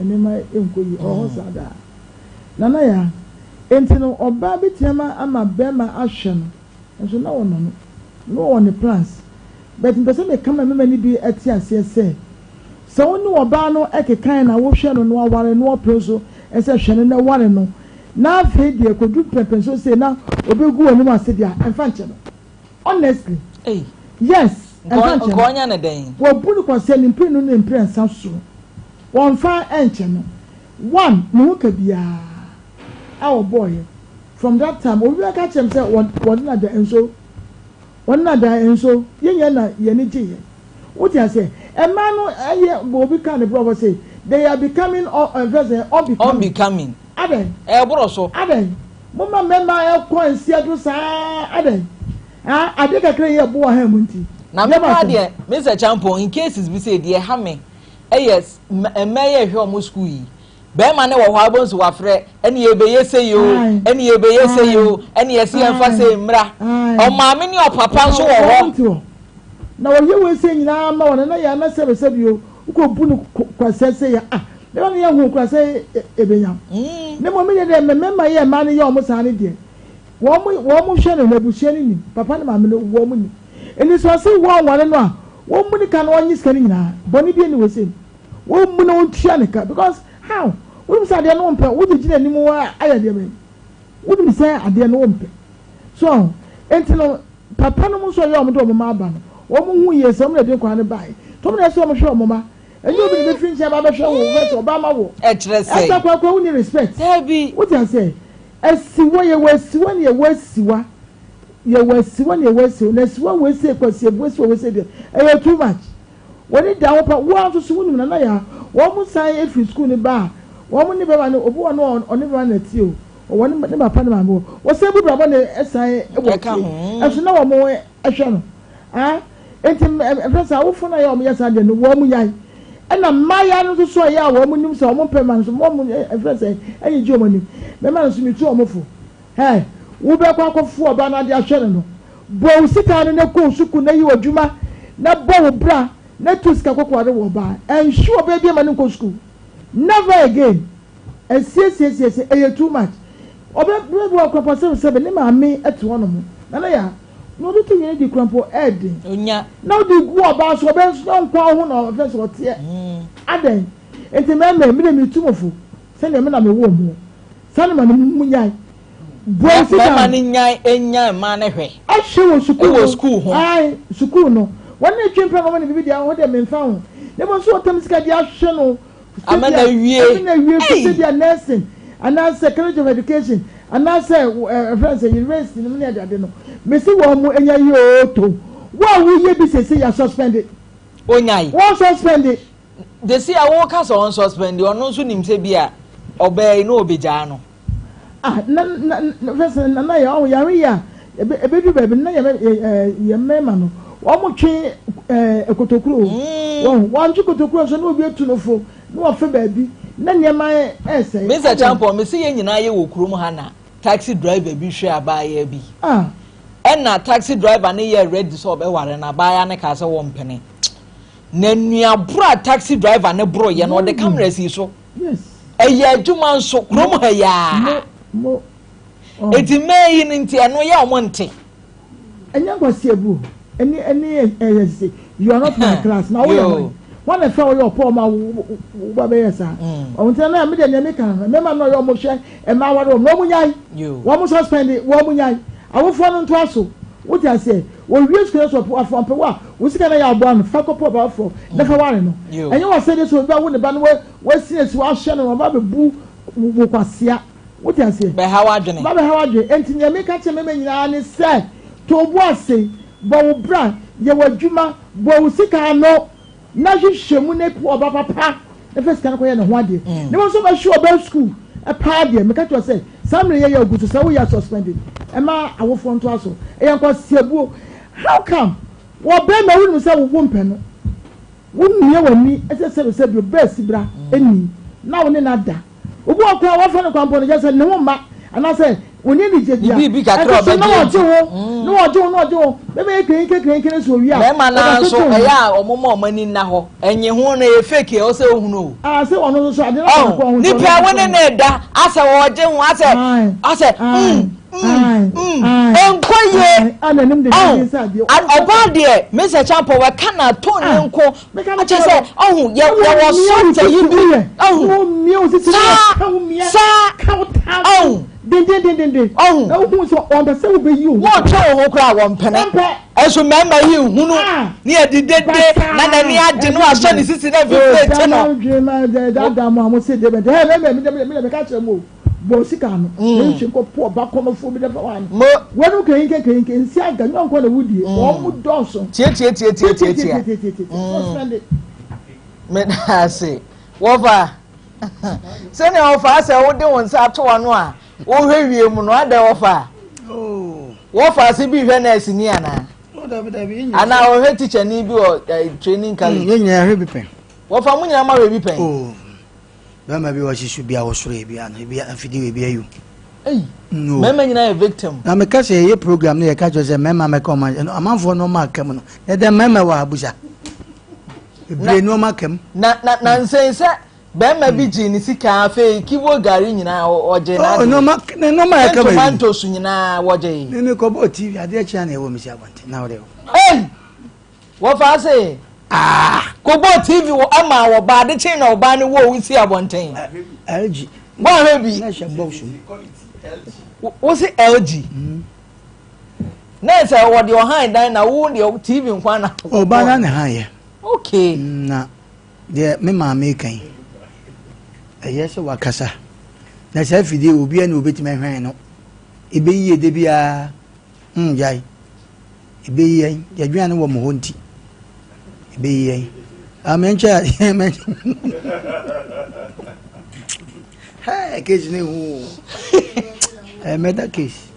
nneɛma nkɔ yie, ɔwɔ hɔ saa daa. Nana Yaa, enti no ɔbaa bɛtumi ama ama bɛrima ahwɛ no nso na ɔnɔ no, na ɔwɔ ne plans. But mepɛ sɛ meka ma mmarima no bi te aseɛ sɛ, sɛ wo ne ɔbaa no kekae na wohwɛ no na waware na ɔpere nso sɛ hwɛ no na ware no, na afei deɛ kɔduru mpɛnpɛnsoɔ sei na ɔbɛgu w'anim ase deɛ a, ɛmfa nkyɛ no. Honestly. Ei. Yes, ɛmfa nkyɛ no. Nka ɔnyɛ no dɛn? Wɔbu no kwasea ne mprenu ne mprɛnsa so. Wɔmfa nkyɛ no. One, ne ho ka biara a ɔbɔeɛ from that time, obi bɛka akyerɛ me sɛ wɔde no ada nso, wɔde no ada nso, yɛn nyinaa na yɛn ani gyeeɛ. Wote aseɛ? Mmaa no yɛ, obi kaa ne borɔfo se, they are becoming, ɛfrɛ sɛ, unbecoming. Unbecoming. Adɛn? Ɛreboro so. Adɛn? Moma mmarima kɔ nsia do saa adɛn? Ah, ade kakra yi ɛbo wɔ ha mu nti. Na me paa deɛ, Mister Champon, in cases bi sei deɛ ɛha me ɛyɛ mmaa yi a ɛhwɛ wɔn sukuu yi. Bɛrima no wɔ hɔ a wobɛhu sɛ wafrɛ, ɛne yɛbɛyɛ sei o, ɛne yɛbɛyɛ sei o, ɛne yɛse yɛmfa sei mmra. Ɔmaame ne ɔpapa nso wɔ hɔ. Na wɔyɛ wei sei nyinaa ma wɔn, na yɛ ana sɛbesɛbe o, wokɔbu no kwasea sei a, ah, bɛma no yɛ hu koraa sɛ ɛbɛnya. Na mmom me deɛ mmarima yɛ mmaa no yɛ wɔn saa no deɛ, wɔn wɔn hwɛ no, n'abusua no nim, papa ne maame no wɔn nim. Nti sɛ ɔse wɔnware no a, wɔmmu ne ka na ɔnye sika no nyinaa, bɔne bi nni wɔ sei mu. Wɔmmu na ɔntua ne ka because how? Wonim sɛ adeɛ no wompɛ, wode gyina anim ayɛ deɛ bɛn? Wonim sɛ adeɛ no wompɛ. So ahu? Nti no, papa nom nso a ɛyɛ wɔn de wɔn mma aba no, wɔn hu yie sɛ wɔn na ɛde nkwadaa no baeɛ. Nti wɔn na ɛsɛ sɛ wɔn hwɛ wɔn mma. Ɛnyɛ obi na ɛbɛfiri nkyɛn aba abɛhwɛ wo, wobɛhwɛ sɛ ɔba ama wo. Ɛkyerɛ sɛn? Ɛsa korakora wonni respect. Daabi. Wote aseɛ? Asiwa, yɛwɔ asiwa ne yɛwɔ asiwa. Yɛwɔ asiwa ne yɛwɔ asiwa. Na asiwa wei sei, kwasiabu asiwa wei sei deɛ, ɛyɛ too much. W'ani da ho pa, wo ara nso so wonim Nana Yaa, wɔn san firi sukuu no ba a, wɔn ne bɛma no, obi wɔ hɔ no ɔne bɛma no na ɛte o, ɔwɔ ne papa ne maame hɔ, wɔsan bu bra bɔne san wɔ akyire, ɛso na wɔn hwɛ no, ah, enti ɛfɛ sɛ awofo no a ɛyɛ wɔn yɛ saa deɛ no, wɔn nyae, ɛna mmaayaa no nso so a ɛyɛ a wɔn nim sɛ wɔn mpɛ mma no nso, wɔn ɛfɛ sɛ ɛnyegye wɔn anim, mmarima no nso metu wɔn fo. Ɛ, wobɛkɔ akɔfo ɔbaa no ade ahwɛ no no, bɔ wo sika ano na kɔ wo sukuu na yɛ w'adwuma na bɔ wo bra na tu sika kɔkɔware wo ɔbaa. Ɛnhwe ɔbaa bi ma no nkɔ sukuu. Never again. Asiesiesiesie, ɛyɛ too much. Ɔbɛ bɛ bi wɔ korɔpɔ sɛbe sɛbe ne maame te hɔ nom. Nana yaa, na ɔde to nwene di korɔmpo ɛɛden. Onya. Na wode gu ɔbaa so, ɔbaa nso na ɔnkwa wo ho na ɔfɛ sɛ ɔteɛ. Adɛn? Nti mɛmɛ, me deɛ metu mo fo sɛdeɛ me na mewoo mo. Saa ne ma no mu nyae. Bɔ sika. Mmarima no nyae nyae mmaa no hwɛ. Ahwɛ wɔ sukuu no. Wɔ sukuu ho. Ae, sukuu no. Wɔn na etwe mpena na wɔn ne bibi deɛ ho deɛ menfa ho. Na mmom nso wɔtam sika de ahwɛ no. Ama na awie. Ama na awie so sɛ bia nursing anaasɛ college of education anaasɛ ɛfrɛ sɛ university no mu ne ade ade no. Mesi wɔn mo nya yi oo to. Wo a woyɛ bi sese yɛ suspend. Onyae. Wɔn suspend. Desi a woka sɛ ɔnsuspɛndi, ɔno nso nim sɛ bi a ɔbaa yi na ɔbɛgyaa no. Ah, na, na, na, first, na, na yɛ, ɔho, yare yi a, ebe, ebedu baabi no, na yɛ, yɛ, yɛ mmarima no, wɔn twe, ɛɛ, kotokuro, mm. wɔn, wɔn twe kotokuro nso, na obi atu no fo, na wɔfɛ baabi, na nneɛma ɛsɛe. Mr. Champon, mesi yɛn nyinaa yɛ wɔ kurom ha na taxi driver bi hwɛ abaayewa bi. Ah. Ɛna taxi driver no yɛ ready sɛ ɔbɛware no, abaayewa no kaa sɛ wɔmpene. Na nua boro a taxi driver no boro yɛ no ɔde camera sii so. Ɛyɛ adwuma nso kurom ha yi ara. Eti mmaa yi no nti ɛno yɛ wɔn nte. Ɛnyɛ nkwasi abu ɛne ɛne ɛyɛ sise you are not my class na woyɛ wɔn wɔn na ɛfɛ wɔyɛ ɔpɔ wɔn a wo ba bɛyɛ saa wɔn ti na mi deɛ nea mi ka no mmarima no ɔyɛ wɔn hwɛ mmaa aware wɔn na wɔn nyae wɔn suspend wɔn nyae awofoɔ no ntoa so wote aseɛ. Wɔwie sukuu no so ɔpɛ ɔpɛ wo a, wo sika na yɛ aboa no, fa kɔpɛ ɔbaa foforɔ na fa ware no. Ɛnyɛ w'asɛdeɛ sɛ obi bɛwo ne ba na wasi asi wahwɛ no na waba abɛbu wo kwasea. Wote aseɛ? Bɛha w'adwene. Ba bɛha w'adwene. Enti nea meka kyerɛ mmarima nyinaa ne sɛ, to wo bo ase, bɔ wo bra, yɛ w'adwuma, bɔ wo sika ano na hwehwɛ mu na pɛ ɔba papa na fa sika no kɔyɛ ne ho adeɛ. Na mmom sɛ wobɛhwɛ ɔba sukuu paa deɛ, meka kyerɛ wo sɛ, saa mmerɛ yi yɛ agu so sɛ woyɛ suspended. Ɛma awofoɔ ntoa so. Ɛyɛ nkwaseabuo. How come wɔ barima wonim sɛ wo wompɛ no, womia w'ani sɛ sɛbesɛbe ɔbaa sibra nni na wo ne no ada. Obi wɔ hɔ koraa wɔfa no kwampɔ no kyerɛ sɛ ne ho mma anaasɛ Wɔnni anigye Ne bia. biribi kakra a Ɛnso so na ɔbɛgye wɔgye wo, na wɔgye wo, na wɔgye wo. Bɛma yɛ kenke kenke no so owie a, Mmarima no ara wɔbɛtoto nso, wo. ɛyɛ a wɔmma wɔn ani nna hɔ. Ɛnye ho no, ɛyɛ fake a ɛwɔ sɛ wohunu o. Ah, sɛ ɔno nso so ade no akɔ Ɔho, ho nti nipa ɔno a nso wo so ne ho. no reda, asɛ ɔregye ho, asɛ, Ae, asɛ, mm, ae, mm, ae, mm, ae, ɛnkɔ yie. ae, a n'anim Ɔho, dendenden sɛ adeɛ. a- ɔbaa deɛ, Mr. Champɔ, wɔka no ato ne Ah, nko. meka me Akyɛ kyerɛ sɛ, wo. ɔho, yɛ, Na yɛwɔ wɔmia wo sɔta yi sisi bi, woyɛ. ɔho, Wɔmia wo sisi na saa, wɔka wo mia, saa, ka wo taa ɔho. dendendendenden. Ɔho. Na wohu sɛ ɔmpɛ sɛ wobɛyi wo ho. Wɔtwe wo ho koraa wɔmpene. Wɔmpɛ. Ɛnso mmarima yi nhunu Ah. ne yɛde dede Basaa. na n'ani agye no asɔ ne sisi na mfimfini te no. Dwene ma daadaa mo a mo se deɛ bɛn ɛ mɛ mɛ mɛ mɛ ka kyerɛ mo o bɔ sika no na nhwɛ nkɔ po ɔba kɔnɔfoɔ bi dɛfɛ wa no Mo. wɔn kenke kenke nsi aga nyɛ nkɔ na wudie wɔn mo dɔɔso. Tie tie tie tie tie tie. tie tie tie tie. Meda ase. Wɔfa. Sɛnea wɔfa sɛ wode wo nsa ato ano a wohwɛ wie mu no adɛn wɔfa? Oh. Wɔfa ase bi hwɛ nurse ni anaa? Oh, dabi dabi. Yɛn nyinaa. Anaa wɔhwɛ teacher ni bi wɔ eh, training college? Yɛn nyinaa hwɛ bi pɛn. Wɔfa mo nyinaa ma hwɛ bi pɛn? Oh. Bɛrima bi wɔ hyehyɛ bi a wɔsoro ebi ano ebi afidie wɔ ebi ayi. Ei. No. Mmarima nyinaa yɛ victim. Na meka sɛ yɛyɛ program no yɛka kyerɛ sɛ mmarima mɛka ɔma ɛno amanfoɔ nneɛma aka mu no na ɛdɛ mmarima wɔ abusa. Ebire nneɛma aka mu. Na na na nsɛn sɛ bɛrima bi gyee ne sika afei kibo gari nyinaa ɔgye Oh, n'adeɛ. nneɛma nneɛma a ɛka baabi. Tomatoes nyinaa wɔgye. Mimi kɔbɔɔ TV adeɛ kyea na ɛwɔ me si abɔnten na wode. Ei! Wɔfa ase. Ah! Kɔbɔɔ TV wɔ ama wɔba ade kyen na ɔbaa no wɔ wo si abɔnten. LG. Wɔahwɛ bi. Na ɛhyɛ box mu. Wo se LG. Na sɛ wɔde ɔhan dan na wo deɛ TV nkwa na. Ɔbaa na ne han yɛ. Okay. Na deɛ me maame kan ɛyɛ sɛ wakasa na saa afidie obiara na obetumi ahwɛn no ɛbɛyie da biara mm gyae ɛbɛyi yɛn yɛdwene no wɔ mo hɔ nti ɛbɛyi yɛn amɛnkyɛ mɛnkyɛ hey case ne hu ɛyɛ murder case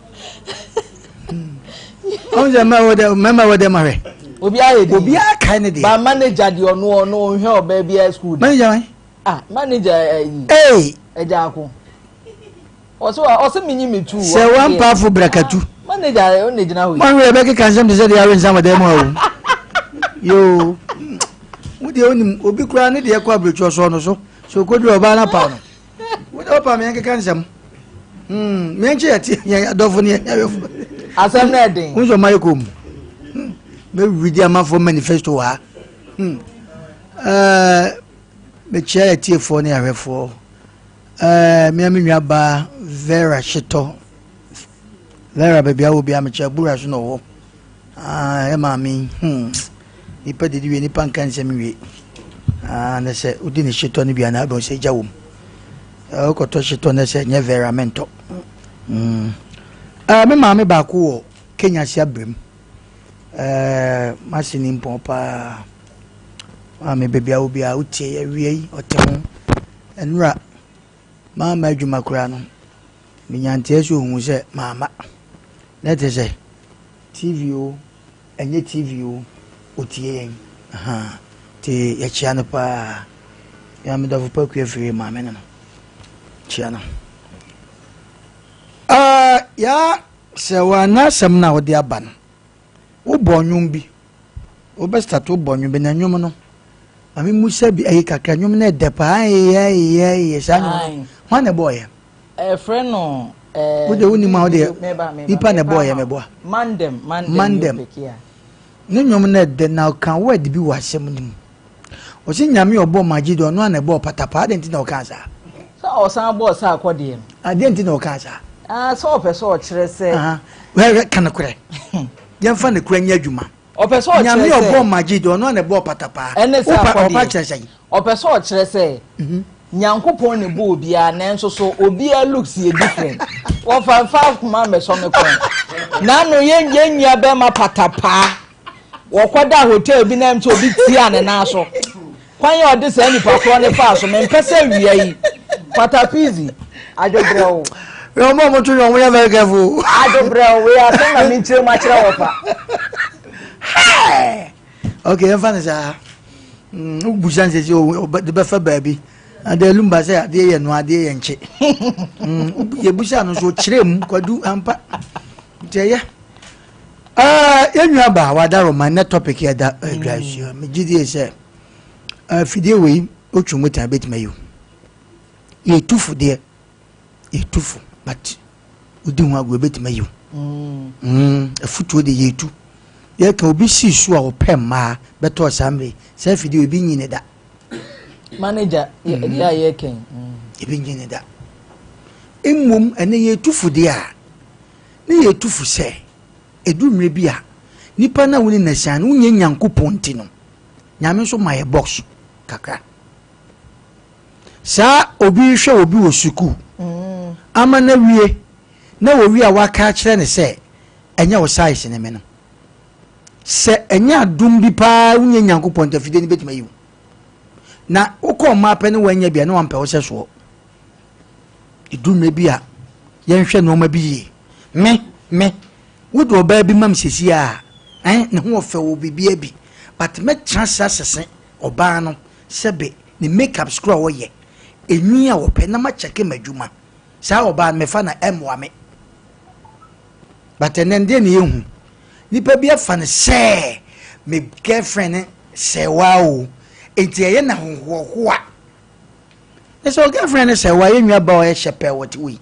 ɔn sɛ mɛma wɔ dɛ mɛma wɔ dɛ ma hwɛ obiara yɛ di obiara kae ne deɛ ba manager deɛ ɔno ɔno ɔnhwɛ ɔbaa biara school manager wɛn ah manager ɛyi ee ɛgya ako. Ɔse wa ɔse menyi me tu. Sɛ wampaafo brakatu. Manager ɔno na gyina hɔ yi. Wɔn werɛ bɛkeka nsɛm te sɛ deɛ awe nsa wɔ dan mu a o. Yoo. Wo deɛ wonim obi koraa ne deɛ kɔ aburokyi ɔsɔɔ no so. Sɛ okoduru ɔbaa no apaw no. Wo deɛ wopa me yɛnkeka nsɛm. Hmm, meɛnkye yɛte yɛn adɔfo ne yɛn awɛfo. Asɛm no ɛden. Wo nso ɔma yɛ kɔm. Hmm, mɛwidi amanfoɔ manifesto wɔ ha. Hmm. Uh, mekyia yɛtiefoɔ ne ahwɛfoɔ. Ɛɛ me me nua baa Vera Hyetɔ. Vera baabi a wɔ biara mekyɛ Bura so na ɔwɔ. Ah, ɛ maame hmm. Nipa didi wie nipa nka nsɛm wie. Ah, na sɛ wodi ne hyetɔ no bi a na abɛn sɛ gya wom. Wokɔtɔ hyetɔ na sɛ nyɛ Vera mentɔ. Hmm. Eh, me maame baako wɔ Kenya se abrem. Eh, mase ni mpɔn paa. Maame baabi a wɔ biara wotie yɛ wie yi ɔte ho. Nnora, mamma adwuma koraa no, menya nteɛ sɛ ohuu sɛ mamma. Na ɛte sɛ TV o, ɛnyɛ TV o, otie yɛn. Ahaa, nti yɛkyea no paa. Yɛn me dɔfo pa Akua Firie maame no no, kyea no. Uh, yaa sɛ wɔanna asɛm no a wode aba no, wobɔ nnwom bi. Wobɛ start wobɔ nnwom bi na nnwom no maame musa bi ayi kakra nnwom no ɛdɛ paa eyɛ eyɛ eyɛ saa nnwom no hwan na ɛbɔɔ yɛ. Ɛfrɛ no ɛɛ. Wode wonim a wode nipa na ɛbɔɔ yɛ mɛboa. Mandem mandem yɛ pɛkia. Ne nnwom no ɛdɛ na ɔka word bi wɔ asɛm no mu. Ɔsi nyame ɔbɔ magye deɛ ɔno a na ɛbɔɔ patapaa adɛn nti na ɔkaa saa. Sɛ ɔsan bɔɔ saa akɔdeɛ no. Adeɛ nti na ɔkaa saa. Ah sɛ ɔpɛ sɛ ɔkyerɛ sɛ. Hwɛ ka nokorɛ. Yɛmfa nokorɛ nyɛ adwuma. Ɔpɛ sɛ ɔkyerɛ sɛ. Nyame ɔbɔɔ Majid, ɔno a na ɛbɔɔ patapaa. Ɛne sɛ Wopa akɔdeɛ. ɔpa kyerɛ sɛn? Ɔpɛ sɛ ɔkyerɛ sɛ Nyankopɔn na ɛbɔɔ obiara nanso so obiara looks yɛ different. Wɔfa mfa akoma mmɛsɔ me kɔn. N'ano yɛn yɛn nua bɛrima patapaa. Wɔkɔda hotel bi na ɛm sɛ obi tia ne nan so. Kwan a ɔde saa nipa korɔ no faa so, mempɛ sɛ awia yi. Kwatapizi, adwobrɛw. Hwɛ wɔn a wɔto nwom, wɔyɛ very careful. Adwobrɛw, wei asɛm na mekyerɛ mu akyerɛ wɔ pa. Hey! Okay, yɛmfa no saa. Wobusa nsɛ sɛ ɔde bɛfa baabi. Ade Lumba sɛ adeɛ yɛ noa adeɛ yɛ nkye. Yɛbusa no nso ɔkyerɛ mu kwadu ampa. Nti ɛyɛ. Yɛn nua baa wada Roma nnɛ topic yɛ da adwa sua. Megye die sɛ afidie wei otwi mu tan bɛtumi ayi wo. Yɛtu fo deɛ yɛtu fo but wodi ho agorɔ bɛtumi ayi wo. Afutuo de yɛtu. Yɛka obi sii so a ɔpɛ mmaa bɛtɔɔ saa mmerɛ saa afidie wei ebi nyi ne da. Manager deɛ a yɛka yi. Ebi nyi ne da. Mmom ɛnɛ yɛtu fo deɛ a ne yɛtu fo sɛ ɛduru mmerɛ bi a nipa no a wo ne no asiane no wonyɛ Nyankopɔn nti no Nyame nso ma yɛ box kakra. Saa obi rehwɛ obi wɔ sukuu mm. ama no awie na wɔwie a waka akyerɛ no sɛ ɛnyɛ wo size ne me no sɛ ɛnyɛ adom bi paa wonyɛ Nyankopɔn nti afidie no bɛtumi ayi wo na wokɔ mmaa pɛ ne woanya bi a ne wampɛ wo sɛ soɔ Ɛduru mmerɛ bi a, yɛnhwɛ nnoɔma bi yie. Me, me, wode ɔbaa bi ma me sesie a, eh, ne ho ɔfɛ wɔ biribiara bi, but mɛtena ase asese ɔbaa no sɛbe ne make-ups koraa a ɔyɛ, enwi a ɔpɛ na makyɛke m'adwuma. Saa ɔbaa no mefa no a, ɛmmoa me. But ɛnɛ deɛ na yɛhu, nipa bi afa no sɛ me girlfriend ne sɛɛwaa o, enti ɛyɛ no ahohoahoa. Ne sɛ girlfriend ne sɛ wayɛ nua ba ɔyɛ hyɛ pɛɛ wɔte wei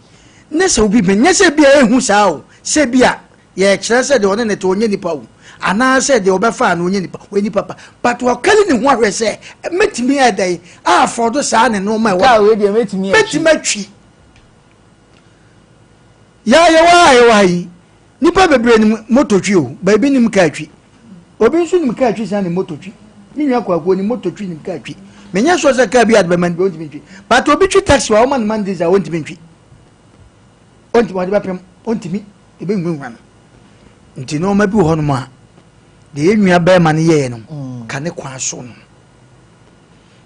ne sɛ obi bɛn nyɛ sɛ bi a ehu saa o sɛ bi a yɛkyerɛ sɛ deɛ ɔne ne te ɔnyɛ nipa o anaasɛ deɛ ɔbɛfa no ɔnyɛ nipa ɔyɛ nipa pa but ɔkali ne ho ahwɛ sɛ mɛtumi ayɛ dɛn afɔdo saa ne nneɛma ɛwɔ kaa wei deɛ mɛtumi atwi mɛtumi atwi yɛ yɛwɔ a yɛwɔ ha yi Nnipa bebree nim moto twi o, but ebi nim kaa twi. Obi nso nim kaa twi san nim moto twi. Me nua Kwaku onim moto twi nim kaa twi. Menyɛ sure sɛ kaa bi a de bɛma no bi ontumi ntwi. But obi twi taxi a wɔma no Mondays a ontumi ntwi. Ontumi ɔde bɛpem ontumi ebɛhunahuna no. Nti nneɛma bi wɔ hɔnom a deɛ yɛn nua bɛrima no yɛɛ no mm. ka ne kwan so no.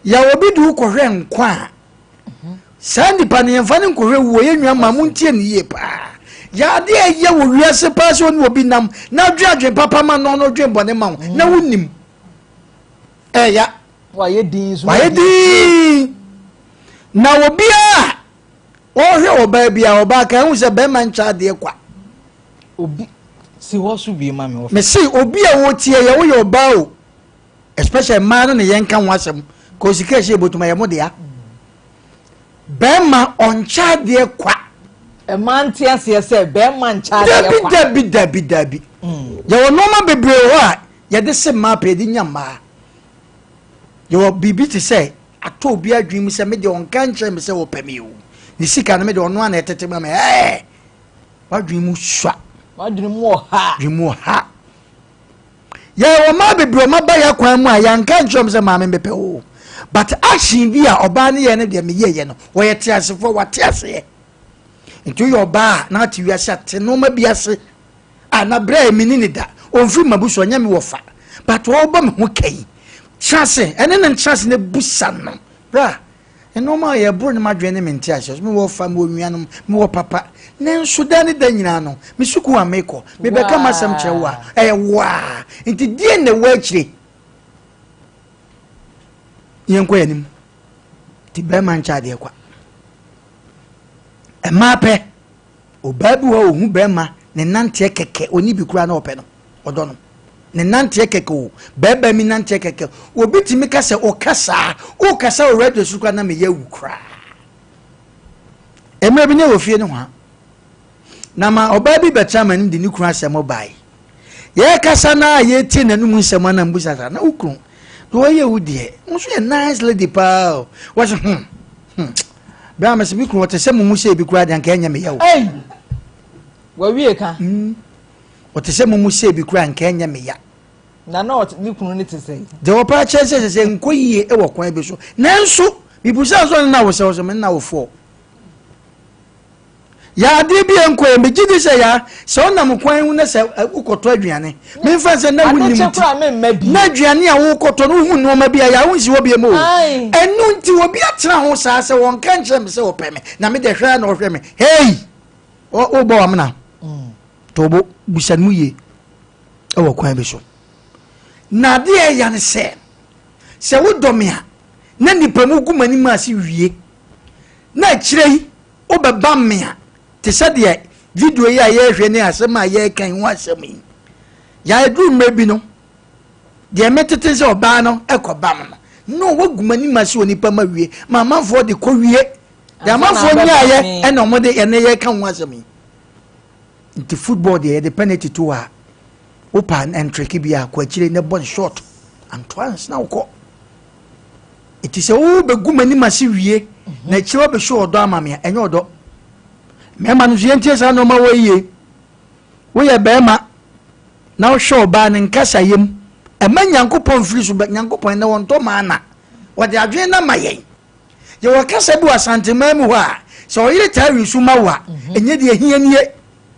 Yɛ obi de wo kɔhwɛ nkwa a Saa nipa no yɛmfa no nkɔhwɛ wuo yɛ nua ma montie no yie paa yɛ adeɛ a ɛyɛ wɔ wiase paa sɛ ɔne obi nam na adwen adwen papa ma no ɔno dwen bɔne ma wo na wonim ɛya wayɛ din wayɛ din na obiara ɔhwɛ ɔbaa bi a ɔbaa kan hu sɛ bɛrima nkyɛ adeɛ kwa obi si hɔ so bi ma me mese obi a wɔtie yɛ woyɛ ɔbaa o especially mmaa no na yɛn ka ho asɛm kò sika ɛhyɛ ebotum ɛyɛ mo dea bɛrima ɔnkyɛ adeɛ kwa. Mmaa nte aseɛ sɛ bɛrima nkyɛ adeɛ kwa. Dabi dabi dabi dabi mm. Yɛwɔ nneɛma bebree hɔ a yɛde se mmaa pɛ yɛde nya mmaa yɛwɔ biribi te sɛ atɔ obi adwene mu sɛ me deɛ ɔnka nkyerɛ me sɛ ɔpɛ me o ne sika no me deɛ ɔno ana ɛtete ma me ɛɛ wadwene mu sua wadwene mu ɔha dwene mu ɔha. Yɛwɔ mmaa bebree ɔmo aba yɛ akwan mu a yɛanka nkyerɛ ɔmo sɛ maame mepɛ wo but action bi a ɔbaa no yɛ no deɛ meyɛ yɛ no wɔyɛ teasefoɔ wate aseɛ nti woyɛ ɔbaa a na ate wiase ate nneɛma bi ase a na berɛ a meni ne da ɔmfiri mabu so ɔnyɛ me wɔfa but ɔbɔ me ho ka yi tena ase ɛne ne ntena ase na busa no bra Nnoɔma a yɛboro ne m'adwene ne me nteaseɛ so. Mewɔ fa, mewɔ nuanom, mewɔ papa. Nanso daa ne da nyinaa no, me sukuu a mekɔ, mebɛka m'asɛm kyerɛ wo a, ɛyɛ wo a. Nti deɛn na ɛwɔ akyire? Yɛnkɔ yɛn anim. Nti bɛrima nkyɛ adeɛ kwa. Mmaa pɛ. Ɔbaa bi wɔ hɔ a ɔhu bɛrima ne nanteɛ kɛkɛ, ɔni bi koraa na ɔpɛ no, ɔdɔ no. Ne nanteɛ kɛkɛ o, bɛrima mi nanteɛ kɛkɛ. Obi tumi ka sɛ ɔka saa, wokasa wɔ radio so koraa na meyɛ awu koraa. Mmerɛ bi ne wɔ fie no hwa, na ma ɔbaa bi bɛtena m'anim de ne kunu asɛm bae. Yɛrekasa no a yɛretie n'anum nsɛm a na mbusa saa, na wo kunu deɛ ɔyɛ wo deɛ, wo nso yɛ nice lady paa o. Wɔse hmm, hmm. Bere a mese me kunu ɔte sɛ mo mu sɛ ebi koraa deɛ anka ɛnyɛ me ya o. Ei! Wawie ka. Mm. Ɔte sɛ mo mu sɛ ebi koraa anka ɛnyɛ me ya. Na na ɔte ne kunu ne te sɛ. Deɛ ɔpɛ akyerɛ sɛ sɛ sɛ nkɔ yie wɔ kwan bi so. Nanso, mibusa sɛ ɔne na wo sɛ ɔsɛ me na wo foɔ. Yɛ adeɛ bi a nkɔ yɛ megye di sɛ ya sɛ ɔnam kwan ho na sɛ wokɔtɔ aduane memfa sɛ na wonim nti na aduane a wokɔtɔ no wohu nneɛma bi a yɛ wonsi hɔ biam o ɛno nti obi atena ho saa sɛ wɔnka nkyerɛ me sɛ wɔpɛ me na mede hwɛ na ɔhwɛ me hei wobɔ wamena mm. tobo busa no mu yie ɛwɔ kwan bi so na adeɛ ɛya ne sɛ sɛ wodɔ me a na nipa mu gu m'anim ase wie na akyire yi wobɛba me a te sɛ deɛ video yi a yɛrehwɛ ne asɛm a yɛreka yi ho asɛm yi yɛaduru mmerɛ bi no deɛ metete sɛ ɔbaa no ɛkɔ bam no no wagu m'anim ase wɔ nipa ma wie ma amanfoɔ de kɔ wie deɛ amanfoɔ nyaayɛ ɛna wɔn de ɛnɛ yɛreka ho asɛm yi nti football deɛ yɛde penalty to a wopa ntreke bi a kɔ akyire na bɔ ne short antoa nsena wokɔ nti sɛ wobɛgu m'anim ase wie na akyire wabɛhyɛ ɔdɔ ama me a ɛnyɛ ɔdɔ mmarima no nso yɛntie saa nneɛma wɔ yie woyɛ barima na wohwɛ ɔbaa ne nkasa yam ɛma nyankopɔn mfiri so bɛ nyankopɔn ɛnɛ wɔntɔ maa na wɔde adwene na ma yɛn yɛwɔ kasa bi wɔ asanteman mu hɔ a sɛ ɔyere taa wi so ma wo a mhm. ɛnyɛ deɛ hia nie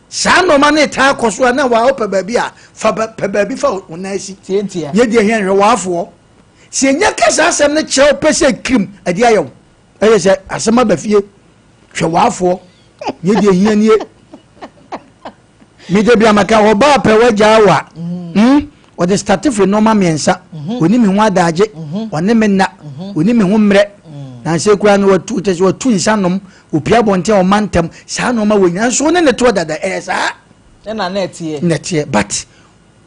saa nneɛma no taa kɔ so a na waa wopɛ baabi a fa pɛ baabi fa wo nan asi nyɛ deɛ hia hwɛ waafoɔ sɛ ɛnya ka saa asɛm no kyerɛ wo pɛ sɛ kirim ɛde ayɛ wo ɛyɛ sɛ asɛm aba fie hwɛ waafoɔ nyɛ deɛ hia nie mede bia maka ɔbaa pɛ wagyaa wa mm. ɔde starte firi nneɛma mmiɛnsa mhm. ɔni me ho adagye mhm. ɔne me nna mhm. ɔni me ho mmerɛ nansɛ kura no watu kyɛ sɛ watu nsa nom opia abɔnten a ɔma ntɛm saa nneɛma wɔ nyina nso ne ne toɔ dada ɛyɛ saa ɛna na ɛteɛ na ɛteɛ but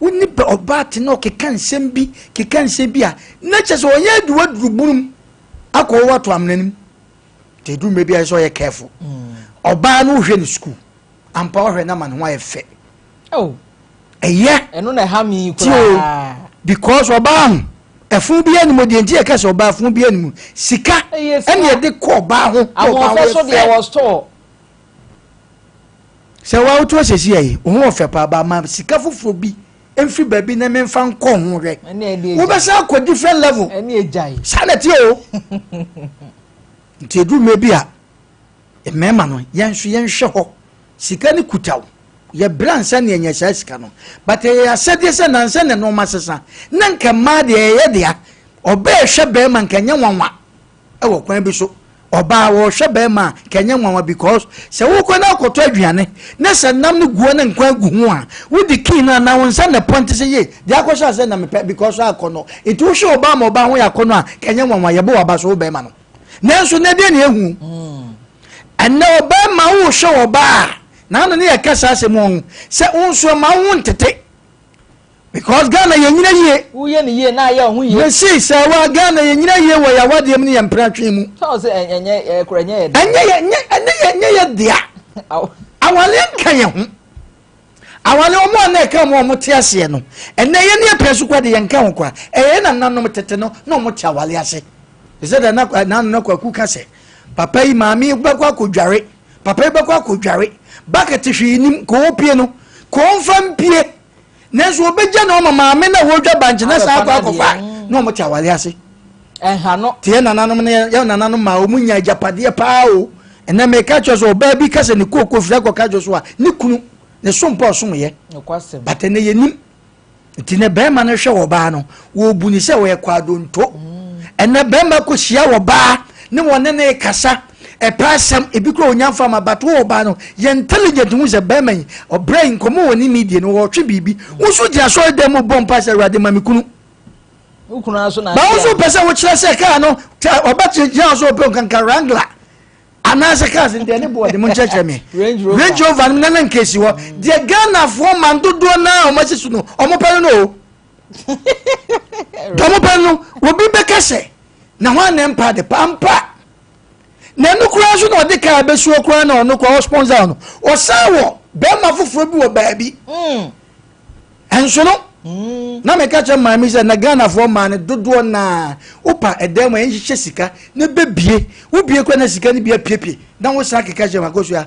woni bɛ ɔbaa te na ɔkeka nsɛm bi keka nsɛm bi a na kyɛ sɛ ɔyɛ adu waduru bunum akɔ wɔ ato amena nim te edu mmerɛ bi a sɛ ɔyɛ careful mm. ɔbaa no wohwɛ ne sukuu ampa ɔhwɛ na ma ne ho ayɛ fɛ oh. ɛyɛ ɛno na ɛha mi koraa because ɔbaa ho ɛfun bi anim deɛ nti yɛ kɛsɛ ɔbaa fun bi anim sika ɛna yɛde kɔ ɔbaa ho ahoɔfɛ so deɛ wɔ store sɛ wɔawoto asɛsi yɛ yi ho ɔfɛ paa ba ma sika foforɔ bi mfiri baabi na memfa nkɔ ho hwɛ wobɛsan akɔ different level saa na ɛteɛ o nti ɛduru mmerɛ bi a mmarima no yɛn nso yɛnhwɛ hɔ sika no kuta wo yɛbrɛ ansa ne yɛnya saa sika no but ɛyɛ asɛdeɛ sɛ nansa na nneɛma sesa na nka mmaa deɛ ɛyɛ dea ɔbɛɛ hwɛ bɛrima nka nyɛ nwanwa wɔ kwan bi so. Ɔbaa wɔhwɛ bɛrima a nka ɛnyɛ nwanwa because sɛ wokɔ na akɔtɔ aduane na sɛ nam no guo ne nkwan gu ho a wode kii no anaa wo nsa na pɔnte sɛ ye deɛ akɔhyɛ asɛ na mepɛ because akɔ no nti wohwɛ ɔbaa ma ɔbaa ho yɛ akɔnɔ a nka ɛnyɛ nwanwa yɛbɔ waba so wo bɛrima no nanso na ɛdeɛ na ehu ɛnɛ ɔbɛrima wohwɛ ɔbaa na ano ne yɛka saa asɛm ho sɛ wo nso ma wo ho ntete Because Ghana yɛ nyina yie. Wo yɛ ne yie na ayɛ ɔho yie. Me si sɛ wa Ghana yɛ nyina yie wɔ yɛ awadeɛ mu ne yɛ mpratwe mu. Sɛ ɔsɛ ɛnyɛ yɛ kora ɛnyɛ yɛ dea. Ɛnyɛ yɛ nyɛ ɛnyɛ yɛ nyɛ yɛ dea. Awale nka yɛ ho. Awale ɔmo a na ɛka ɔmo a ɔmo te aseɛ no ɛnɛ yɛ ne yɛ pɛ so kora de yɛn nka ho kora ɛyɛ yɛ nananom tete no na ɔmo te awale ase. Sɛ dɛ na nanu na kwaku ka sɛ papa yi maame yi bɛkɔ akɔdware papa yi bɛkɔ akɔdware bucket hwee nim kɔɔ pie no kɔɔ nfa mpie. Nanso wɔbɛgya na wɔma maame no a wɔredwa bankye na saa akɔ akɔfa na wɔte awale ase. Ɛnha no. Te yɛ nananom ne yɛ nananom maa wɔn nya agyapadeɛ paa o. Ɛnna meka kyerɛ sɛ ɔbaa bi kasa ne kooko firi akɔka kyerɛ so a ne kunu ne som pa ɔsom yɛ. But ɛnɛ yɛnim. Nti ne bɛrima no hwɛ ɔbaa no wɔbu ne sɛ ɔyɛ kwadonto. Ɛnɛ bɛrima kɔhyia ɔbaa ne wɔne ne kasa ɛpɛ asɛm ebi kura onya nfa ma but wo ɔbaa no yɛ intelligent hu sɛ bɛrima yi ɔbrɛ yi nkɔmɔ wɔ ne mi die no wɔtwe biribi wo nso gyina sɔre dɛm mu bɔ mpa sɛ awurade ma me kunu ba wo nso pɛ sɛ wokyerɛ sɛ kaa no ɔba gyina so ɔpɛ nkanka wrangler anaasɛ kaa sɛ deɛ ne boɔ de mo nkyerɛkyerɛ me range rover no nana nkesi hɔ deɛ ghanafoɔ man dodoɔ naa ɔmo asi so no ɔmo pɛ no no o dɔm pɛ no obi bɛka sɛ na hɔ anɛ mpa de pa mpa na ɛno koraa nso na ɔde kaa bɛsuo koraa na ɔno koraa ɔsponsor no ɔsan wɔ bɛrima foforɔ bi wɔ baabi mm. ɛnso no mm. na meka kyerɛ maame sɛ na ghanafoɔ maa no dodoɔ naa wopa ɛdan mu a yɛnhyehyɛ sika na bɛbie wobie koraa na sika no bi apiepie na wosan keka kyerɛ makosua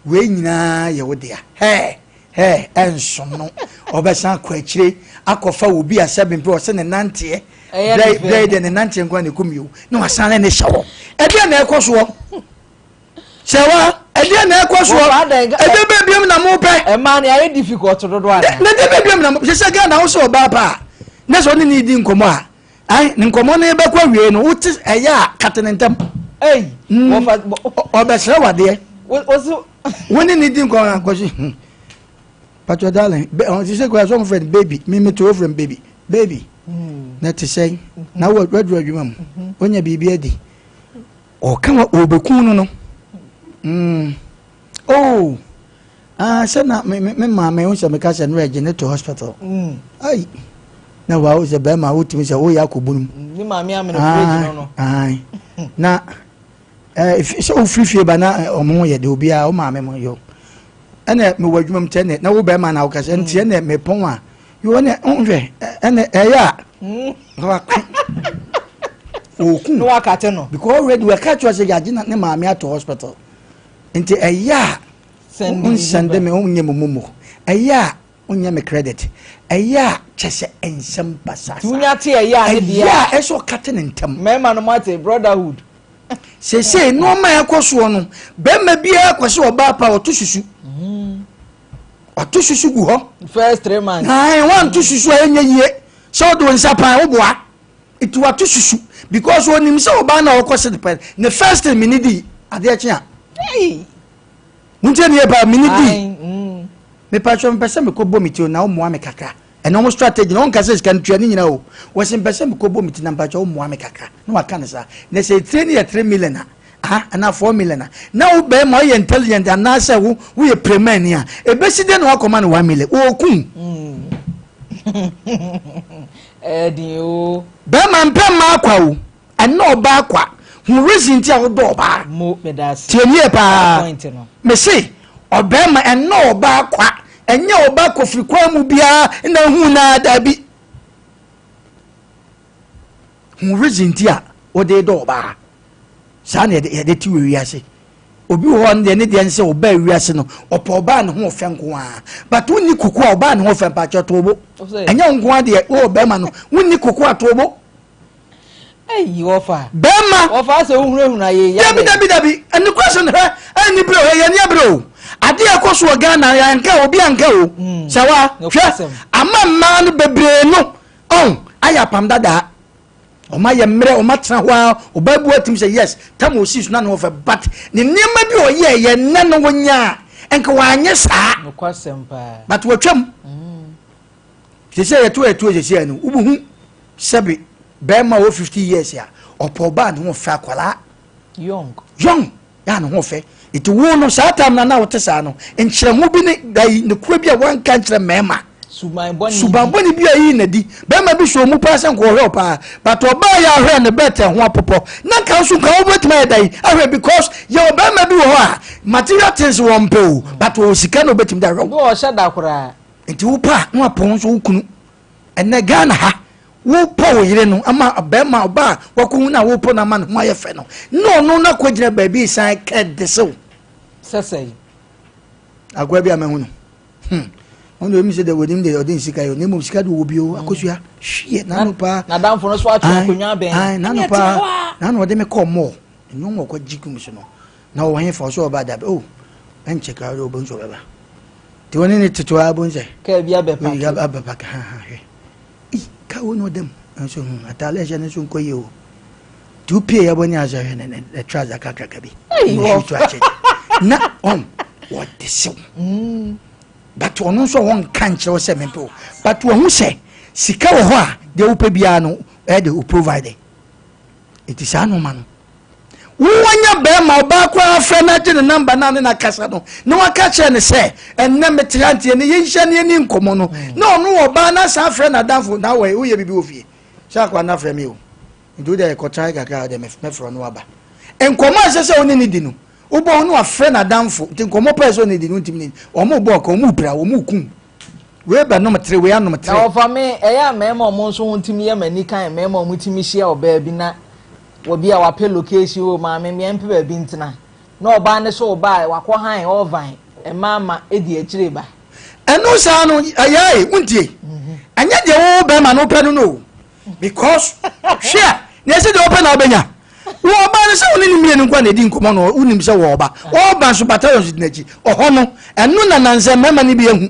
wei nyinaa yɛ wo dea hɛɛ Hɛɛ ɛnso no ɔbɛsan akɔ akyire akɔfa obi a sɛbe mpɛ ɔsɛ ne nanteɛ brɛ brɛ deɛ ne nanteɛ nko na ɛkɔ mio na wasan ne ne hyɛ hɔ ɛdeɛ na ɛkɔ soɔ sɛ wa ɛdeɛ na ɛkɔ soɔ ɛdeɛ bɛ biam na mo pɛ ɛmaa ne ayɛ difficult dodo ana na ɛdeɛ bɛ biam na mo sɛ sɛ Ghana wo sɛ ɔbaa paa na sɛ ɔne ne di nkɔmmɔ a ayi ne nkɔmmɔ no bɛkɔ awie no wote ɛyɛ a kate ne ntɛm ɔbɛsrɛ wadeɛ wo ne ne di nkɔmmɔ na nkɔsi hmm. patro darling ɔn sise kura sɔn friend baby mi mi to friend baby baby. Na ɛte sɛn? Na waduru adwuma mu? Wanya biribi adi? Ɔka wa ɔbɛku no no. Mm. Oh, ah, sɛ na me me me maame ho sɛ meka sɛ no ɛgye ne to hospital. Mm. Ai. Na wa wo sɛ bɛrima wotumi sɛ woyɛ akɔbunum. Ne maame amene fridge no no. Ai. Na eh, sɛ wofiri fie ba na ɔmo ho yɛ de obiara wo maame mo yɔ. Ɛnna mewɔ adwuma mu kyɛ ne na wo bɛrima na wokasa nti ɛnna mepɔn a Yo ɛnɛ nhwɛ ɛnɛ ɛyɛ a na wakwe oku na wakate no because already wɔka kyerɛ sɛ yɛagye ne maame ato hospital nti ɛyɛ a wonsɛnde me wonyɛ mo momo ɛyɛ a wonyɛ me credit ɛyɛ a kyɛ sɛ nsɛm basasa wonya te ɛyɛ a ne deɛ ɛyɛ a ɛsɛ ɔkate ne ntɛm mmarima no mo ate brotherhood seesei nneɛma a ɛkɔ soɔ no bɛrima biara kɔ sɛ ɔbaa pa ɔto susu mm. Wato susu gu hɔ. First 3 months. Ayi wanto susu a ɛnyɛ yie sɛ ɔde nsa pan woboa nti wato susu because onim sɛ ɔbaa na ɔkɔ se pɛ ne first thing mini di adeɛ kye a. Wuntie ne yɛ paa mini di. Mepatwɛ mepɛ sɛ mekɔ bɔ me ti o na womoa me kakra. Ɛna wɔn strategy na wɔn nka sɛ sika no tua ne nyinaa o. Wɔsi mpɛ sɛ mekɔ bɔ me ti na mpakyɛ wo mmoa me kakra na waka no saa. Na sɛ etire no yɛ 3 million a, ah anaa 4 million a, na wo bɛrima ɔyɛ intelligent anaasɛ wo woyɛ premani a, ebesi dɛn na wakɔma no 1 million? Wɔɔku. Ɛɛden o. Bɛrima mpɛ mmaa kwa o. Ɛnna ɔbaa kwa. Hu reason nti a wodɔ ɔbaa. Mo meda ase. Tie nie paa. Point no. Mese ɔbɛrima ɛnna ɔbaa kwa. Ɛnyɛ ɔbaa kɔfiri kwan mu biara na hu naa daabi. Hu reason nti a wode dɔ ɔbaa. Saa na yɛde yɛde te wɔ wiase. Obi wɔ hɔ no deɛ ne deɛ nsɛ ɔbaa wiase no ɔpɛ ɔbaa ne ho ɔfɛ nko ara. But wonni koko a ɔbaa ne ho ɔfɛ mpakyɛ to bo. Ɛnyɛ wo nko ara deɛ wowɔ bɛrima no wonni koko a to bo. Ayi wɔfa. Bɛrima. Wɔfa sɛ wohunahuna yɛ yɛ. Dabi dabi dabi ɛnukura sɛ hwɛ ɛni bere o yɛ ni abere o adeɛ ɛkɔ so wɔ Ghana yɛnka obi anka o mm. sɛ wa hwɛ ama mmaa no bebree no ɔn ayɛ apam dadaa ɔma yɛ mmerɛ ɔma tena hɔ a ɔbaa bu atim sɛ yes tam osi so na ne ɔfɛ but ne nneɛma bi ɔyɛ yɛ nnɛ no wɔnya nka wɔanyɛ saa but wɔtwam. Mm. Sɛsɛ yɛto ɛtoɔ sɛsɛ no wobɛhu sɛbe bɛrima wɔ 50 years a ɔpɛ ɔbaa ne ho fɛ akwaraa young young yɛ ne ho fɛ nti wo no saa time na na wote saa no nkyerɛho bi ne dayi ne kura bi a wanka nkyerɛ mmarima suban bɔne bi a yi na di bɛrima bi so mu paa sɛ nkɔhwɛ ɔpaa but ɔbaa yɛ ahwɛ ne bɛtɛ ho apopɔ na nka nso nka wobɛtumi ayɛ dayi ahwɛ because yɛ ɔbɛrima bi wɔ hɔ a material things wɔn mpɛ o but wɔ sika na obɛtumi de ahwɛ wo ɔhyɛ da koraa. Nti wo pɛ a na wapɔ wo nso wo kunu. Ɛnɛ Ghana ha wopɔ wo yere no ama bɛrima ɔba a wakɔhu no a wopɔ no ama ne ho ayɛ fɛ no na ɔno no akɔgyina baabi san kɛ de sew. Sɛsɛe. Akoa bi a mahu no. Hmm. Ɔno emi sɛ de wɔnim de ɔde nsika yɛ na mmom sika de wɔ bio hmm. akosua hwiɛ n'ano paa. N'adamfo no so atwe akonnwa abɛn. Ayi n'ano paa n'ano ɔde me kɔɔ mɔɔ nneɛma ɔkɔ gyi kum so no na ɔwɔ he fa ɔsɛ ɔba dabi oh ɛnkyɛ koraa ɔbɛ nso ɔbɛba. Nti wɔne ne tete hɔ abom sɛ. Kaa bi abɛ paki. Abɛ paki ha ha hwɛ. Ii kaa wo na ɔda mu. Nso hmm ataale ɛhyɛ no nso nkɔ yie o. Nti wopie yɛ bɔ ne asɛ hwɛ ne ne ne trouser kakraka bi. Ɛyi wɔ. Ne shoe akyɛ. Na ɔn wɔde sew. Mm. But ɔno nso wɔn nka nkyerɛ wo sɛ mempɛ o. But wɔn ho sɛ sika wɔ hɔ a deɛ wopɛ biara no ɛyɛ de o provide. Nti saa nneɛma no Wowanya bɛrima ɔbaa koraa frɛ no agye ne namba no a ne no akasa no na waka kyerɛ no sɛ ɛnnɛ mete ha nti ɛnɛ yɛnhyia ne yɛni nkɔmmɔ no mm. na ɔno ɔbaa no asan frɛ n'adamfo na wɔ woyɛ biribi wɔ fie sɛ akoa no afrɛ me o nti wode kɔtra kakra wode mɛfrɛ no waba nkɔmmɔ a ɛsɛ sɛ wo ne ne di no wobɔ ho no wafrɛ n'adamfo nti nkɔmmɔ pɛɛ sɛ ɔne di no ntimi ne ɔmo bɔ ɔka ɔmo pira ɔmo kum Wei bɛ nom tere, wei anom tere. Na wɔfa me, ɛyɛ a mmarima a wɔn nso ho tumi yɛ m'ani kan mmarima a wɔtumi hyia ɔbaa bi na wɔbi a wapɛ location o maame mmea mpɛ baabi ntena na ɔbaa ne so ɔbaa wakɔ han ɔvan mmaa ma edi akyire ba. Ɛno saa no ɛyɛ wontie ɛnyɛ deɛ wo bɛrima no wopɛ no no because hwɛ na ɛsɛ deɛ wopɛ na wobɛnya wɔ ɔbaa no sɛ wo ne ne mmienu nko a na ɛdi nkɔmmɔ no wonim sɛ wɔ ɔba ɔba nso battalion so di n'akyi ɔhɔ no ɛno na nansɛ mmarima no bi ahu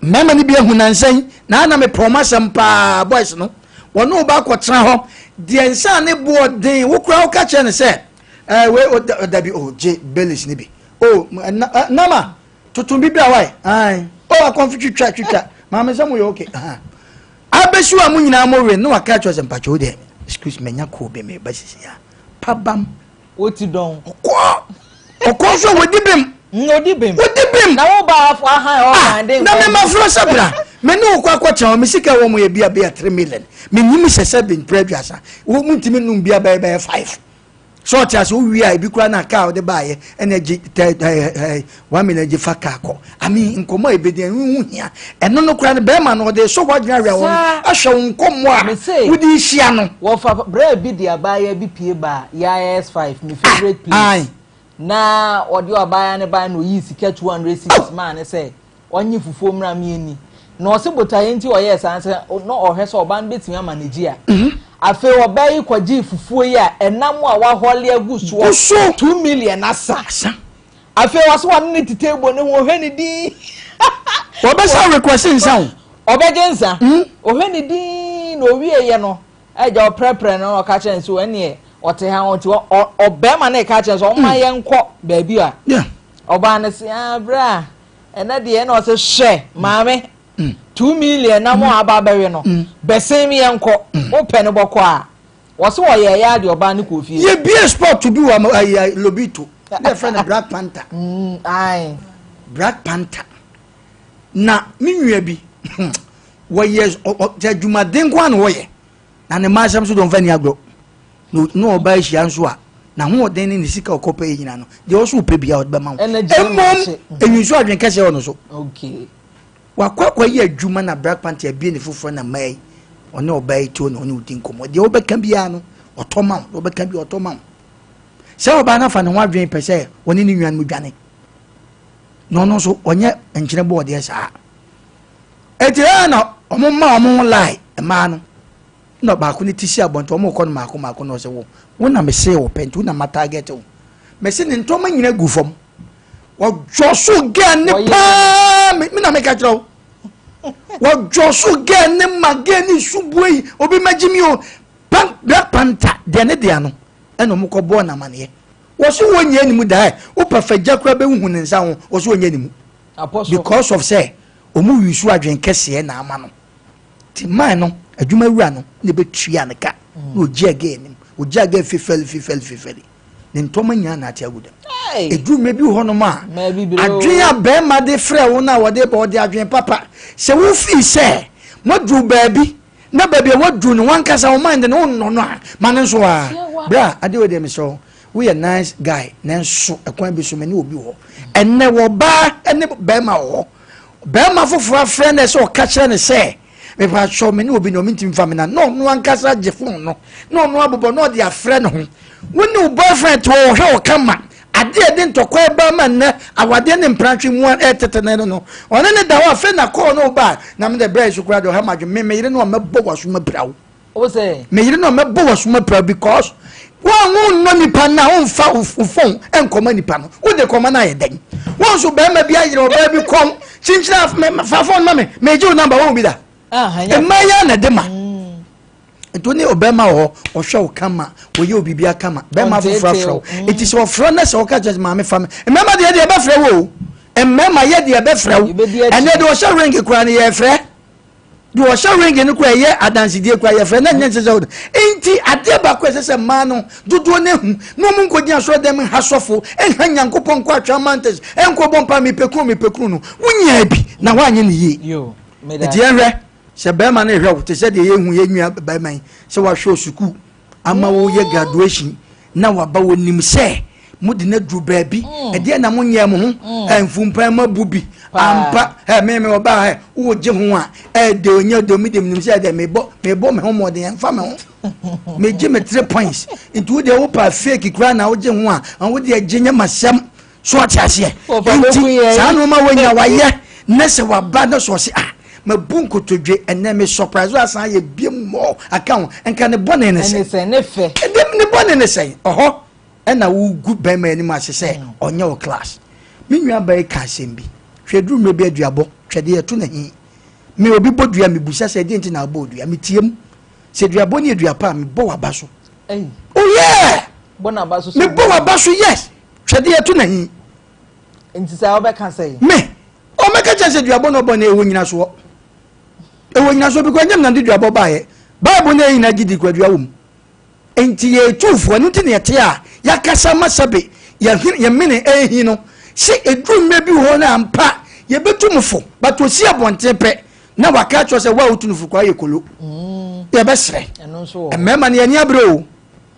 mmarima no bi ahu nansɛ yi na ana mepɛ wɔn asɛm paa boys no wɔne wo ba akɔtena hɔ deɛ nsa ne boɔ den wo koraa woka kyerɛ no sɛ ɛɛ wei o dabi o gye belis ne bi o nama tuntun bi bra wae ae o akɔnfo twitwa twitwa maame sɛ mo yɛ okay. Abɛsi hɔ a mo nyinaa mo we na waka akyerɛ sɛ mpakyɛ wo deɛ excuse me manya koo bi meba sisi a pabam. Woti dɔn. Ɔkɔ ɔkɔ nso wɔdi bem. Odi bem. Odi bem. Na wo ba afɔ ahan ɔhan de. Na me ma fura sɛ bra me ne wo kɔ akɔtena hɔ me sika wɔ mo yɛ bi a bɛyɛ 3 million me nim sɛ sɛ bi mpere 30 wo mo ntumi num bi a bɛyɛ bɛyɛ 5. Sɛ ɔte ase wowie a ebi koraa na kaa a ɔde baayɛ ɛna gye tɛ ɛɛ ɛɛ 1 million gye fa kaa kɔ. Ami nkɔmɔ a ebedi ɛno ho hia. Ɛno no koraa no bɛrima no ɔde sɔ w'adwene awia wɔn ahwɛ wo nkɔmɔ a wode hyia no. Wɔfa brɛ bi de abaayewa bi pie ba yas 5 me favourite place. Na ɔde ɔbaayewa ne baa na oyi sika 200 cedis maa ne sɛ ɔnye fufuo mmra mieni. Na ɔse botaeɛ nti ɔyɛɛ saa sɛ na ɔhwɛ sɛ ɔbaa no bɛtumi ama ne gye a. Afei ɔbaa yi kɔgyee fufuo yi a ɛnam a wahɔle agu soɔ 2 million asa. Afei ɔse wɔne ne tete ebo ne ho ɔhwɛ ne din. Wɔbɛsa request nsa o. Ɔbɛgye nsa. Ɔhwɛ ne din na owie yɛ no ɛgya ɔprɛprɛ no na ɔka kyerɛ no sɛ ɛneɛ ɔte ha ɔte ɔbɛrima no ɛka kyerɛ no sɛ ɔma yɛn nkɔ baabi a ɔbaa no se ah bra ɛnɛ deɛ ɛna ɔsɛ hwɛ maame 2 million na mo aba abɛwe no bɛsɛn mi yɛn kɔ wopɛ no bɔkɔ a wɔsi wɔyɛ ɛyɛ adeɛ ɔbaa no kɔ fie. Yɛ bie sport bi wɔ ayi Lobito ne yɛ fɛ no Black Panther. Black Panther na me nua bi wɔyɛ ɔ adwumaden ko ano wɔyɛ na ne mma asɛm so deɛ ɔmfa ni agorɔ na ɔba ahyia nso a n'ahoɔden ne ne sika ɔkɔ pɛ yɛ nyina no deɛ ɔso pɛ bia ɔde bɛma wo. Mmom enyi nso adwene kɛseɛ wɔ no so. Wakɔ akɔyɛ adwuma na Black Panther abie ne foforɔ na mmaa yi ɔne ɔbaa yi tuo na ɔne odi nkɔmmɔ. Deɛ ɔbɛka biara no ɔtɔ ma wo, deɛ ɔbɛka biara ɔtɔ ma wo. Sɛ ɔbaa no afa ne ho adwene pɛ sɛ ɔne ne nuanom dwane na ɔno nso ɔnyɛ nkyene bɔɔdeɛ saa. Eti ɛyɛ na ɔmo ma ɔmo ho lie mmaa no na baako ne ti si abɔnten ɔmo kɔ no maako maako na ɔsɛ wo wo na mese wo pɛ nti wo na ma target wo. Mese ne ntɔma nyina gu fam. Wɔdwɔ so gɛɛ ne paa me na meka kyerɛ wo. Wɔdwɔ so gɛɛ ne ma gɛɛ ne su bue yi obi mɛgye mi o. Pan Black Panther deɛ ne deɛ no ɛna ɔmo kɔ bɔɔ n'amaneɛ. Wɔso wɔnyɛ anim da ɛ wopɛ fagya koraa bɛhuhu ne nsa ho wɔso wɔnyɛ anim. Because of sɛ ɔmo yusu adwene kɛseɛ na ama no. Ti man no adwuma wura no na ɛbɛtua ne ka na ɔgye agɛ anim. Ɔgye agɛ fefɛli fefɛli fefɛli. Ne ntɔma nyinaa na ate agu dɛm. Ɛduru mmerɛ bi wɔ hɔnom a adwene a bɛrima de frɛ wo no a wɔde ba ɔde adwene papa. Sɛ wofii sɛ moaduru baabi na baabi a woaduru no wankasa wo mind no wonnɔ no a ma no nso a bra adeɛ wei deɛ mesrɛ wo woyɛ nice guy nanso ɛkwan bi so me ne obi wɔ hɔ. Ɛnnɛ wɔbaa ne bɛrima wɔ hɔ. Bɛrima foforɔ afrɛ no sɛ ɔka kyerɛ no sɛ mepakyɛw me ne obi na ɔmentumi mfa me na na ɔno ankasa gye phone no na ɔno abobɔ na ɔde afrɛ ne ho. Wo ne wo boyfriend te hɔ ɔhwɛ wo kama adeɛ a ɛde ntɔkwa ɛba ma nnɛ awadeɛ ne mprantwe mu ɛtete ne no no ɔne ne da hɔ afei na kɔɔ no ba na me de brɛ so koraa de ɔha madwe me me yere no a mɛbɔ w'asom apira wo. Me yere no a mɛbɔ w'asom apira because wɔn a wonnɔ nipa no a womfa wo phone nkɔma nipa no wode kɔma no ayɛ dɛn? Wɔn nso bɛrima bi ayere ɔbaa bi kɔn kyinkyina fa phone ma me megye wo number wɔn bi da mmaa yi a na ɛde ma. Nti wo ne ɔbɛrima wɔ hɔ ɔhwɛ wo kama wɔyɛ wo biribi kama bɛrima foforɔ afrɛ wo nti sɛ ɔfrɛ na sɛ ɔka kyerɛ sɛ maame fa me mmarima deɛ deɛ ɛbɛfrɛ wo o mmarima yɛ deɛ ɛbɛfrɛ wo ɛnɛ deɛ ɔhyɛ ring koraa no yɛfrɛ deɛ ɔhyɛ ring no koraa ɛyɛ adansedie koraa yɛfrɛ na nyɛ nsɛ sɛ nti adeɛ baako ɛsɛ sɛ mmaa no dodoɔ no ehu na wɔn nkɔgyina asɔrɔ dɛm nha sɔfo nha Nyankopɔn nkɔ atwa mountains nkɔ bɔ mpa mepɛ kunu mepɛ kunu no wonyaa bi na woanyɛ ne yie nti yɛnhwɛ sɛ bɛrima no hwɛ wo te sɛ deɛ yɛhu yɛ nua bɛrima yi sɛ wahwɛ wo sukuu ama woyɛ graduation na waba wɔnim sɛ mode no aduru baabi ɛdeɛ na monyɛ mo ho ɛmfumpan ma bu bi ampa ɛ me me ɔbaa ɛ wogye ho a ɛde onyɛ de omi de menim sɛ ɛdɛ mebɔ mebɔ me ho mmɔden ɛmfa me ho megye me 3 points nti wo deɛ wopa fake koraa na wogye ho a wo deɛ gye nyɛ masɛm so ɔte aseɛ nti saa nneɛma wɔ nyina wayɛ ne sɛ waba ne sɛ ɔse ah mabu nkotodwe ɛnɛ me surprise wo asan ayɛ biem mɔ aka ho nka ne bɔne ne sɛ ne fɛ ne bɔne ne sɛ ɔhɔ ɛna wogu bɛrima anim ase sɛ ɔnyɛ wo class. Me nua ba yi ka asɛm bi hwɛ duru mmerɛ bi aduabɔ twɛdeɛ ɛto n'ahi me obi bɔ dua mebusa sɛ ɛdeɛ nti na abɔ dua metie mu sɛ duabɔ ne adua pa a mebɔ waba so. Oh yeah, mebɔ waba so yes twɛdeɛ ɛto n'ahi. Nti sɛ wobɛka sɛ me ɔmɛka kyerɛ sɛ duabɔ na ɔbɔ ne ɛwɔ nyina soɔ. Ɛwɔ nyinasoɔ because ɛnyɛ mnade duabɔ baeɛ. Bible no a yɛn nyinaa gye di koraa dua wɔ mu. Enti yɛyɛ Jewfoɔ, ɛno nti na yɛte a yɛakasa ma sɛbe yɛn hwene yɛn mene ɛrehi no, sɛ ɛduru mmerɛ bi wɔ hɔ no a ampa yɛbɛtu mo fo, but ɔsi abɔnten pɛ na waka akyerɛ sɛ wo a wotu no fo koraa yɛ kolo. Mm. Yɛbɛsrɛ. Mmarima no yɛn ani abere o.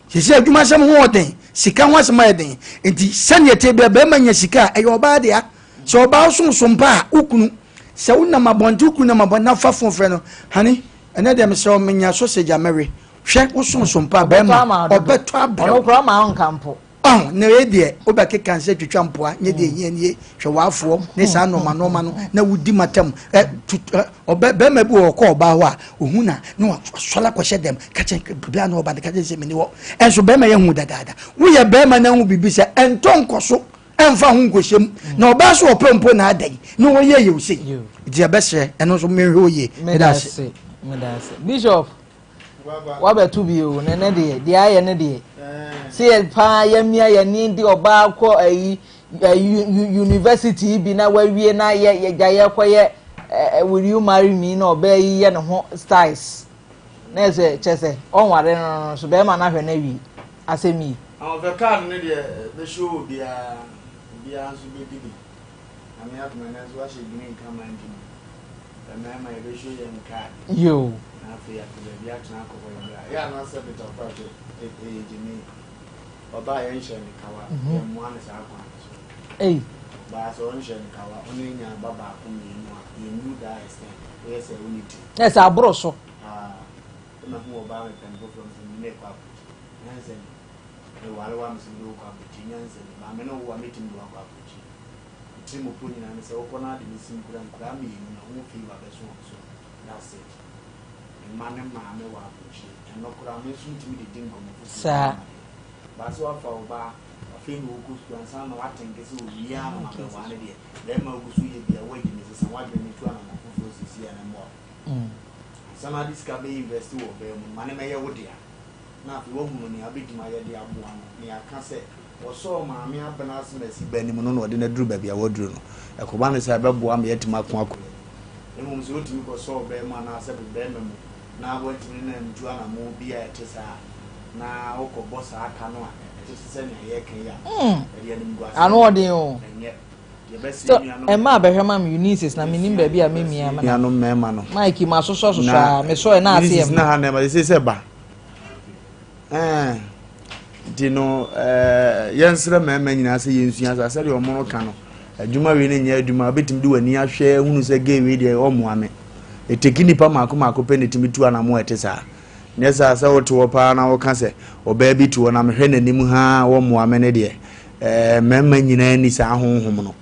Sisi adwuma asɛm ho ɔden, sika ho asɛm ayɛ den. Nti sɛnea ɛte bia barima nya sika a ɛyɛ ɔbaa dea. Sɛ ɔbaa wosomsom pa a wo kunu, sɛ wonam abɔnten wo kunu nam abɔnten na fa fon frɛ no, honey, ɛnɛ deɛ mesrɛ wo menya sausage a mɛwe. Hwɛ wo somsom pa bɛrima ɔbɛtɔ abrɛ wo. Ɔno koraa ma ɔnka mpo. Ɔho na wei deɛ wobɛkeka nsɛ twitwa mpoa nyɛ deɛ ɛhia nie hwɛ w'afoɔ ne saa nnoɔma nnoɔma no na wodi matam ɛ tu ɛ ɔbɛ bɛrima bi wɔ ɔkɔ ɔbaa hɔ a ohu na na wasɔre akɔhyɛ dɛm ka kyɛn bere a na ɔba no ka kyɛn sɛ meni hɔ ɛnso bɛrima yɛ hu dadaada woyɛ bɛrima na hu biribi sɛ ɛntɔ nkɔ so ɛmfa ho nkɔhyɛ mu na ɔbaa so ɔpɛ mpo na adɛn na wɔyɛ yɛ ose nti ɛbɛsrɛ ɛno nso menhwɛ oye meda ase meda ase bishop wabɛto bi o na ɛnɛ deɛ deɛ ayɛ ne deɛ sɛ yɛ paa yɛmia yɛni de ɔbaa kɔ ayi ayi university bi na wawie na yɛ yɛgya yɛkɔ yɛ ɛ will you marry me na ɔbaa yi yɛ ne ho styles na ɛsɛ kyɛ sɛ ɔnware no no so bɛrima no ahwɛ no awie asɛm yi. Ahoɔfɛ card no deɛ bɛhyɛ obiara obiara nso bɛdi bi. Nyame adom ɛnɛ nso wahyɛ green kama nti no mmarima yɛbɛhwɛ yɛn card. Yoo. Na afei yɛapɛ baabi atena akɔbɔ yɛn bra. Ɛyɛ a na sɛ Peter Ɔfrahwɛ ɛyɛ gyimi. Ɔbaa yɛnhyɛ no kawa, yɛmmoa no saa kwan no so. Ei. Ɔbaa sɛ ɔnhyɛ no kawa, ɔno anya ba baako mmienu a, yɛnnu that extent. Woyɛ sɛ wonni ti. Na ɛsɛ aboro so. Paa. Sɛ mahu ɔbaa mepɛ no foforɔ mesɛ mene no kɔ aburokyi. Nyansa ni. Meware wo a mesɛ mede wo kɔ aburokyi. Nyansa ni. Maame no wo a mɛtumi de wo akɔ aburokyi. Me tirimupɔ nyinaa ne sɛ wokɔ na ade no si nkura nkuraa mmienu na ho fever bɛso wɔn so. That's it. Me mma ne maame wɔ aburokyire. Ɛno koraa me nso metumi de di nkɔmmɔ fufuo Saa. ma deɛ. But sɛ wafa wo ba afei na ɔrekɔ sukuu ansa na watenke sɛ owie a na mabɛwaa no deɛ, bɛrima a wogu so yɛ bi a woagye me sesa w'adwene no tu anammɔn foforɔ seesei a na mmoa wo. Ansa na ade sika bɛ invest wɔ ɔbaa mu no, ma no mmɛyɛ wo dea. Na afei woahunu nea wobɛtumi ayɛ de aboa no na yɛaka sɛ Wɔsɔɔ Maame Abena Asemasi ba anim no na ɔde no aduru baabi a waduru no. Ɛkɔba no saa a, ɛbɛboa ama yɛatumi ako akɔ yɛn anim. Na mmom sɛ wotumi kɔsɔ ɔbaa mu anaasɛ barima mu na woantumi ne no antu anammɔn bi a ɛte saa a, na wokɔbɔ saa ka no a ɛtete sɛ nea yɛreka yi a, ɛde animguaseɛ Ano ɔden o. Ɛnyɛ. Yɛbɛsrɛ So nuanom ɛma abɛhwɛ ma me Eunice na menim baabi a memia me na. Nuanom mmarima no. Mike masosɔ sosɔ a mesɔɛ na ase Eunice yɛ na ha na ɛma sɛ sɛ ba. Ɛɛ, nti no ɛɛ yɛnsrɛ mmarima nyinaa sɛ yɛnsua saa sɛdeɛ wɔn no ka no adwuma wei no nyɛ adwuma wobɛtumi de w'ani ahwɛ hunu sɛ gay wei deɛ ɔmmoa me ɛtɛki nnipa mmaako mmaako pɛ na ɛtumi tu anamo a ɛte saa nyɛ saa sɛ wote hɔ paa na woka sɛ ɔbaa bi te hɔ na mehwɛ n'anim haa wɔmmoa me no deɛ ɛɛ mmarima nyinaa ni saa honhom no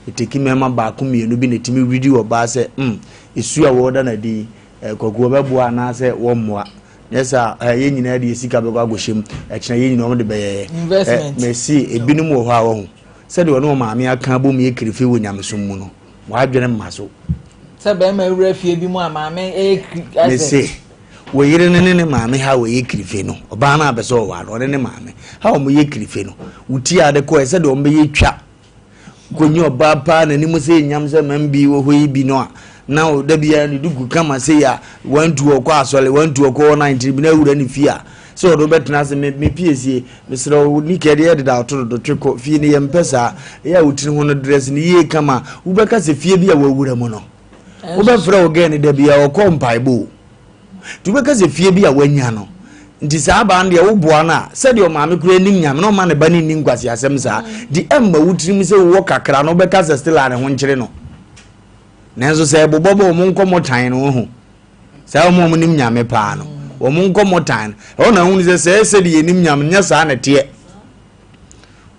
ɛtɛki mmarima baako mmienu bi na ɛtumi redi ɔbaa sɛ mm ɛsu a wɔda no adi kwaku wɔbɛboa anaasɛ wɔmmoa Nyɛ saa a, yɛn nyinaa de yɛn sika bɛkɔ akɔhyɛ mu. Ɛkyena yɛn nyinaa wɔn de bɛyɛ yɛ. Investment. Mese ebinom wɔ hɔ a wɔho sɛdeɛ ɔne wɔn maame aka abom yɛ kirifi wɔ nyamesom mu no, wɔn adwene mma so. Sɛ bɛrima awura fie bi mu a maame ɛyɛ kiri. Mese wo yere no ne ne maame ha wɔyɛ kirifi no, ɔbaa no abɛ sɛ ɔware ɔne ne maame ha wɔn yɛ kirifi no, wo ti ade kɔɛ sɛdeɛ wɔn bɛyɛ twa Kɔnyi ɔbaa paa n'anim sɛ nyam sɛ man bi wɔ hɔ yi bi no a na da biara ne duku kama sei a wantu ɔkɔ asɔre wantu ɔkɔ hɔ na ntiri bi na awura ne fie a sɛ ɔde wobɛtena ase me me piesie mesrɛ wo ni kɛ deɛ deda ɔto dodo twe kɔ fie no yɛmpɛ saa ɛyɛ a wotiri ho no dress no yie kama wobɛka sɛ fie bi a wawura mu no wobɛfrɛ wo gɛɛ no da biara ɔkɔ mpaebɔ o Nti wobɛka sɛ fie bi a wanya no nti saa abaa no deɛ woboa no a sɛdeɛ ɔmaame koraa nim nyame na ɔma ne ba no nni nkwaseasɛm saa nti ɛmma wo tirim sɛ wowɔ kakra no wobɛka sɛ still a ne ho nkyere no nanso sɛ ɛbobɔ bɔ wɔn nkɔmmɔ tan no ho saa wɔn a wɔn nim nyame paa no wɔn nkɔmmɔ tan no ɛhɔ na ahunu sɛ sɛ sɛdeɛ yɛnim nyame nyɛ saa na ɛteɛ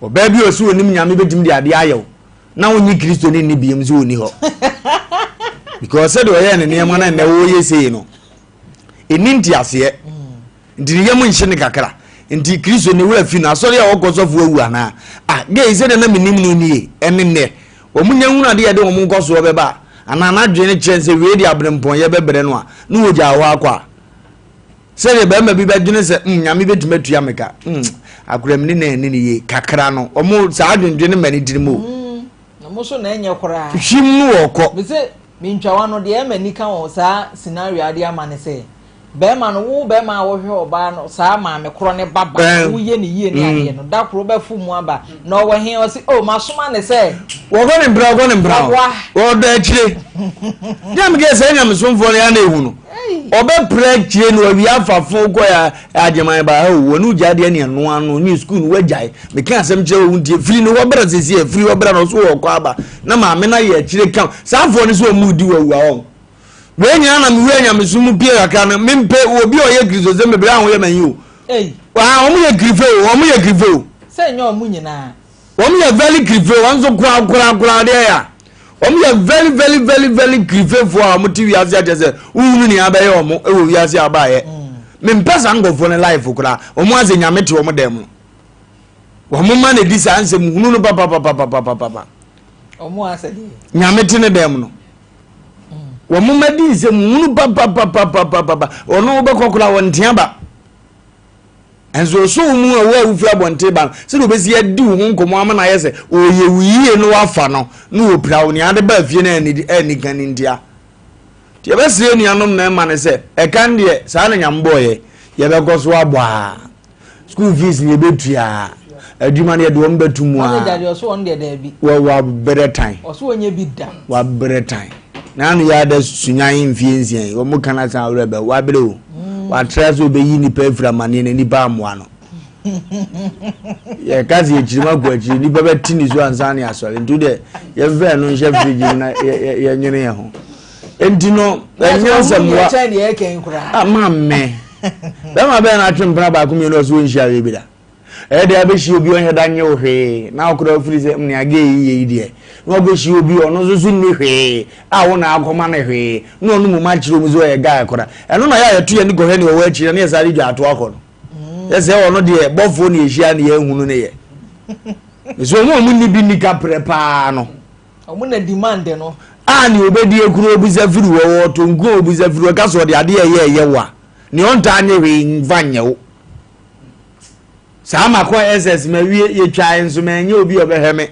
ɔbaa bi a ɔsi onim nyame bɛtumi de adeɛ ayɛ wo na wonye kristo ne nni biam sɛ ɔni hɔ because sɛdeɛ ɔyɛɛ ne nneɛma no nnɛ wɔyɛ sei no ɛni nteaseɛ nti ne yam nhye ne kakra nti kristo ne wura fi no asɔre a wɔkɔ sɔfo awu anaa ah gei sɛdeɛ na menim no nie ɛne nnɛ wɔn nya hunu adeɛ yɛde wɔn nkɔsoɔ bɛba anaa n'adwene kyerɛ sɛ wei de aberempɔnyɛ bɛbrɛ no a ne wɔgya hɔ akɔ a Sɛdeɛ barima bi bɛdwene sɛ, mm, Nyame bɛtumi atua me ka, mm, akora mi ne na ɛne ne yie, kakra no, ɔmo saa adwendwene ma ne tirim o. Mm, na mo so na ɛnyɛ koraa. Hwim no wɔkɔ. Mese Mentwa w'ano, deɛ ɛma ani ka wɔ saa scenario a wode ama ne sɛ, bɛrima no, wo bɛrima a wohwɛ ɔbaa no, saa maame korɔ ne ba ba, woyɛ ne yie ne adeɛ no, da koro wobɛfo mu aba, na ɔwɔ he? Ɔse, oh, masoma ne sɛ. Wɔkɔ ne mpra, wɔkɔ ne mpra o. Wɔdɔ akyire. Deɛ mekɛ sɛ nyamesomfoɔ no yɛ na ehu no. Ɔbɛpra akyire no awia afa fo kɔ ya agyeman ba ha o. Wɔne ogya deɛ ne ɛno ano ne sukuu no wagyae. Meka asɛm kyerɛ wo ntie firi ne hɔ bra sisi ɛ firi hɔ bra na ɔso wɔ kɔ aba na maame no ayɛ akyire ka saa afoɔ no sɛ ɔmo di wawu a wɔn. Wei nyinaa na mewura nyamesom mu pie kakra no mempɛ obi a ɔyɛ kristosɛm bebree a ho yɛ manyi o. Wɔn yɛ kirife o, wɔn yɛ kirife o. Sɛ nyɛ ɔmo nyinaa. Wɔn yɛ very kirife wɔn nso kora kora kora adeɛ yɛ a wɔn yɛ very very very very kirifefoɔ a wɔn te wiase akyɛ sɛ wohunu nea abɛyɛ wɔn wɔ wiase abaayɛ mempɛ saa nkurɔfoɔ no life koraa wɔn asɛ nyame te wɔn dɛm no wɔn ma na di saa nsɛm hunu no papapapapapapa nyame te ne dɛm no wɔn ma di nsɛm hunu papapapapapa ɔno wobɛkɔ koraa wɔn ntea ba. Nso ɔsɔ wo mu a wo a wofiri abɔnten ba no, sɛdeɛ ɔbɛsi adi wo ho nkɔmmɔ ama no ayɛ sɛ ɔyɛ wo yie na wafa no na ɔpira wo nea ade baa fie no anni kan no ntia. Nti yɛbɛsrɛ anuanom mmarima no sɛ, ɛka no deɛ saa na Nyame bɔɔ yɛ, yɛbɛkɔ so abɔ a, school fees no yɛbɛtua a, adwuma no yɛde wɔn bɛto mu a. Manager deɛ ɔso wɔn deɛ daabi. Wɔ wabrɛ tan. Ɔso wɔnyɛ bi da. Wabrɛ tan. N'ano yɛ ada sunyan mfie nsia yi, wɔn ka n'asan awerɛ bɛ, wabrɛ o. Watra sɛ ɔbɛyi nnipa afiri amaneɛ na nnipa ammoa no. Yɛka sɛ yɛkyiri mu akɔ akyiri, nnipa bɛte ne so ansa ne asɔre. Nti deɛ yɛmfa ɛno nhyɛ fridge mu na yɛnwene yɛn ho. Nti no, ɛnyɛ asɛmmoa. Ama mmɛ. Bɛma bɛn na atwe mpena baako mmienu ɔso wɔnhyia wei bi da. Ɛyɛ dɛ abɛhyia obi ɔnyɛ da nyɛ wo hwee na wokora wofiri sɛ nea gay yi yɛ yi deɛ na wakɔhyia obi ɔno nso so nni hwee a wo na akɔma no hwee na ɔno mmom akyerɛ mu sɛ ɔyɛ guy kora ɛno na yɛ a yɛto yɛn ani kɔhwɛ nea ɔwɔ akyiri na yɛsan de dwa ato akɔ no yɛ sɛ ɔno deɛ bɔfoɔ na yɛhyia na yɛahunu no yɛ ɛsɛ ɔmo a ɔmo nni bi nni kaprɛ paa no ɔmo na demand no a nea ɔbɛdi ekuro obisa firi hɔ ɔtɔ nku a obisa firi hɔ ka sɛ ɔde adeɛ ɛyɛ ɛyɛ wo a nea ɔntaa nyɛ hwee mfa nyɛ wo Saa makɔ SS mawie yɛtwae nso manyɛ obi a ɔbɛhwɛ me.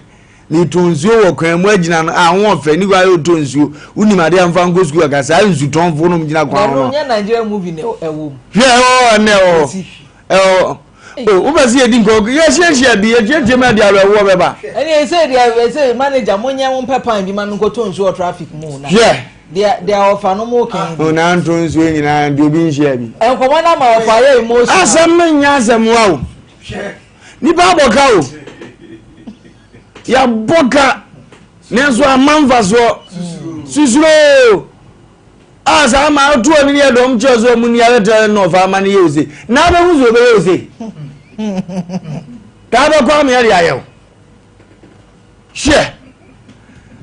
Metɔ nsuo wɔ kwan mu agyina no a ho ɔfɛ ni kwan yɛ ɔtɔ nsuo wonim adeɛ a mfa nkɔ sukuu aka saa nsutɔnfoɔ nom gyina kwan ho no. Ɛno nyɛ Nigerian movie na ɛwɔ mu. Hwɛ ɛwɔ ɛnɛ ɛwɔ ɛwɔ o wopɛ sɛ yɛdi nkɔ yɛhyiahyia bi yɛtiatia mu ɛde awerɛhoɔ bɛba. Ɛne ɛsɛ deɛ ɛsɛ manager monyɛ mo mpɛ pan bi ma menkɔtɔ nsuo wɔ traffic mu na. Hwɛ. Deɛ deɛ ɔfa no mo kɛn. O na nto nsuo nyinaa deɛ obi nhyia bi. Nkɔmɔ na ma ɔfa yɛ emotional. Asɛm no nyɛ asɛm wa o. Nipa abɔ ka o. Yɛabɔ ka nanso ama mfasoɔ. Susuro a saa ma ato ɔne ne yɛ dɔm kyerɛ sɛ ɔmo ni abɛtɛ na ɔfa ama no yɛ ose. Na abɛhu sɛ ɔbɛyɛ ose. Kaa bɛkɔ ameɛ de ayɛ o. Hwɛ!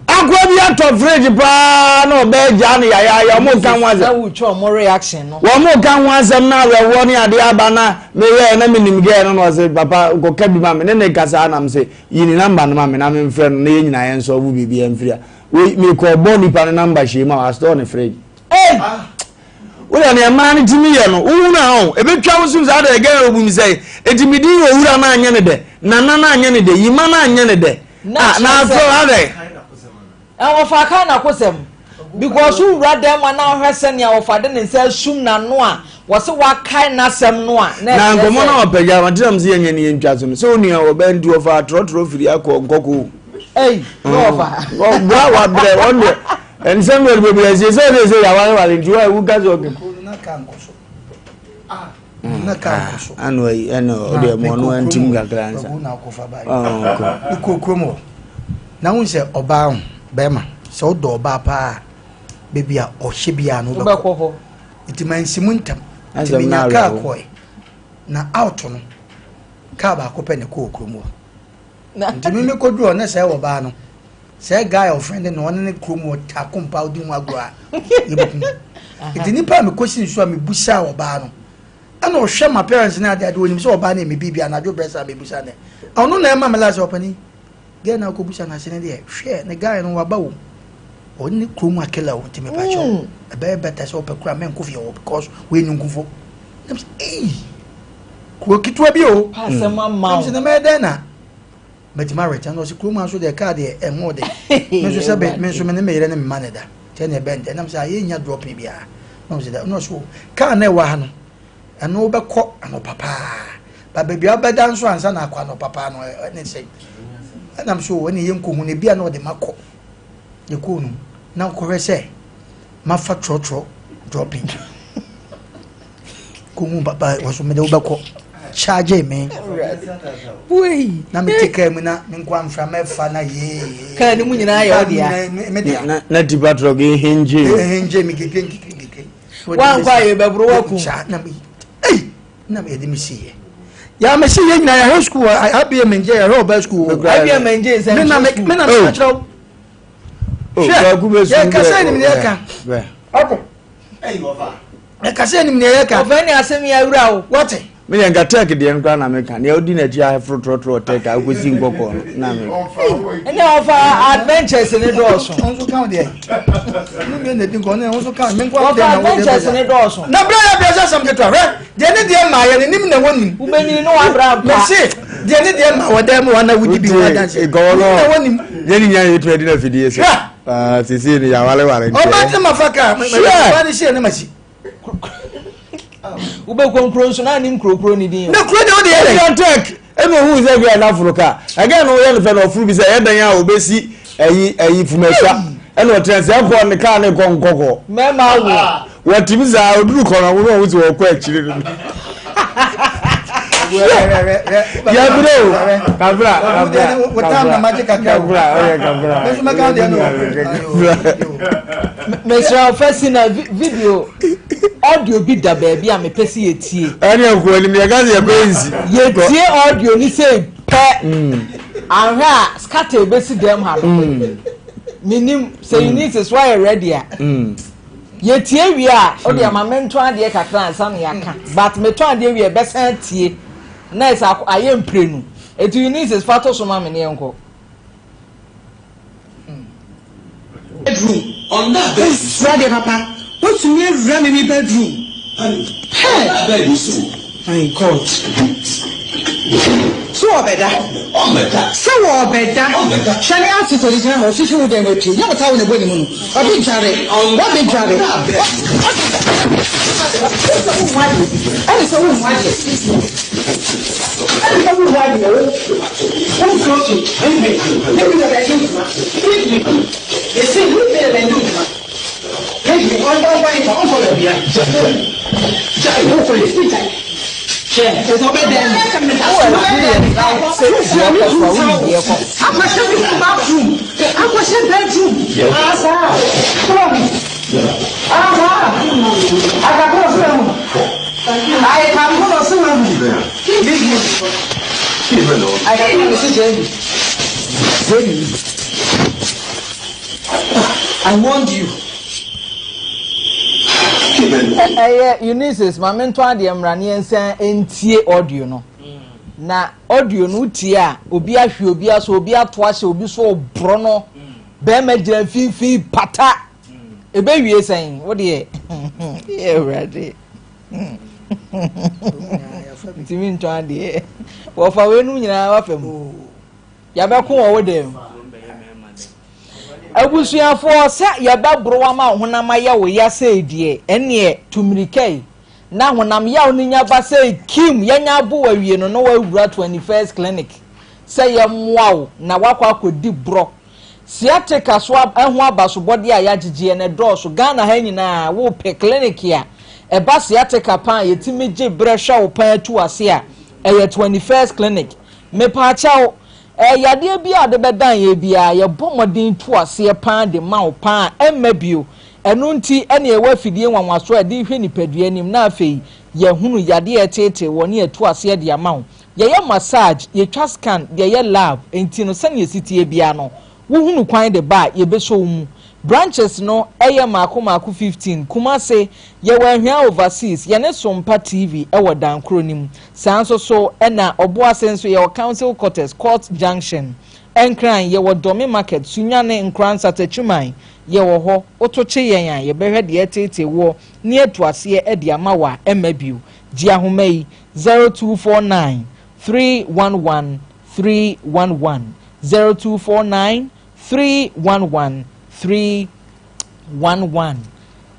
Akoa bi atɔ fridge paa na ɔbɛɛ gyaa no yayaaya wɔn ka ho asɛm. Na wotwa wɔn reaction no. Wɔn ka ho asɛm na awerɛhoɔ ne adeɛ aba na meyɛɛ na menim gɛɛ no na ɔse papa kɔka bi ma me ne ne kasa na mese yi ne namba no ma me na memfrɛ no na yɛn nyinaa yɛn sɔlvo biribi ɛmfiri a wei mekɔ bɔ nipa no namba hyɛ mu a wasitɔɔ ne fridge. Hey! Woyɛ nea mmaa no tumi yɛ no, wohunu a ɔn, ebetwa wo som saa dɛ gɛn obu mi sɛ, eti mi din owura no anyɛ ne dɛ, nana no anyɛ ne dɛ, yima no anyɛ ne dɛ, ah, na afro adɛ. Wɔfa kan n'akosɛm because wowura dan mu a na wohwɛ sɛnea wɔfa de ne nsa asum n'ano a wɔse wakae n'asɛm no a na Na ɛkyerɛ nkɔmmɔ sɛ no a ɔpɛgya no, ɔte nam sɛ yɛnyɛ ne yɛntwa so no, sɛ onua ɔbɛn nti wɔfa atorɔtorɔ firi akɔ nkɔkɔ o. Ei, na wɔfa. Ɔbra wabrɛ, wɔn deɛ. Nsɛm yɛ bebree asie sɛ sɛ sɛ yɛawareware nti wa ewu ka sɛ ɔka. Na kaa nkɔ so. Na kaa nkɔ so. Ano ayi ɛna ɔde ɛmu ɔno antim kakra nsa. Na akɔfa ba yi. Mekɔ kurom hɔ. Na wohu sɛ ɔbaa ho bɛrima sɛ wodɔ ɔbaa paa baabi a ɔhyɛ biara no wobɛkɔ hɔ. Nti mansi mu ntɛm. Nti menya kaa kɔe. Na out no kaa baako pɛ na ɛkɔɔ kurom hɔ. Nti me mekɔduru hɔ na sɛ ɔbaa no Sɛ guy a ɔfrɛnde no ɔne ne kurom wɔ taako mpa odi ho agorɔ a yɛbɛku nti nipa a mekɔsi nso a mebusaa ɔbaa no ɛna ɔhwɛ ma parents ne ade ade onim sɛ ɔbaa no yɛ me biribi anadwo brɛ saa mebusa ne ɔno na ɛma me la sɛ ɔpani gɛɛ na akɔbusa no ase ne deɛ hwɛ ne guy no waba wo ɔne ne kurom akela wo nti mepakyɛw mm. ɛbɛyɛ bɛtɛ sɛ ɔpɛ kora mɛnkɔ fie hɔ because wɔyɛ nyɔnkofo nam sɛ ei kuro ketewa bi o nam sɛ na mɛyɛ dɛn na Mɛtumi awɛkyɛ na ɔsi kurom ha nso deɛ kaa deɛ ɛho de. Me nso sɛ me nso me ne me yere ne me mma na ɛda. Nti ɛna ɛbɛn dɛ nam sɛ ayɛ nya dropping biara. Na ɔsɛ dɛ na ɔsɛ o kaa na ɛwɔ ha no ɛno wobɛkɔ anɔpa paa ba baabi a wobɛda nso ansa na akɔ anɔpa paa no ɛne sɛ ɛnam so ɛne yɛ nkɔhu no ebi a na ɔde makɔ yɛkɔɔ no na wokɔhwɛ sɛ mafa trɔtrɔ dropping kɔhu papa wɔ so mede wobɛkɔ charge me na mete kaa mu na menkɔ amframa ɛfa na yee kaa no mu nyinaa yɛ wo dea na tipa trɔk hengye hengye me keke nkeke nkeke wankɔ a yɛbɛboro waku na me ei na yɛde me siiɛ yà mɛ si yɛ nyinaa yɛhwɛ sukuu IBM ngye yɛhwɛ ɔbɛ sukuu IBM ngye nsɛm me na me na me kyerɛ wo hwɛ yɛ kasa anim ne yɛ ka ɔkɔ yɛ kasa anim ne yɛ ka ɔfɛ ne asɛm yɛ awura o wɔte. Me deɛ nka tech deɛ no koraa na meka nea odi n'akyi aheforo trɔtrɔ tech a wokɔsi nkɔkɔɔ no na me. Ɛnna ɔfa adventures ne dɔɔso. Ɔnso ka deɛ. Ne mmienu na di nkɔ ne ɔnso ka me nkɔ deɛ na wɔde adventures ne dɔɔso. Na bere yɛ bere sɛ asɛm ketewa hwɛ deɛ ne deɛ maa yɛ ne nim na wɔnim. Wobɛnyini ne wabra mpa. Mese deɛ ne deɛ maa wɔ dan mu hɔ na wodi bi ho adanse. Nkɔmɔ no Nim na wɔnim. yɛn nyinaa yɛtumi adi na afidie so. Hwɛ. Sisi ni yɛawareware nkyɛn. Ɔbaa te ma fa kaa. Mɛ ne hyɛ ne ma si. Wobɛkɔ nkuro nso na anim kurokuro ne din. Na kuro deɛ wode yɛ dɛn? Tech ɛna ohun sɛ bi a n'aforo kaa ɛgɛn no yɛ no fɛ na ɔforo bi sɛ ɛyɛ dan a obesi ɛyi ɛyi fumɛsa ɛna ɔtena sɛ ɛkɔ ne kaa ne kɔ nkɔkɔ. Mɛma wo. Wɔtumi saa oduru kɔ na wɔn a wɔsi wɔkɔ akyire no. Yabere o kabra kabra kabra ɔyɛ kabra. Mesrɛ wo fa si na video audio bi da baabi a mepɛ sɛ yɛtie. Ɛne ɛkɔ anim yɛka sɛ yɛkɔ nsi. Yɛtie audio ni sɛ pɛ ahwɛ a scatter ebesi dɛm ha no. Menim sɛ Eunice so ayɛ ready a. Yɛtie wie a wode ama mentɔ adeɛ kakra ansa na yɛaka but metɔ adeɛ wie a ɛbɛsan atie na ɛsɛ ayɛ mprenu. Eti Eunice fa to so ma me ne yɛnkɔ. Bedroom ɔnda bed so. Wosua deɛ papa, wotumi awura me me bedroom. Honey, ɔnda bed so. My God. So ɔbɛda? Ɔmmɛda. Sɛ wɔɔbɛda. Ɔmmɛda. Hwɛ ne outfit ɔde gyina hɔ, ɔhwehwɛ wo dan mu apue. Nyɛ ɔtaa wo na ɛbɔ ne mu no. Ɔde dware. Ɔde dware. Ɛne sɛ wonhu adeɛ. Ɛne sɛ wonhu adeɛ. Ɛne sɛ wonhu adeɛ. Wo wonsuro hwee. Ne bi na bɛgye ntoma. Yɛse ne bi na bɛgye ntoma. Wowɔ experience na sɛ deɛ ɔkɔ so a wonim deɛ ɛkɔ so. I warned you. Ɛyɛ Eunice ma mentɔ adeɛ mmra ne yɛnsan ntie audio no. Na audio no wotie a obi ahwe obi aso obi ato ahyɛ obi so ɔborɔ no bɛrima gyina mfimfini pata ɛbɛwie sɛn wo deɛ yɛ awurade ntumi ntɔ adeɛ wɔfa weinom nyinaa wafa mu yɛbɛko wɔ wo dɛm abusuafoɔ sɛ yɛbɛboro ama wo honam ayɛ wo ya sɛ deɛ ɛneɛ tu mmirika yi na honam yaw no nya ba sɛ kim yɛnya abo awie no na wawura 21st clinic sɛ yɛmmoa wo na wakɔ akɔdi borɔ sciatica so ɛho abasobɔdeɛ a yɛagyegyeɛ no dɔɔso Ghana ha nyinaa wopɛ clinic a ɛba sciatica pan a yɛtumi gye berɛ hwɛ wo pan atu ase a ɛyɛ 21st clinic mepaakyɛw yadeɛ bi a de bɛdan yɛ biara yɛbɔ mmɔden tu aseɛ paa de ma wo paa ɛmma bio ɛno nti ɛne ɛwɔ afidie nwanwaso a ɛde hwɛ nipadua anim na afei yɛhunu yadeɛ ɛteetee wɔ ne yɛtu aseɛ de ama wo yɛyɛ massage yɛtwa scan yɛyɛ lab nti no sɛnea esi tie biara no wohunu kwan de ba a yɛbɛsɔ wo mu branches no ɛyɛ maako maako 15 Kumase yɛwɔ Ahwea Overseas yɛne Sompa TV ɛwɔ Dankoro no mu saa nso so ɛna Ɔboase nso yɛwɔ Council Quarters Court Junction Nkran yɛwɔ Dɔme Market Sunyane Nkoransa Takyiman yɛwɔ hɔ woto kye yɛn a yɛbɛhwɛ deɛ ɛteetee woɔ ne atu aseɛ ɛde ama wɔ a ɛmma bio gye ahoma yi 0249 311 311 0249 311 3. 11.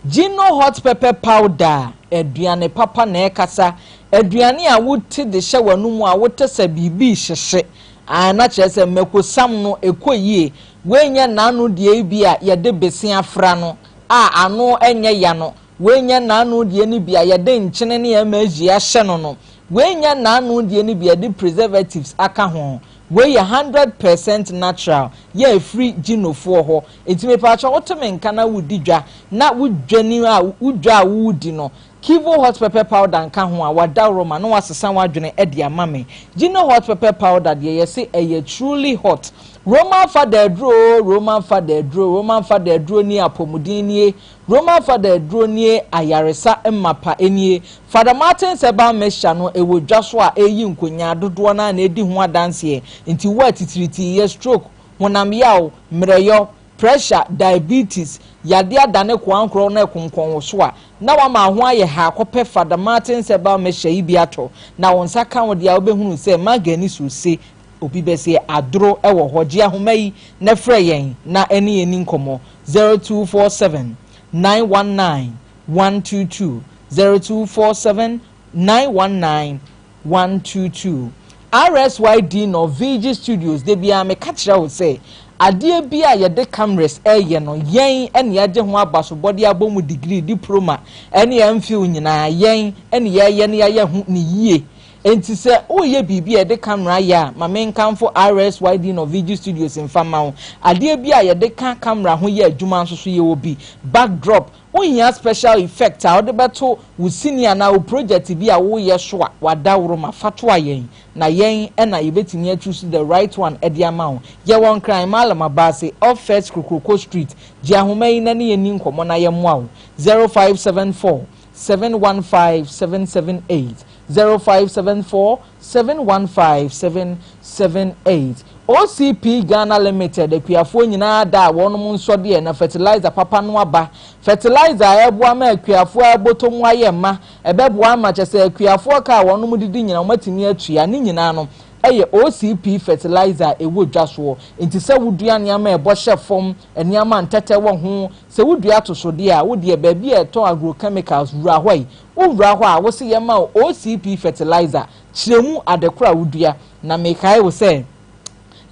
Gino hot pepper powder, aduane papa na ɛkasa. Aduane a wote de hyɛ w'anum a wote sɛ biribi rehyehye. Ae, na kyerɛ sɛ mmakosam no ɛkɔ yie. Wei nyɛ n'ano deɛ yi bi a yɛde bese afra no a ano nyɛ ya no. Wei nyɛ n'ano deɛ no bi a yɛde nkyene ne MSG ahyɛ no no. Wei nyɛ n'ano deɛ no bi a yɛde preservatives aka ho. Wei yɛ 100% natural, yɛ ɛfiri Ginofoɔ hɔ. Enti mepaakyɛw wote me nka na wodi dwa na wo dwani a wo dwa a woredi no Kivo hot pepper powder nka ho a wadaworo ma na wasesa w'adwene de ama me. Gino hot pepper powder deɛ yɛse ɛyɛ truly hot. Roman fada aduro oo Roman fada aduro Roman fada aduro nie apɔmuden nie Roman fada aduro nie ayaresa mmapa nie Father Martin's herbal mixture no ɛwɔ dwa so a ɛreyi nkonyaa dodoɔ no ara na ɛdi ho adanseɛ nti wo a titiritii yɛ stroke honam yaw, mmerɛyɔ, pressure, diabetes, yadeɛ adane koankorɔ na ɛkonkɔn wo so a, na wama ho ayɛ ha kɔpɛ Father Martin's Herbal Mixture yi bi atɔ na wo nsa ka wo deɛ a wobɛhunu sɛ magani so se obi bɛseɛ adoro wɔ hɔ. Gye ahoma yi na frɛ yɛn na ɛne yɛn ni nkɔmmɔ 0247 919 122, 0247 919 122. RSYD Norvege Studios da biara meka kyerɛ wo sɛ adeɛ bi a yɛde cameras ɛyɛ no yɛn ɛne yɛagye ho abasobɔde abɔ mu degree, diploma ɛne MPhil nyinaa yɛn ɛne yɛyɛ ne yɛayɛ ho ne yie. Enti sɛ woreyɛ biribi a yɛde camera yɛ a ma menkamfo RSYD Norvege Studios mfa mma wo. Adeɛ bi a yɛde ka camera ho yɛ adwuma nso so yɛwɔ bi, backdrop, Wohia special effect a wode bɛto wo sini anaa wo project bi a woreyɛ so a, w'adaworo ma fa toa yɛn na yɛn na yɛbɛtumi a choose the right one de ama wo. Yɛwɔ Nkran, Mallam Abaase, off First Kokroko Street. Gye ahoma yi na ne yɛn nni nkɔmmɔ na yɛmmoa wo. 0574 715 778, 0574 715 778. OCP Ghana Limited akuafoɔ nyinaa da a wɔnom nsɔ deɛ na fertilizer papa no aba. Fertilizer a ɛboa ma akuafoɔ abotɔ mu ayɛ mma, ɛbɛboa ama kyɛ sɛ akuafoɔ ka a wɔnom didi nyina wɔn atumi atua, ne nyinaa no ɛyɛ OCP fertilizer a ɛwɔ dwa soɔ. Nti sɛ wodua nneɛma a ɛbɔ hyɛ fam, nneɛma a ntɛtɛ wɔ ho, sɛ wodua atosodeɛ a, wodeɛ baabi a ɛtɔn agrochemicals wura hɔ yi, wowura hɔ a wose yɛma wo OCP fertilizer, kyerɛ mu adekoro a wodua. Na mekae wo sɛ,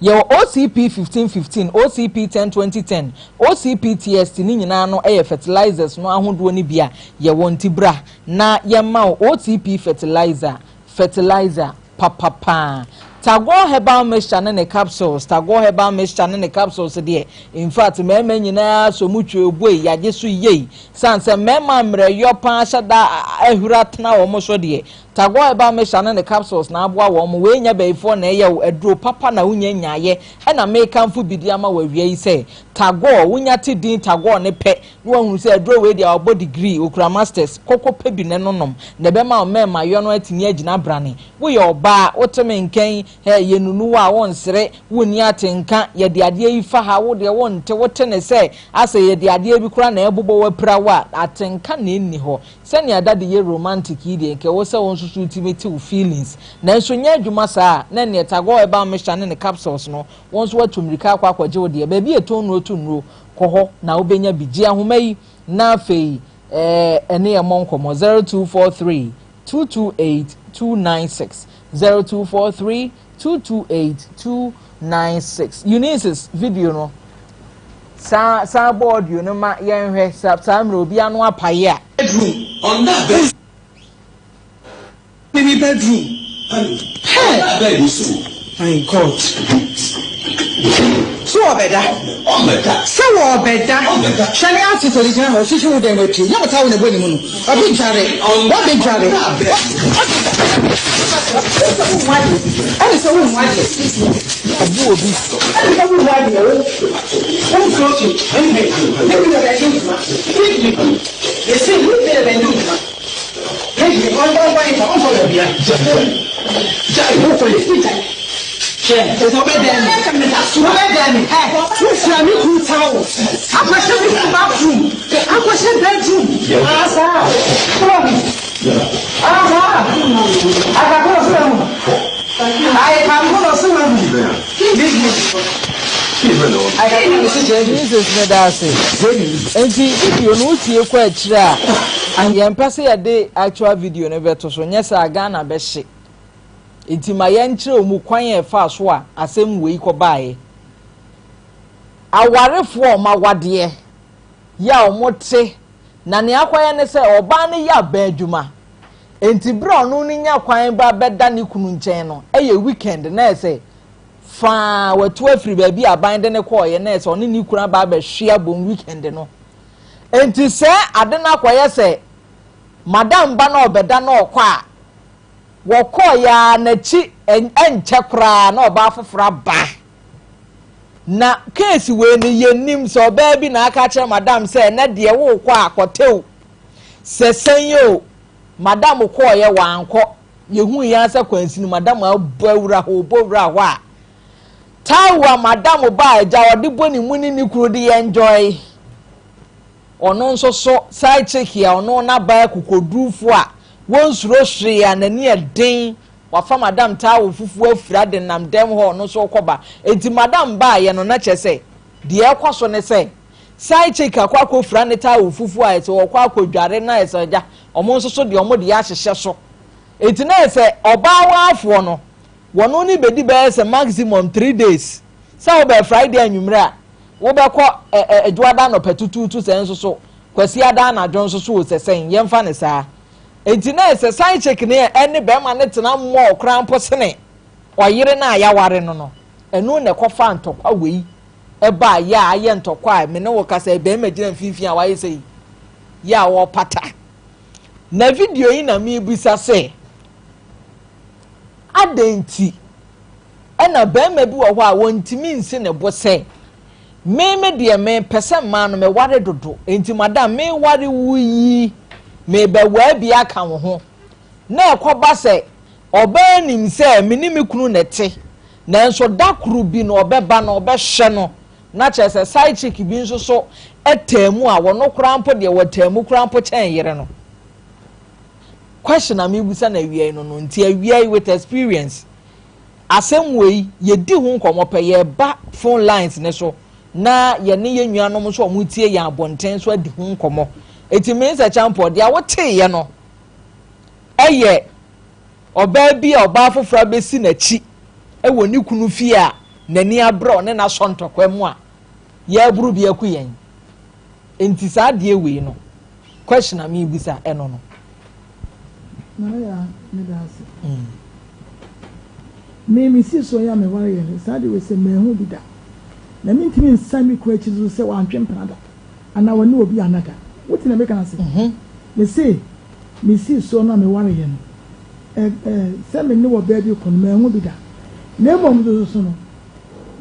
yɛwɔ OCP 1515, OCP 10 2010, OCP TST ne nyinaa no yɛ fertilizers no ahodoɔ no bi a yɛwɔ nti bra na yɛmma wo OCP fertilizer, fertilizer papapaa. Tagore herbal mixture ne ne capsules, Tagore herbal mixture ne ne capsules deɛ, in fact mmarima nyinaa sɔ mu twe oboe, yagye so yei. Sane sɛ mmarima mmerɛyɔ paa hyɛ da ahura tena wɔn so deɛ, Tagore herbal mixture ne ne capsules na aboa wɔn, wei nyɛ bayifoɔ na ɛyɛ wo, aduro papa na wonya nyaeɛ, ɛna mekamfo bi de ama wo awia yi sɛ, Tagore, wonya te din Tagore no pɛ na wahunu sɛ aduro wei deɛ wabɔ degree, okura masters, kɔkɔ pɛ bi na ɛnonom, na ɛbɛma wo mmarima yɔ no atumi agyina brane. Woyɛ ɔbaa, wote me nka yi, hɛ, yɛnunu wo a wonsere, wonni atenka, yɛde adeɛ yi fa ha, wo deɛ wonte, wote ne sɛ asɛ yɛde adeɛ bi koraa na ɛrebobɔ wo apira wo a, atenka na ɛnni hɔ. Sɛnea Daddy yɛ romantic yi deɛ, nka ɛwɔ sɛ wo nso so wotumi te wo feelings. Nanso nyɛ adwuma saa a, na ɛneɛ Tagore herbal mixture ne ne capsules no, wo nso woatu mmirika akɔ akɔgye wo deɛ. Baabi a ɛtɔn nnuro to nnuro, kɔ hɔ na wobɛnya bi. Gye ahoma yi na afei ɛɛ ɛne yɛn mmɔ nkɔmmɔ, 0243 228 296, 0243 228 296. Eunice's video no, san san bɔ audio no ma yɛnhwɛ sa saa mmerɛ obi ano apae a. Bedroom on that bed. Me bedroom. Hey. Bed so. My God. So ɔbɛda. Ɔbɛda. Sɛ wɔbɛda. Ɔbɛda. Hwɛ ne outfit ɔde gyina hɔ hwehwɛ wo dɛn wapie. Nyɛ ɔtaa wo na ɛbɔ ne mu no. Ɔbɛ dware. Ɔbɛ dware. Ɛne sɛ wo nwa deɛ. Ɔbu obi. Ɛne sɛ wo nwa deɛ wo. Wo nsuo fi. Ɛne ne bi na bɛgye ntoma. Yɛsɛ ne bi na bɛgye ntoma. Wofura me kuru towel akɔhyɛ me kuru bathroom akɔhyɛ bedroom asa aha akakoro so ahu ayɛ kanko na ɔso ahu. Mrs. Medase. Nti video no wotie kɔ akyire a, yɛmpɛ sɛ yɛde actual video no bɛto so, nyɛ sɛ a Ghana bɛhye. Nti ma yɛnkyerɛ mu kwan a ɛfaa so a asɛm wei kɔbaeɛ. Awarefoɔ a wɔn awadeɛ yɛ a wɔte na nea akɔyɛ ne sɛ ɔbaa no yɛ aban adwuma. Nti berɛ a ɔno no nya kwan ba bɛda ne kunu nkyɛn no ɛyɛ weekend na ɛsɛ faa watu afiri baabi a aban de ne kɔɔeɛ na ɛsɛ ɔne ne kunu aba abɛhwe abom weekend no. Nti sɛ ade no akɔyɛ sɛ madam ba na ɔbɛda na ɔkɔ a, wɔkɔɔeɛ a n'akyi ɛnkyɛ koraa na ɔbaa foforɔ aba. Na case wei no yɛnim sɛ ɔbaa bi na aka akyerɛ madam sɛ ɛnɛ deɛ worekɔ a kɔtew sɛ sɛn o, madam kɔɔeɛ wankɔ. Yɛhuu yɛn sɛ kwansini madam abɔ awura hɔ, ɔbɔ wura hɔ a taawu a madam ba a agya ɔde bɔ ne mu ne ne kunu de yɛn enjoy. Ɔno nso so side chick a ɔno n'aba akokodurufo a wɔnsuro hwee a n'ani ɛden, wafa madam taawu fufuo afira de nam dɛm hɔ, ɔno nso kɔba. Enti madam baayɛ no na kyerɛ sɛ deɛ ɛkɔ so ne sɛ side chick akɔ akɔfira ne taawu fufuo a ɛsɛ ɔkɔ akɔdware na ɛsɛ agya ɔmo nso so deɛ ɔmo de ahyehyɛ so. Enti na ɛsɛ ɔbaa waafoɔ no wɔno ne bɛdi bɛyɛ sɛ maximum 3 days. Sɛ wobɛ Friday anwummerɛ a wobɛkɔ Adwoada anɔpa tutuutu, sɛ nso so Kwasiada anadwo nso so sɛ sɛn yɛmfa ne saa. Enti na ɛsɛ side chick ne ɛne bɛrima ne tena mmɔɔ koraa mpo sene ɔyere no a yɛaware no no. Ɛno na ɛkɔfa ntɔkwa wei ɛbaa yɛ a ayɛ ntɔkwa a me ne wo kasa bɛrima gyina mfimfini a wayɛ sɛ yi yɛ a wɔpata. Na video yi na mebisa sɛ adɛn nti ɛna bɛrima bi wɔ hɔ a wɔntumi nsi ne bo sɛ me me deɛ mepɛ sɛ mmaa no meware dodo, nti madam meware wo yi mebɛwaa bi aka wo ho, na ɛkɔba sɛ ɔbaa nim sɛ me ne me kunu na ɛte, nanso da koro bi no ɔbɛba no ɔbɛhwɛ no na kyerɛ sɛ side chick bi nso so ɛtaa mu a wɔno koraa mpo deɛ wɔtaa mu koraa mpo kyɛn yere no. Question a mebisa na awia yi no, nti awia yi with experience asɛm wei yɛdi ho nkɔmmɔ pɛ, yɛba phone lines ne so na yɛne yɛn nuanom nso a wɔtie yɛn abɔnten so adi ho nkɔmmɔ. Eti me nsɛ kyampɔ deɛ woteeɛ no ɛyɛ ɔbaa bi a ɔbaa foforɔ abɛsi n'akyi ɛwɔ ne kunu fie a n'ani abrɛ ɔne n'asɔ ntɔkwa mu a yɛreboro bi aku yɛn. Nti saa adeɛ wei no question a mebisa ɛno no. Nana ya meda ase. Me me si so ya me ware yɛ no saa de wei sɛ mahu bi da. Na mentumi nsan me kunu akyi so sɛ wantwe mpena da anaa wɔne obi ana da. Wote na meka no ase? Me se me si so na me ware yɛ no sɛ me ne wɔ baa bi kɔ no mahu bi da. Na mmom nso so no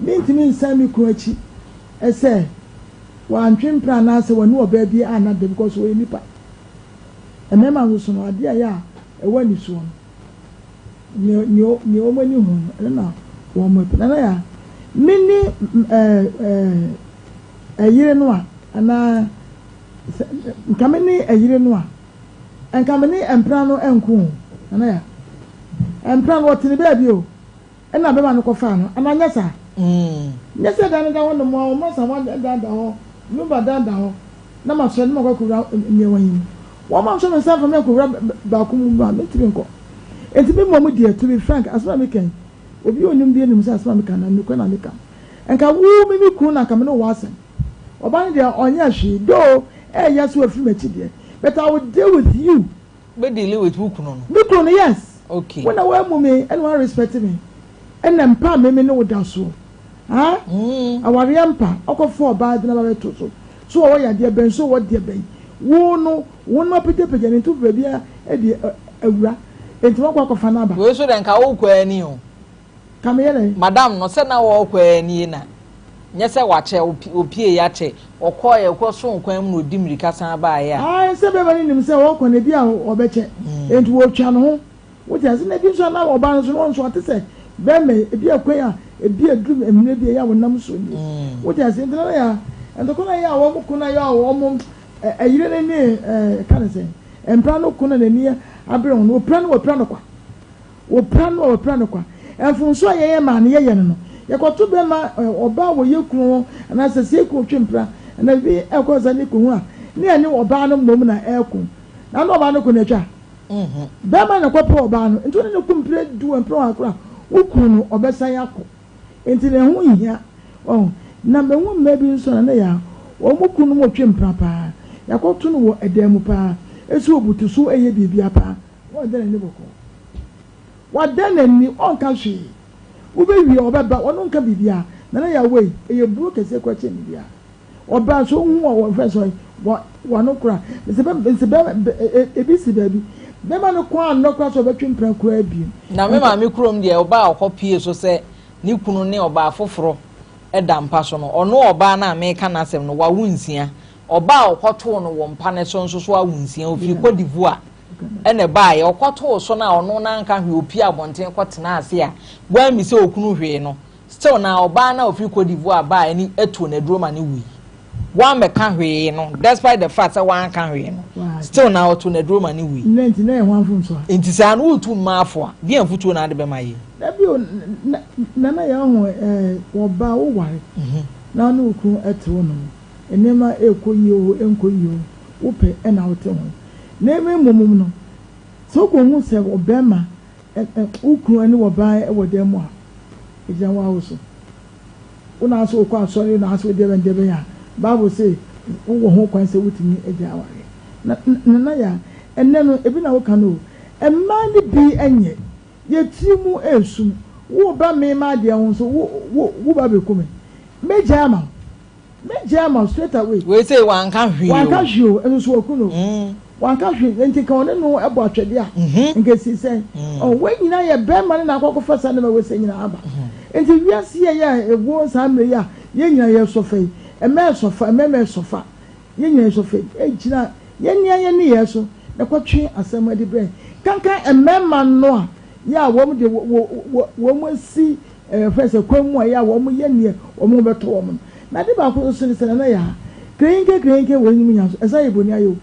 mentumi nsan me kunu akyi sɛ wantwe mpena anaasɛ wɔne ɔbaa bi ana da because wɔyɛ nipa. Mmarima nso so no adeɛ a ɛyɛ a ɛwɔ anisoɔ no nea wɔn ani hu no ɛno na wɔn pɛ. Nana ya me ne ɛyere no a anaa nka me ne ɛyere no a nka me ne mpena no nko o. Nana ya mpena no ɔte ne baabi o, ɛna bɛma no kɔfaa no anaa nyɛ saa. Nyɛ sɛ dan no da hɔ nom a ɔma sa wɔn dan da hɔ lumba dan da hɔ na ma sɔrɔ ne ma kɔ akɔwura nneɛma yi mu. Wɔn ma nso me nsa nfa me nkɔwura baako mu ma mentumi nkɔ. Enti me mmom deɛ, to be frank, asɛm a meka yi, obi a onim bi anim sɛ asɛm a meka no nokorɛ na meka. Nka wo me me kunu na nka me ne wo wɔ asɛm. Ɔbaa no deɛ ɔnyɛ hwee, though ɛyɛ sɛ wafiri m'akyi deɛ, but I will deal with you. Bɛ deal with wo kunu no? Me kunu no, yes. Okay. Wo na woamu me ɛna wa respect me. Ɛna mpa a me me ne wo da soɔ. Ah? Awareɛ mpa, ɔkɔfa ɔbaa de no aba bɛto so. So ɔwɔ yadeɛ bɛn, so ɔwɔ deɛ bɛn. Wo no, wo no apagyapagya ne nti wopɛ baabi a de awura. Enti woakɔ akɔfa no aba. Wei so deɛ nka wokɔ ani o. Ka meyɛ dɛn? Madam no sɛ na wɔrekɔ ani na nyɛ sɛ wakyɛ, opie akyɛ, ɔkɔɛ ɔkɔ so kwan mu na odi mmirika san baeɛ a. Ae, sɛ bɛrima no nim sɛ wɔkɔ no ebi a ɔbɛkyɛ, enti wɔtwa ne ho. Wote ase? Na ebi nso a na ɔbaa no nso no ɔno nso ɔte sɛ bɛrima yi, ebi a kwan a ebi aduru mmerɛ bi a ɛyɛ a wɔnam so nie. Wote ase? Nti na yɛ a ntɔkwa no a ɛyɛ a wɔn ko no a ɛyɛ a wɔn ɛyere no ne ɛɛ ka ne sɛn mpra no ko no n'ani abere ho no, wɔpira no wɔpira no kwa. Wɔpira no a wɔpira no kwa. Mfomso a yɛyɛ maa no yɛyɛ no no. Yɛkɔto bɛrima ɔbaa wɔ yɛ kunu ho anaasɛ sɛ yɛ kunu twe mpena anaa biribi ɛkɔ saa ne kunu ho a, ne yɛne ɔbaa no mmom na ɛreko. Na ne ɔbaa no ko na atwa. Bɛrima na ɛkɔpɛ ɔbaa no, nti wo ne no ko mprɛ du mprɛ ɔha koraa a, wo kunu no ɔbɛsan akɔ. Nti na ɛho nhia. Wahu? Na mahu mmaa bi nso a na yɛ a wɔn kununom retwe mpena paa. Yɛakɔto no wɔ ɛdan mu paa, ɛsi ɔbutu so reyɛ biribiara paa, na wadan n'ani bɔkɔɔ. Wadan n'ani, ɔnka hwee. Wobɛwie a, ɔbɛba, ɔno nka biribiara. Na na yɛ a wei, ɛyɛ buro kɛseɛ koraa kyɛn biribiara. Ɔbaa nso wohu wɔ wɔn fɛn sɛ wɔ wɔn kora. Mesɛ bɛ mesɛ bɛ bɛ ebi si baabi. Bɛma no kwan annɔ koraa sɛ ɔbɛtwe mpena koraa bio. Na me maame kurom deɛ ɔbaa a ɔkɔ pie so sɛ ne kunu ne ɔbaa foforɔ da mpa so no, ɔno ɔbaa no a meka n'asɛm no, wawo nsia. Ɔbaa a ɔkɔtoo no wɔ mpa no so nso so awo nsia. Ɔfiri Cote d'Ivoire ɛna ɛbaeɛ. Ɔkɔtoo so no a ɔno no anka hwee, ɔpie abɔnten kɔtenaa ase a wammisa okunu hwee no, Still na ɔbaa no a ɔfiri Cote d'Ivoire baeɛ no too no aduro ma no wui. Wammɛka hwee no, despite the fact sɛ wanka hwee no, still na ɔtoo no aduro ma no wui. Nnɛ nti na ɛyɛ hwan mfomso a? Nti saa no woretu mmaa fo a, deɛn afotuo na wode bɛma yɛn? Dabi o, Nana yɛn ho eh, ɔbaa wo ware na wo ne wo kunu te hɔ nom, nneɛma ɛrekɔ yie o, ɛnkɔ yie o, wo pɛ na wote ho. Na mmom no, sɛ wokɔhu sɛ ɔbarima Wo kunu ne ɔbaa wɔ dan mu a, egyina wo ara wo so. Wo na asɛ wokɔ asɔre na asɛ wodeɛ bɛn deɛ bɛn a, Bible se wowɔ ho kwan sɛ wotumi gyae awareɛ. Na Nana Yaa, ɛnnɛ no ebi na woka no o, mmaa no bi nyɛ, yɛ tiri mu ɛresum, wo ba me m'adeɛ ho nso wo wo wo ba bɛku me, mɛgyae ama wo. Me gyaa ma straight away. Wei sei wanka hwee o. Wanka hwee o, nso so waku no o. Wanka hwee, nti nka ɔne no bɔ atwɛdeɛ a, nka esii sɛn? Ɔho, wei nyinaa yɛ bɛɛma no na akɔ akɔfa saa nneɛma wei sɛ nyinaa aba. Nti wiase yi a yɛ ɛwɔ saa mmerɛ yi a yɛn nyinaa yɛresɔfa yi, mmaa ɛsɔfa, mmarima ɛsɔfa, yɛn nyinaa yɛsɔfa yi, ɛgyina yɛn nea yɛn nneyɛɛ so na ɛkɔtwe asɛm ɛde brɛ yɛn. Kankan mmarima no a yɛ a wɔn deɛ wɔ wɔ wɔn asi Ɛyɛ fɛ sɛ kwan mu a ɛyɛ a wɔyɛ neɛ wɔn ho bɛtɔ wɔn no. Na ade baako nso ne sɛ, Nana Yaa, krenyinke krenyinke wɔ enyim nya nso, ɛsan yɛ boni ayɛ o.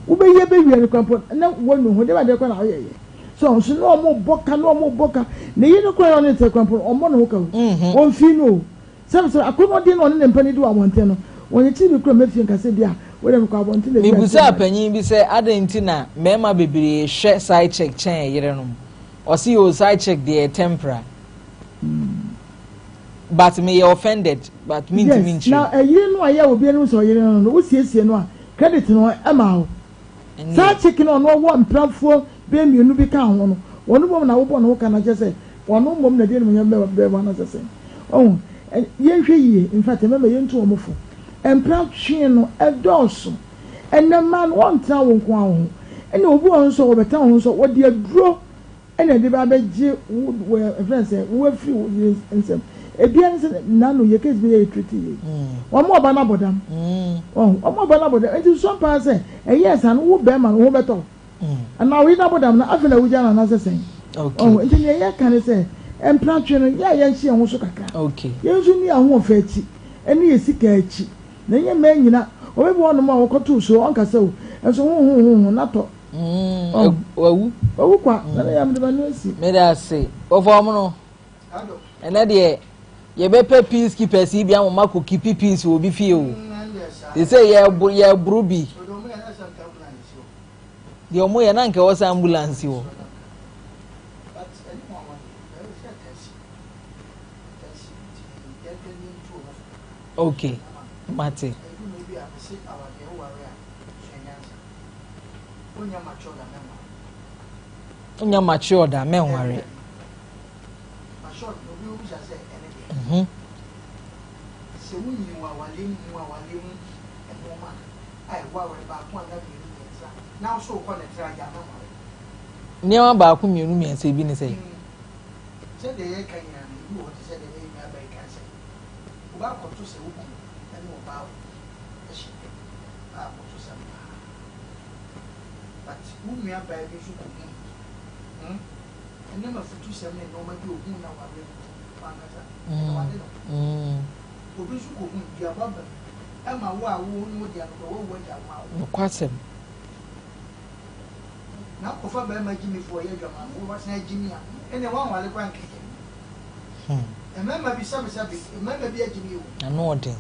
Wobɛyi abɛwie no koraa mpo na woanu ho, deɛ adeɛ koraa na woyɛeɛ. So nso na wɔrebɔ ka, na wɔrebɔ ka. Ne yere no koraa a ɔne no te koraa mpo no, ɔmmɔ ne ho ka o. Ɔmfii no o. Sɛbe sɛ akɔnnɔdeɛ na ɔne ne mpa no di wɔ abɔnten no, wɔnyekyere bi koraa mma fie nka sɛ bi a wei deɛ mekɔ abɔnten na bi a Mebisaa panyin bi sɛ adɛn nti na mmarima bebree hwɛ side chick kyɛn yerenom. Ɔse yoo side chick deɛ ɛyɛ temporary. But me yɛ offended but me ntumi nkyerɛ. Yes na ɛyere no a yɛ obi anim sɛ ɔyere no no wo siesie no a credit no ɛma wo. Saa chick no ɔno ɔwɔ mprafoɔ bɛyɛ mienu bi ka ho no wɔn mmom na wobɔ ne ho ka na kyerɛ sɛ ɔno mmom na ɛde animuonyam bɛba bɛba no sɛ sɛn. Ɔho yɛnhwɛ yie in fact mmarima yɛntu wɔn fo. Mpra twe no ɛdɔɔso. Ɛnɛ mmaa no wɔntena wo nko ara wo ho ɛna obi wɔ hɔ nso a wɔbɛtena wo ho nso a wɔde aduro Ɛna ɛde ba abɛgye wo wɔ ɛfrɛ no sɛ wo afiri wo yere nsam. Ebia ne sɛ nano yɛ case bi yɛ yɛ treat yɛ. Wɔn ɔba no abɔ dam. Wɔn ɔba no abɔ dam. Nti sɔ paa sɛ ɛyɛ saa no wo bɛrima no wo ho bɛtɔ wo. Anaa wo yere no abɔ dam no afei na wogya no anaasɛ sɛn. Wɔn nti nea yɛka ne sɛ mpratwe no yɛ a yɛnhyɛ yɛn ho so kakra. Yɛn nso nni ahoɔfɛ akyi ɛne yɛ sika akyi. Na ɛnyɛ mmaa nyina. Obi wɔ hɔnom a wɔkɔtoo so ɔnkasa o. Nso ho ho ho ho natɔ. Mm, wawu. Wawu kwa, na ne yam de ma no asi. Meda ase. Wɔfa wɔn no. Ɛnɛ deɛ yɛbɛpɛ peace keepers yi bi ama wɔn akɔ kipi peace wɔ obi fie o. Te sɛ yɛboro yɛboro bi. Deɛ wɔn yɛ na nka ɛwɔ sɛ ambulance wɔ. Okay, mate. Wonya matured a mɛnware. Mhm. Nneɛma baako mmienu mmiɛnsa ebi ne sɛ. But wo nua baa bi nso kɔ hui hmm ɛnam afutusɛm ne nnoɔma bi ohuu na awareɛ no nti wankasa ɛna wade ne ho. Obi nso kɔ hui duaba ba mu ɛma wo a wo ne wo dea no koraa wawu agya wo ma wo. Nokwasɛm. Na akɔfa barima gyimifoɔ ɔyɛ adwamanfoɔ wasan agyimi a ɛnneɛ wanware koraa nka ɛyɛ. Mmarima bi sɛbesɛbe, mmarima bi agye me o. Ano ɔden.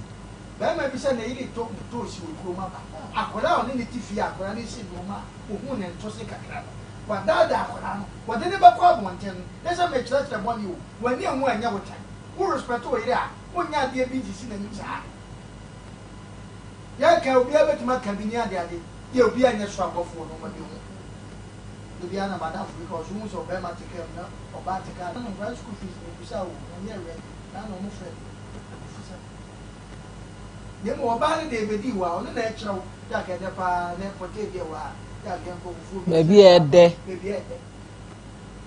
Barima bi sɛ ne yere retɔ ntoosi wɔ kurom aba. Akwadaa a ɔne no te fie a akwadaa no resi nnoɔma a ɔhuu ne ntose kakra no, wadaadaa akwadaa no. Wɔde no bɛkɔ abɔnten no, nyɛ sɛ merekyerɛkyerɛ bɔne o, w'ani anwu a ɛnyɛ wo tan. Wo respect wo yere a, wonyɛ adeɛ bi nsisi n'anim saa. Yɛreka yi, obiara bɛtumi aka bi ne adeade. Yɛ obiara nyɛ soro abɔfoɔ nnoɔma bi ho. Da biara na m'adamfo bi ka, ɔse wohu sɛ ɔbarima te kaa mu na ɔbaa te kaa mu. Na nkwadaa school fees mebusaa o, ɔnyɛ ready. Na na wɔfrɛ no akufusɛm. Na mmom ɔbaa no deɛ ɛbɛdii hɔ a, ɔno na ɛkyerɛ wo Jack ɛdɛ paa na pɔtee bi ɛwɔ ha Jack yɛnkɔ fufuo bi Baabi a ɛdɛ. Baabi a ɛdɛ.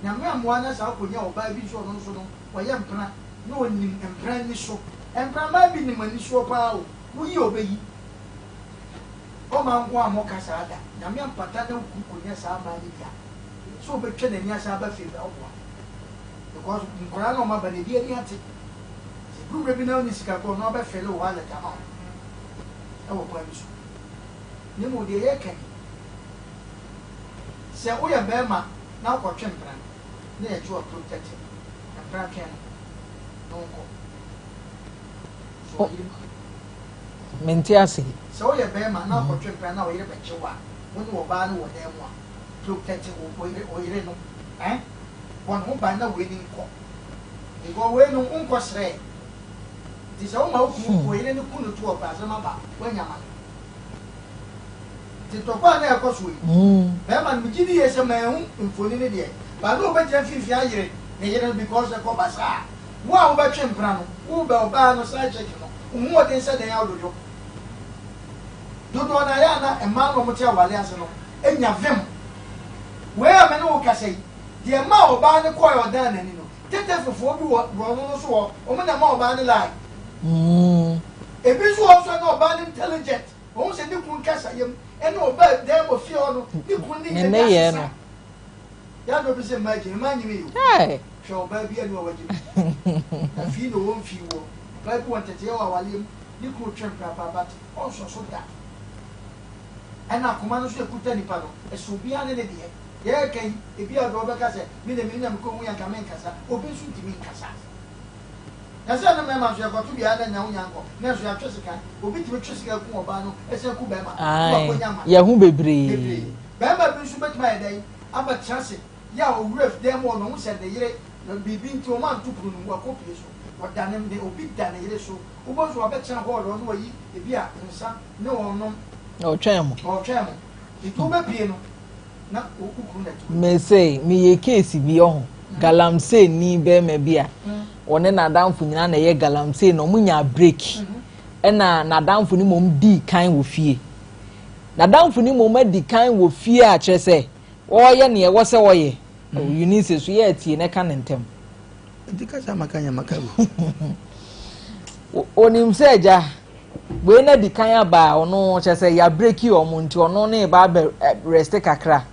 Nyame ammoa na saa wokɔnya ɔbaa bi nso ɔno nso no ɔyɛ mpena na ɔnim mpena ani so. Mpena mmaa bi nim anisoɔ paa o, woyi a ɔbɛyi. Ɔmma nko a mmɔ saa da. Nyame ampata na wo kunu kɔnya saa mmaa no bi a, sɛ ɔbɛtwa n'ani asan aba fie koraa woboa. Because nkwadaa no a wɔaba no ebi ani ate. Sɛ ɛduru mmerɛ bi na wonni sika koraa ɔno ara bɛfele wo wallet ama wo wɔ kwan bi so. Na mmom deɛ yɛreka ni, sɛ woyɛ barima na wokɔtwe mpena na yɛgye wo a protect no, mpena twɛn no na ɔnkɔ. So ɔyere mu. Mente ase. Sɛ woyɛ barima na wokɔtwe mpena na ɔyere bɛkye wo a, wo ne ɔbaa no wɔ dan mu a, protect wo yere no. Eh? Bɔ ne ho ban na wei ni nkɔ because wei no wonkɔ srɛ nti sɛ woma wo kunu wo yere no ku no to ɔpɛ asɛm aba woanya ma no nti ntɔkwa a na ɛkɔ soɔ yi bɛrima no megye di yie sɛ manhu mfoni no deɛ ba na ɔbɛgyina mfimfini ayere ne yere no because ɛkɔba saa wo a wobɛtwe mpena no wobɛ ɔbaa no side chick no wo ho ɔden sɛ dɛn awododo dodoɔ no ayɛ a na mmaa no wɔte awale ase no nya vim wei a me ne wo kasa yi Deɛ ɛmaa ɔbaa no kɔɔɛ ɔdan n'ani no, tetefofoɔ bi wɔ borɔno no so hɔ, wɔn na ɛma ɔbaa no lie. Ebi nso wɔ hɔ nso a na ɔbaa no intelligent, ɔhu sɛ ne kunu kasa yam, ɛne ɔbaa dan mu fie hɔ no, ne kunu ne Ne yɛ nneyɛɛ asesa. no. Yɛ na obi sɛ mmaa gyimi, mmaa nyimi yi o. Hey! Hwɛ ɔbaa bi ani a wagye mi. Na fii na ɔwɔ mfii wɔ. Ɔbaa bi wɔ nteteeɛ wɔ awaleɛ mu, ne kunu twe mprapra but ɔnsɔ so da. Ɛna akoma no nso ɛkuta nipa no, ɛsɛ obiara ne ne deɛ. Yɛreka yi, ebia deɛ ɔbɛka sɛ, Me deɛ me na mekɔhui anka menkasa. Obi nso ntumi nkasa. Na sɛ ne mmarima nso yɛkɔto biara na nya wo nya nkɔ, nanso yɛatwe sekan. Obi tumi twe sekan ku ɔbaa no san ku barima no, na Ae, wakɔnya ama no. yɛahu bebree. Bebree. Barima bi nso bɛtumi ayɛ dɛn abɛtena ase yɛ a ɔwura dan mu hɔ no, ɔhu sɛ ne yere, biribi nti wɔanto pono no mu, wakɔpue so. Ɔda ne, ne, obi da ne yere so. Wobɛhu sɛ wabɛtena hɔɔl hɔ na wayi ebi a nsa ne ɔrenom. Ɔretwɛn mo. Ɔretwɛn mo. Nti wobɛpue no. Mese meyɛ case bi ɔho galamsey ni bɛrima bi a ɔne n'adamfo nyinaa na ɛyɛ galamsey na wɔn nya break ɛna n'adamfo no mmom dii kan wɔ fie n'adamfo no mmom adi kan wɔ fie a kyerɛ sɛ ɔreyɛ nea ɛwɔ sɛ ɔyɛ Eunice so yɛ atie na ɛka ne ntɛm. Nti kasa maka nya maka bi. Onim sɛ agya wei na di kan aba a ɔno kyerɛ sɛ yɛabreki wɔn nti ɔno ne ba abɛ rest kakra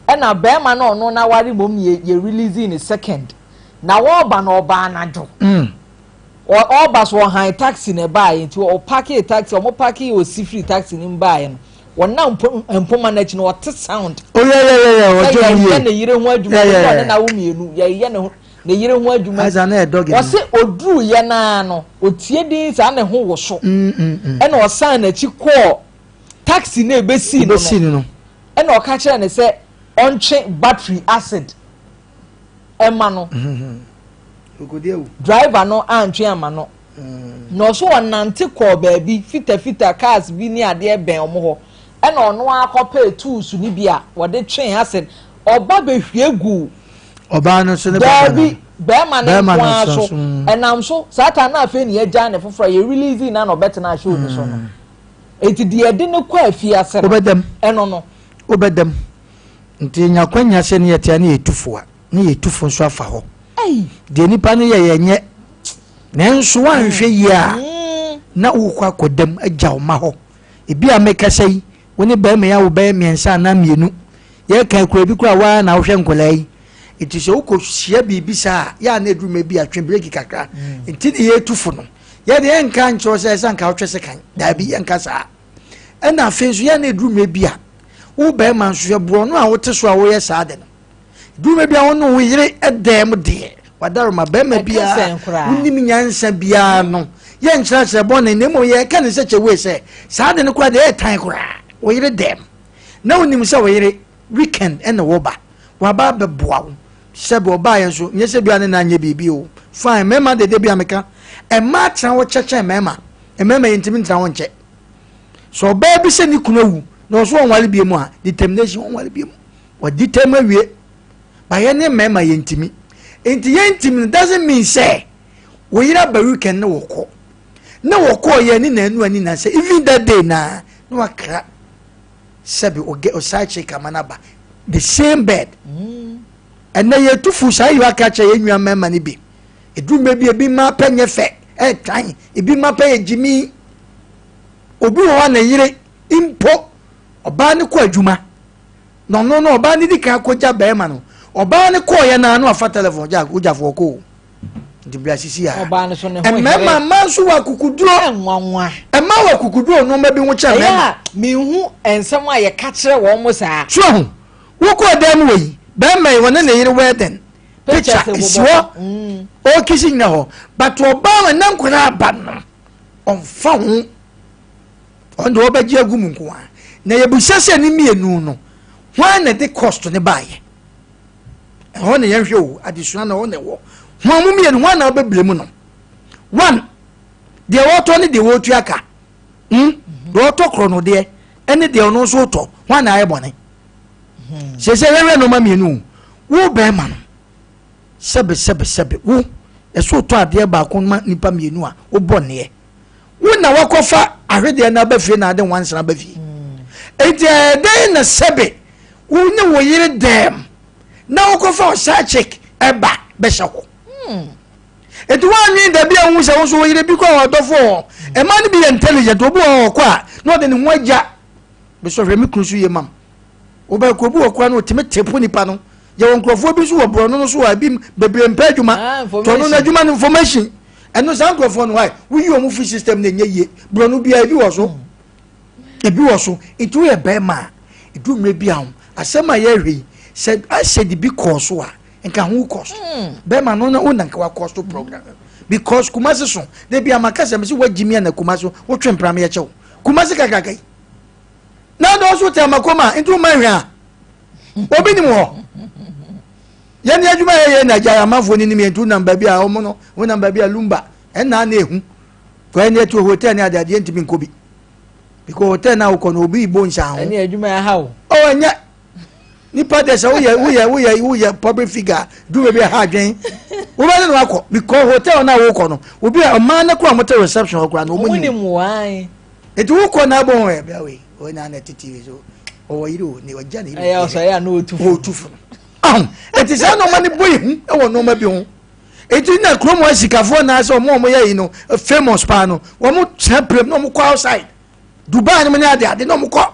ɛna bɛrima na ɔno na ware mmom yɛ yɛ release ne second na wɔreba na ɔba anadwo mm. ɔreba so ɔhan taxi na ɛbaeɛ nti ɔpake taxi ɔmo pake osi firi taxi no mu baeɛ no wɔnam mpoma n'akyi no ɔte sound. Oh, yeah, yeah, yeah, yeah. Sɛ yɛyɛ ne yere ho adwuma ne ɔne n'awo mmienu yɛyɛ ne ho ne yere ho adwuma. Ɔse oduru yɛ naa no otie din saa ne ho woso mm, mm, mm. ɛna ɔsan n'akyi kɔɔ taxi na ebesi no no ɛna ɔka kyerɛ ne sɛ ɔntwe battery acid ɛma no mm-hmm. driver no antwe ama no na ɔso ɔnante kɔɔ baabi fitafita cars bi ne adeɛ bɛn ɔmo hɔ ɛna ɔno ara kɔpɛɛ tools no bi a wɔde twee acid ɔba bɛhwie guu ɔbaa no so ne bɛrima no daabi bɛrima no nko ara so ɛnam so saa ta na afei ne yɛgya ne foforɔ yɛ release na na ɔbɛtena show no so no mm. eti deɛ yɛde no kɔ afiase no ɛno no wobɛdam nti nya kwanya sɛ ne yɛtea ne yɛtu fo a ne yɛtu fo nso afa hɔ deɛ nipa no yɛ yɛnyɛ nanso woanhwɛ yie a mm. na wokɔ akɔdam agya wo ma hɔ Ebi a mekasa yi, wo ne barima yi awo bɛyɛ mmiɛnsa anaa mmienu. Yɛreka akura bi koraa waa na wohwɛ nkwadaa yi. Nti sɛ wokɔhyia biribi saa a, yɛ a na ɛduru mmerɛ bi a twe breki kakra. Mm. Nti ne yɛtu fo no. Yɛde yɛnka nkyerɛ sɛ ɛsɛ nka wotwe sekan. Daabi, yɛnka saa. Ɛna afei nso yɛ a na ɛduru mmerɛ bi a, wo barima nso hwɛ borɔno a wote so a woyɛ saa de no. Ɛduru mmerɛ bi a wo ne wo yere dan mu deɛ, Wadaroma bɛrima Ɛka biara sɛn koraa? wonim nyansa biara no yɛnkyerɛkyerɛ bɔne na mmom yɛka ne sɛ kyɛwei sɛ saa de no koraa deɛ ɛyɛ tan koraa. Wo yere dɛm na wonim sɛ wo yere weekend ɛna wɔba waba abɛboa wo sɛbi ɔbaeɛ nso nyɛ sɛ bia ne na anyɛ biribi o. Fine, mmarima dede bi a meka mmaa tena hɔ kyɛkyɛn mmarima. Mmarima yɛntumi ntena hɔ nkyɛ. Sɛ ɔbaa bi sɛ ne kunu awu na ɔso ɔnware bie mu a, determination ɔnware bie mu, wɔde tɛm awie. Ba yɛ ne mmarima yɛntumi nti yɛntumi no doesn't mean sɛ wo yere aba weekend ne wɔkɔ na wɔkɔɔ yɛ ne naanu ani na sɛ even that day na na wakra sɛbi ɔgɛ ɔside chick ama no aba the same bed. Ɛnɛ yɛtu fo saa yi aka kyerɛ yɛn nua mmarima no bi. Ɛduru mmerɛ bi, ebi mmaa pɛ nyɛ fɛ ɛɛtan, ebi mmaa pɛ yɛ gyimi. Obi wɔ hɔ a ne yere mpo ɔbaa no kɔ adwuma na ɔno no ɔbaa no di kan akɔgya bɛrima no. Ɔbaa no kɔɔyɛ naa no afa telefon gya wogyafoɔ kɔ o. Nti bra sisi a Ɔbaa no so ne ho mmarima here. mmaa nso wɔ akukuduro. Ɛnwanwa. Mmaa wɔ akukuduro nneɛma bi ho kyɛn Ɛyɛ mmarima. a menhu nsɛm a yɛka kyerɛ wɔn mo saa. So ahu wokɔɔ dan mu wɔ yi bɛrima yi wɔne ne yere wedding picture Pictures esi bobɔ hɔ. hɔ. Ɔrekisi nyina hɔ but ɔbaa no ne nkwadaa aba no ɔmfa ho, ɔno deɛ ɔbɛgye agu mu nko ara. Na yɛbusa sɛ ne mmienu no hwan na de cost ne baayɛ? Ɛhɔ na yɛnhwɛ o, adesua na ɛhɔ na ɛwɔ. Hwan mu mmienu hwan na ɔbɛbile mu no? One, deɛ wɔtɔ ne deɛ wɔtua ka. Deɛ ɔtɔ korɔ no deɛ ɛne deɛ ɔno nso tɔ, hwan na ayɛ bɔne? Sɛ yɛhwɛ nneɛma mmienu o, wo bɛrima no sɛbe sɛbe sɛbe wo ɛso tɔ adeɛ baako ma nipa mmienu a wobɔ nneɛ, wo na wakɔfa ahwedeɛ no aba fie na ade nwansena aba fie. Enti ɛyɛ dɛn na sɛbe wo ne wo yere dɛm na wokɔfa ɔsaa chick ɛba bɛhyɛ hɔ? Enti woanwen da bi a wohu sɛ wo nso wo yere bi kɔ a ɔdɔfoɔ hɔ. Ɛma no bi yɛ intelligent, obi wɔ hɔ ɔkɔ a na ɔde ne ho agya besɔ hwɛ me kunu so yie mam. Wobɛkɔ obi wɔ koraa na ɔtumi tepo nipa no. Yɛwɔ nkurɔfoɔ bi nso wɔ borɔno no so a ebi bebree mpɛ adwuma. Information. Tɔno no adwuma no information. Ɛno saa nkurɔfoɔ no wae woyi wɔn fi system no ɛnyɛ yie. Borɔno biara ebi wɔ so. Ebi wɔ so. Nti woyɛ bɛrima a ɛduru mmerɛ bi a ho asɛm a yɛrehwɛ yi sɛ asɛ de bi kɔɔ so a nka ho cost. Bɛrima no na wo na nka wa cost program. Because Kumasi so de bi ama kasa mesi wagyi mi na Kumasi wotwe mpram yɛ kyɛw. Kumasi kakraka yi. Na dɔɔso te amakoma nti wo ma hwɛ a obi nim hɔ. Yɛn ni adwuma yɛ yɛ na gya amanfoɔ ni nim yɛn nti wonam baabi a wɔn no wonam baabi a lumba ɛnna na ehu kwan ni ɛtu hotel ne ade adeɛ ntumi nkɔ bi because hotel na wokɔ no obi bɔ nsa ho. Ɛne adwuma yɛ ha o. Ɔ ɛnyɛ nipa de sɛ woyɛ woyɛ woyɛ woyɛ public figure du baabi a ha adwen wobɛne no akɔ because hotel na wokɔ no obi a ɔmaa no kora wɔte reception hɔ kora no wɔn nim wɔn. Nti wokɔ na abɔ wɔn ɛbɛ wei wɔn na na tete so ɔwɔ yiri o ne ɔgya ne yiri. Ɛyɛ ɔsɔ yɛ a na otu fo. Otu fo no. Ahun eti saa nneɛma no bɔ ihu ɛwɔ nneɛma bi ho. Eti na kurom asikafoɔ na asɛ wɔn a wɔyɛ yi no famous paa no wɔn tena plane na wɔn kɔ outside Dubai no mu ne ade ade na wɔn kɔ.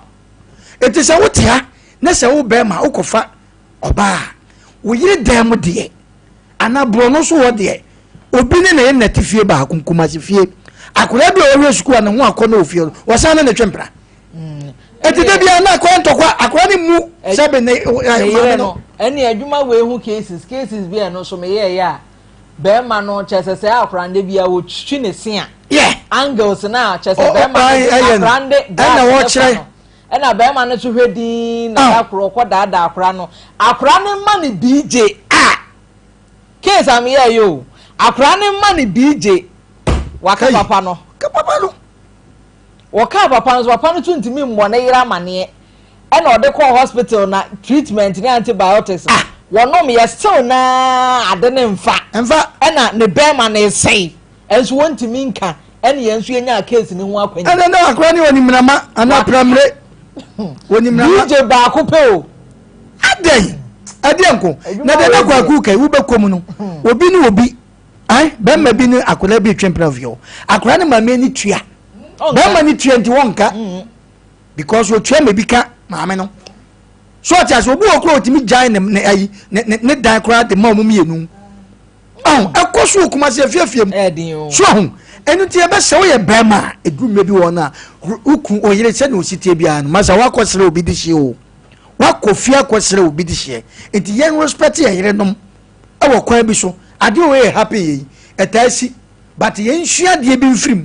Eti sɛ wote ha na sɛ wo bɛrima wokɔfa ɔbaa wo yere dan mu deɛ anaa borɔno so hɔ deɛ obi ne ne yere na te fie baako Kumasi fie akwadaa bi a ɔwɔ sukuu a ne ho akɔ na ofie no wɔsan ne ne twe mpena. Eti de bia na akɔyɛ ntɔkwa akwadaa ne mu sɛbi ne maame no. Ɛne adwuma wei ho cases cases bi a ɛno nso meyɛɛyɛ a bɛrima no kyerɛ sɛ sɛ akwadaa no bi a wɔtwi ne se a angles no a kyerɛ sɛ bɛrima no de akwadaa no de glass ne fa no ɛna bɛrima no nso hwɛ din na da korɔ ɔkɔ daadaa akwadaa no akwadaa no ma ne BJ a case a meyɛɛyɛ o akwadaa no ma ne BJ waka papa no. Ka papa no. Wɔkaa papa no so, papa no nso ntumi mmɔ ne yere amaneɛ ɛna ɔde kɔɔ hospital na treatment ne antibiotics no wɔnom yɛ still naa ade ne nfa Ɛmfa. ɛna ne bɛrima no resɛe ɛnso wɔntumi nka ɛne yɛn nso yɛnyaa case no ho akwanya. Ɛna na akora ne ɔnimnama anaa pramire ɔnimnama. DJ baako pɛ o. Adɛn ɛdeɛ nko na deɛ na kwaku kai wobɛkɔ mu no obi ne obi ɛn bɛrima bi ne akwadaa bi retwe mpena fie hɔ akwadaa ne maame ani tua bɛrima ne tua nti wɔnka because otua ma bi ka maame no so ɔte ase obi wɔ kora otumi gyae ne ne ayi ne ne ne dan koraa de ma wɔn mmienu ɔn ɛkɔ so wɔ Kumasi afiafie mu so ɔho ɛnu ti ɛbɛsɛ woyɛ bɛrima a eduru mmerɛ bi wɔ no a woku oyere sɛ na osi tie biara no masa wakɔ srɛ obi de hyɛ o wakɔ fie akɔ srɛ obi de hyɛ nti yɛn respect yɛ yerenom. Wɔ kwan bi so. Adeɛ wei yɛ happy yei ɛtaa si but yɛn nsua adeɛ bi mfiri mu.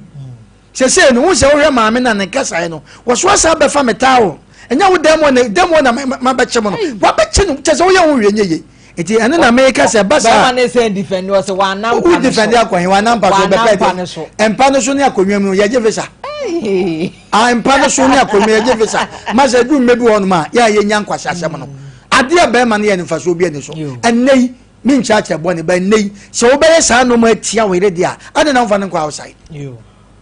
Sesei no, wohu sɛ wohwɛ maame no a ne nkasaeɛ no, wɔso asan bɛfa me towel. Ɛnyɛ wo dan mu na dan mu na mabɛkye mo no. Wabɛkye no kyɛ sɛ woyɛ ho hwee nyɛ yie. Nti ɛno na meka sɛ ɛba saa. Bɛrima ne sɛn defend ɔsɛ wanam mpa no so. Wo defend akɔ he wanam mpa so bɛpɛ deɛ. Mpa no so ne akonnwa mu no yɛgye visa. Ah mpa no so ne akonnwa yɛgye visa. Masa edu mmerɛ bi wɔ hɔnom a yɛ a yɛnya nkwasi asɛm no. Adeɛ a bɛrima no yɛ no mfasoɔ bi ani so. Ɛnnɛ yi Me nkyerɛkyerɛ bɔne ba nnɛ yi sɛ wobɛyɛ saa nneɛma atia wo yere deɛ a adɛn na womfa no nkɔ outside?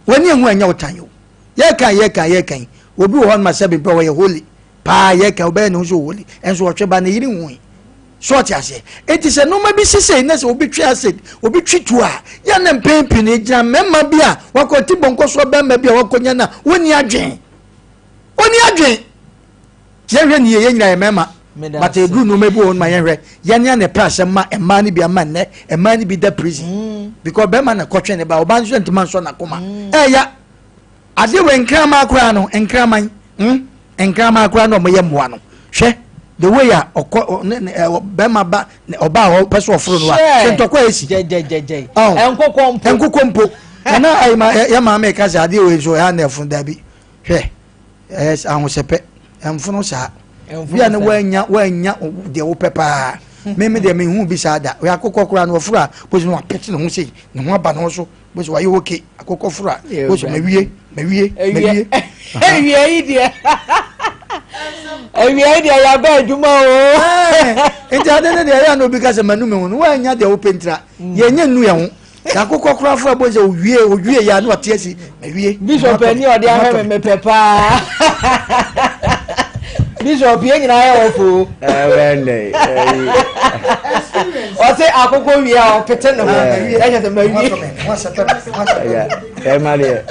W'ani ehu ɛnyɛ wo tan o. Yɛka yɛka yɛka yi obi wɔ hɔ no ma sɛ bempɛ ɔyɛ holy paa yɛka wobɛyɛ ne ho sɛ holy ɛnso ɔtwe ba ne yere hui so ɔte aseɛ. Enti sɛ nneɛma bi sisei na sɛ obi twe acid obi twe tuo a yɛ ne mpɛn pii no egyina mmarima bi a wakɔ ti bɔnkɔsoɔ bɛrima bi a wakɔnya no a wɔnni adwen wɔnni adwen. Yɛnhwɛ ne yie, yɛn nyinaa yɛ mmarima. But ɛduru nneɛma bi wɔ hɔ no ma yɛnhwɛ. Yɛn a na ɛpɛ asɛm ma mmaa no bi ama nnɛ mmaa no bi da prison. Mm. Because bɛrima na kɔtwe ne ba, ɔbaa nso ntoma nsɔ n'akoma. Mm. Ɛya adeɛ wɔ nkraman koraa no, nkraman, mm, nkraman koraa na wɔyɛ mmoa no. Hwɛ the way a ɔkɔ ne ne bɛrima ba ɔbaa hɔ pɛ so ɔforo no a hwɛ ntɔkwa esi. Gyɛgyɛgyɛgyɛ. Nkokɔ mpo. Nkokɔ mpo. Nana ayi ma yɛ maame ka sɛ adeɛ wɔ nso ɛha na ɛfun dabi. Hwɛ. Ɛyɛ ahosɛpɛ, ɛmfono saa. Bi a na woannya woannya deɛ wopɛ paa. Me me deɛ menhu bi saa da. Ɔyɛ akokɔ koraa no ɔforo a bosi no wapete ne ho sei, ne ho aba ne ho so. Bosi wayɛ oke. Akokɔ foro a bosi mawie mawie mawie. Awia yi deɛ awia yi deɛ yaba adwuma o. Nti ade ne deɛ ɛyɛ a na obi ka sɛ manu me ho no woannya deɛ wopɛ ntira. Yɛnyɛ nnu yɛn ho. Akokɔ koraa fo ɛbɔ sɛ owie owie yɛ ano ɔte asi mawie. Bishop ani ɔde ahwɛ me mepɛ paa. Bishop yɛn nyinaa yɛ ɔfo. Ɛbɛn Ɔse akokɔ wie a ɔpete ne ho ɛkyɛ sɛ mawie. Bɛrima deɛ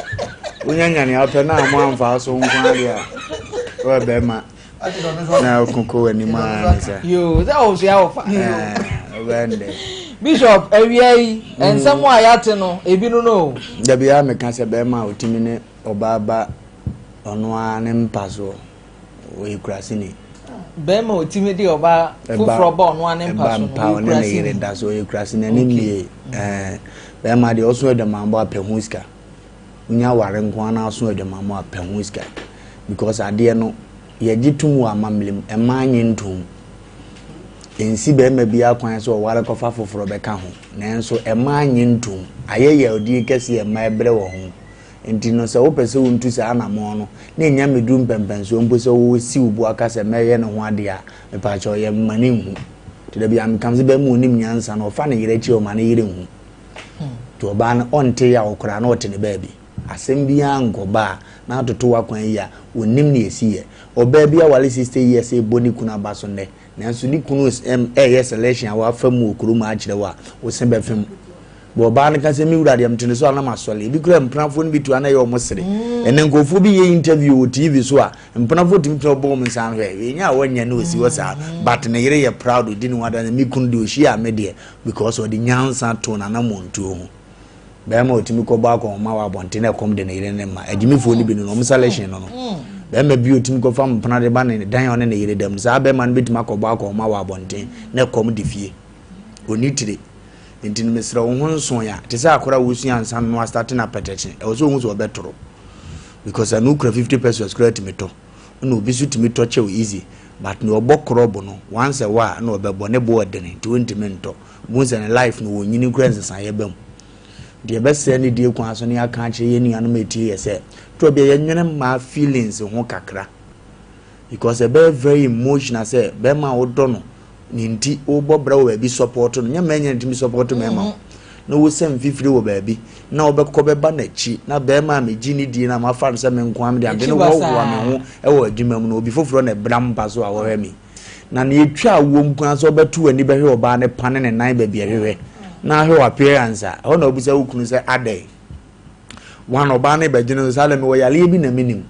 wonya nyane apɛ na mo amfa so nko adeɛ a wɔyɛ bɛrima. na ɔkoko w'anim ara ne sɛ. Yoo sɛ ɔsua ɔfa. Ɔbɛn dɛ. Bishop awia yi mm. nsɛm a yɛate no ebi no no. Dabi a meka sɛ bɛrima a ɔtumi ne ɔbaa ba ɔno ara ne mpa soɔ ɔyɛ kuraseni. Bɛrima a ɔtumi de ɔbaa foforɔ ba ɔno ara ne mpa so no ɔyɛ kuraseni. Ne yere da so ɔyɛ kuraseni ɛne mmie ɛɛ bɛrima deɛ ɔso adwamammɔ apɛ ho sika. Wonya aware nko ara na aso adwamammɔ a, pɛ ho sika. Because adeɛ no, yɛgye tom wɔ amammerɛ mu, mmaa nnye ntom. Ɛnsi barima biara kwan sɛ ɔware kɔfa foforɔ bɛka ho. Nanso mmaa nnye ntom. Ayɛ yawdie kɛseɛ a mmaa brɛ wɔ ho. Nti no, sɛ wopɛ sɛ wontu saa anammɔn no, na ɛnya mmɛduru mpɛnpɛnsoɔ mpo sɛ wosi wo bo aka sɛ mɛyɛ ne ho adeɛ a, mepaakyɛw yɛ mma no nhu. Nti da biara meka sɛ barima a ɔnim nyansa no, ɔfa ne yere akyi a ɔma ne yere nhu. Nti ɔbaa no ɔnte yaw koraa na ɔte ne baabi. Asɛm biara nkɔba a na atoto w'akwan yi a, ɔnnim nea ɛsi yɛ. Ɔbaa bi aware 60 years rebɔ ne kunu aba so nnɛ, nanso ne kunu reyɛ selection a wafa mu wɔ kurom akyerɛ wo a, wo se bɛfem. Bɛ ɔbaa no ka sɛ, me wura deɛ mete ne so a na masɔre. Ebi koraa mpenafoɔ no bi tu a na ɛyɛ wɔn sere. Ɛnnɛ nkurɔfoɔ bi yɛ interview wɔ TV so a, mpenafoɔ tumi tena hɔ bɔ wɔn nsa ano hwɛ, wei nyɛ a wɔnyɛ na ɔsi hɔ saa. But ne yere yɛ proud, ɔdi ne ho adanseɛ, me kunu deɛ ɔhyiaa me deɛ, Because ɔde nyansa too n'anammɔntuo ho. Bɛrima a ɔtumi kɔbɔ akɔnhoma wɔ abɔnten na ɛkɔm de ne yere ne mma. Agyimifoɔ no bi no no, wɔn selection no no. Bɛrima bi a ɔtumi kɔfa mpena de ba ne dan a ɔne ne yere da mu. Saa bɛrima no bɛtumi akɔbɔ akɔnhoma wɔ abɔnten na ɛkɔm de fie. Ɔnni tire. Nti no mesrɛ wo ho nso ya. Te sɛ akora a wɔsua nsa no astate no apɛtɛkye. Ɛwɔ sɛ ɔhu sɛ ɔbɛtoro. Because ɛno kura 50 pesos koraa tumi tɔ. Ɛna obi nso tumi tɔ kyɛw easy. But nea ɔbɔ krɔb no once a while na ɔbɛbɔ ne bo ɔdene nti wontumi ntɔ. Wohu sɛ ne life no wɔnyini koraa nsesaeɛ ba mu. Nti yɛbɛsrɛ ne die kwan so na yɛaka akyerɛ yɛn nuanom a ɛtie yɛ sɛ tɔ bia yɛnwene mmaa feelings ho kakra because ɛbɛyɛ very emotional sɛ bɛrima a wodɔ no ne nti wobɔ bra wɔ baabi support no nyɛ mmaa nyina ntumi support mmarima o na wosa mfifiri wɔ baabi na wobɛkɔ bɛba n'akyi na bɛrima a megye ne die na mafa no sɛ me nko ara mede ade no wɔhoa me ho wɔ adwuma mu no obi foforɔ na ɛbra mpa so a wɔhwɛ me na nea etwa awoɔ nko ara sɛ ɔbɛto w'ani bɛhwɛ ɔbaa ne pa ne ne nan baabi ɛhwehwɛ na ahwɛ wɔ appearance a ɛhɔ na wobisa wo kunu sɛ adɛn wɔn ɔbaa no bɛgye no sɛ adɛn mewɔ yareɛ bi na menim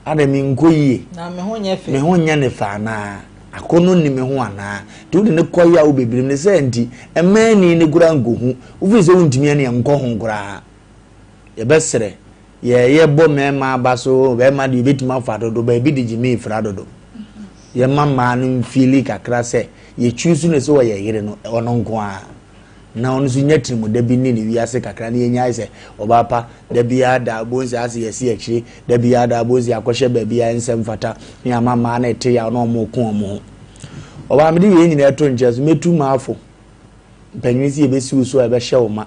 Adɛn, menkɔ yie? Na me ho nyɛ fɛ. Me ho nyɛ ne fɛ anaa? Akɔnnɔ nni me ho anaa? Nti wode no kɔ yaw bebree mu. Ne saa nti, mma ani no koraa nkɔhu. Wofiri sɛ wontumi ɛneɛ nkɔ ho koraa. Yɛbɛsrɛ, yɛ yɛbɔ mmarima aba so, barima deɛ obɛtumi afa dodo, baabi de gyimii fra dodo. Yɛma mmaa no mfiili kakra sɛ yɛ choose no sɛ ɔyɛ yere no, ɔno nko ara. Na ɔno nso nya tirimuda bi ne ne wiase kakra na yɛnyae sɛ ɔbaa pa da biara da bonsi ase yɛsi akyire da biara da bonsi akɔhyɛ baabi a ɛnsɛ mfata ne ama mmaa no ɛte yaw na wɔn ko wɔn ho. Ɔbaa mede wei nyinaa to nkyɛn so mɛtu maafo mpanyin sɛ yɛbɛsi wo so a ɛbɛhyɛ wo ma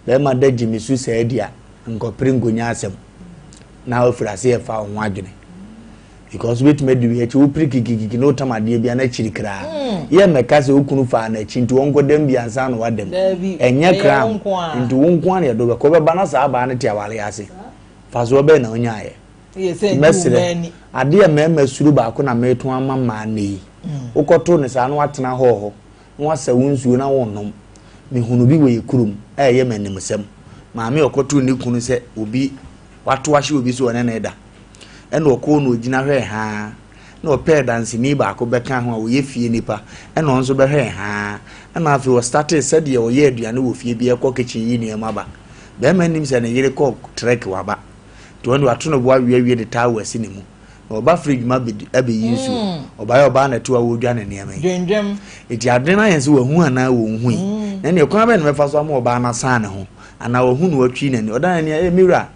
bɛrima da gyimi so saa di a nkɔpere nkonya asɛm na wafiri ase yɛfa wo ho adwene. Because wobɛtumi adi wei akyi wopere kikikiki na wotam adeɛ bi a na akyiri kraa hmm. yɛ mmɛka sɛ wo kunu faa n'akyi nti wɔnkɔ dam bi ansa na wadam ɛnyɛ kram nti wo nko a na yɛde wobɛkɔ wobɛba na saa abaa no te aware ase fa so ɔbɛn na wonyaeɛ mɛserɛ adeɛ mmarima suro baako na meto ama mmaa nnɛ yi hmm. wokɔto ne saa na watena hɔ hɔ na wasɛ wo nsuo na wonnom mehunu bi wɔ yɛ kurom ɛyɛ m'animsɛm maame ɔkɔto ne kunu sɛ obi Wato ahyɛ obi so ɔne no reda. Ɛna ɔkɔɔ na ɔgyina hwɛɛ haa. Ɛna ɔpɛɛ danseni baako bɛkaa ho a ɔyɛ fie nipa. Ɛna ɔno nso bɛhwɛɛ haa. Ɛna afei ɔstartee sɛdeɛ ɔyɛ aduane wɔ fie biara kɔ kitchen yi nneɛma ba. Barima nnim sɛ ne yere kɔ trek waba. Nti ɔno deɛ wato ne bo awe awie de towel asi ne mu. Na ɔba fridge mu abɛyi nsuo. Mm. Ɔbaeɛ ɔbaa na ɛte hɔ a ɔredwa ne nneɛma yi. Dwendwem. Nti adwene no ayɛ sɛ wahu anaa wɔnhui. Mm. Na ɛneɛ kwan bɛn na mɛfa so ama ɔbaa no asan ne ho. Anaa wahu na watwi n'ani. Ɔdan n'ani a, ee me wura,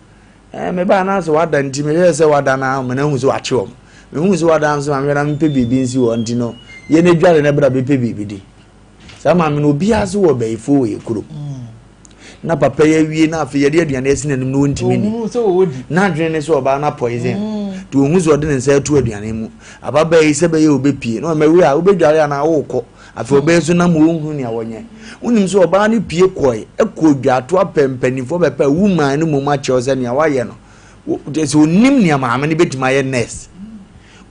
ɛɛ mebaa na sɛ wada nti mehwɛɛ sɛ wada na ama na ahu sɛ wakye wɔn. Mehu sɛ wada nso ma mehwɛ na mepɛ biribi nsi hɔ nti no, yɛ na dware na bra bɛpɛ biribi di. Saa maame no obiara so wɔ bayifoɔ wɔ yɛ kurom. Mm. Na papa yi awie na afei yɛde aduane asi n'anim na ɔntumi ni. Na adwene ne sɛ ɔbaa no poison. Mm. Nti ɔhu sɛ ɔde ne nsa atu aduane mu. Ababaa yi sɛ bɛyɛ ɔbɛpie na ɔma wura wobɛdware anaa wokɔ. Afei ɔbaa yi nso nam ɔnhunu nea wɔnyɛ. Wonim sɛ ɔbaa no pue kɔe kɔɔ dwato apɛ mpanimfoɔ bɛpɛ woman no mmom akyerɛw sɛ nea wayɛ no kyerɛ sɛ ɔnim nea maame no bɛtumi ayɛ nurse.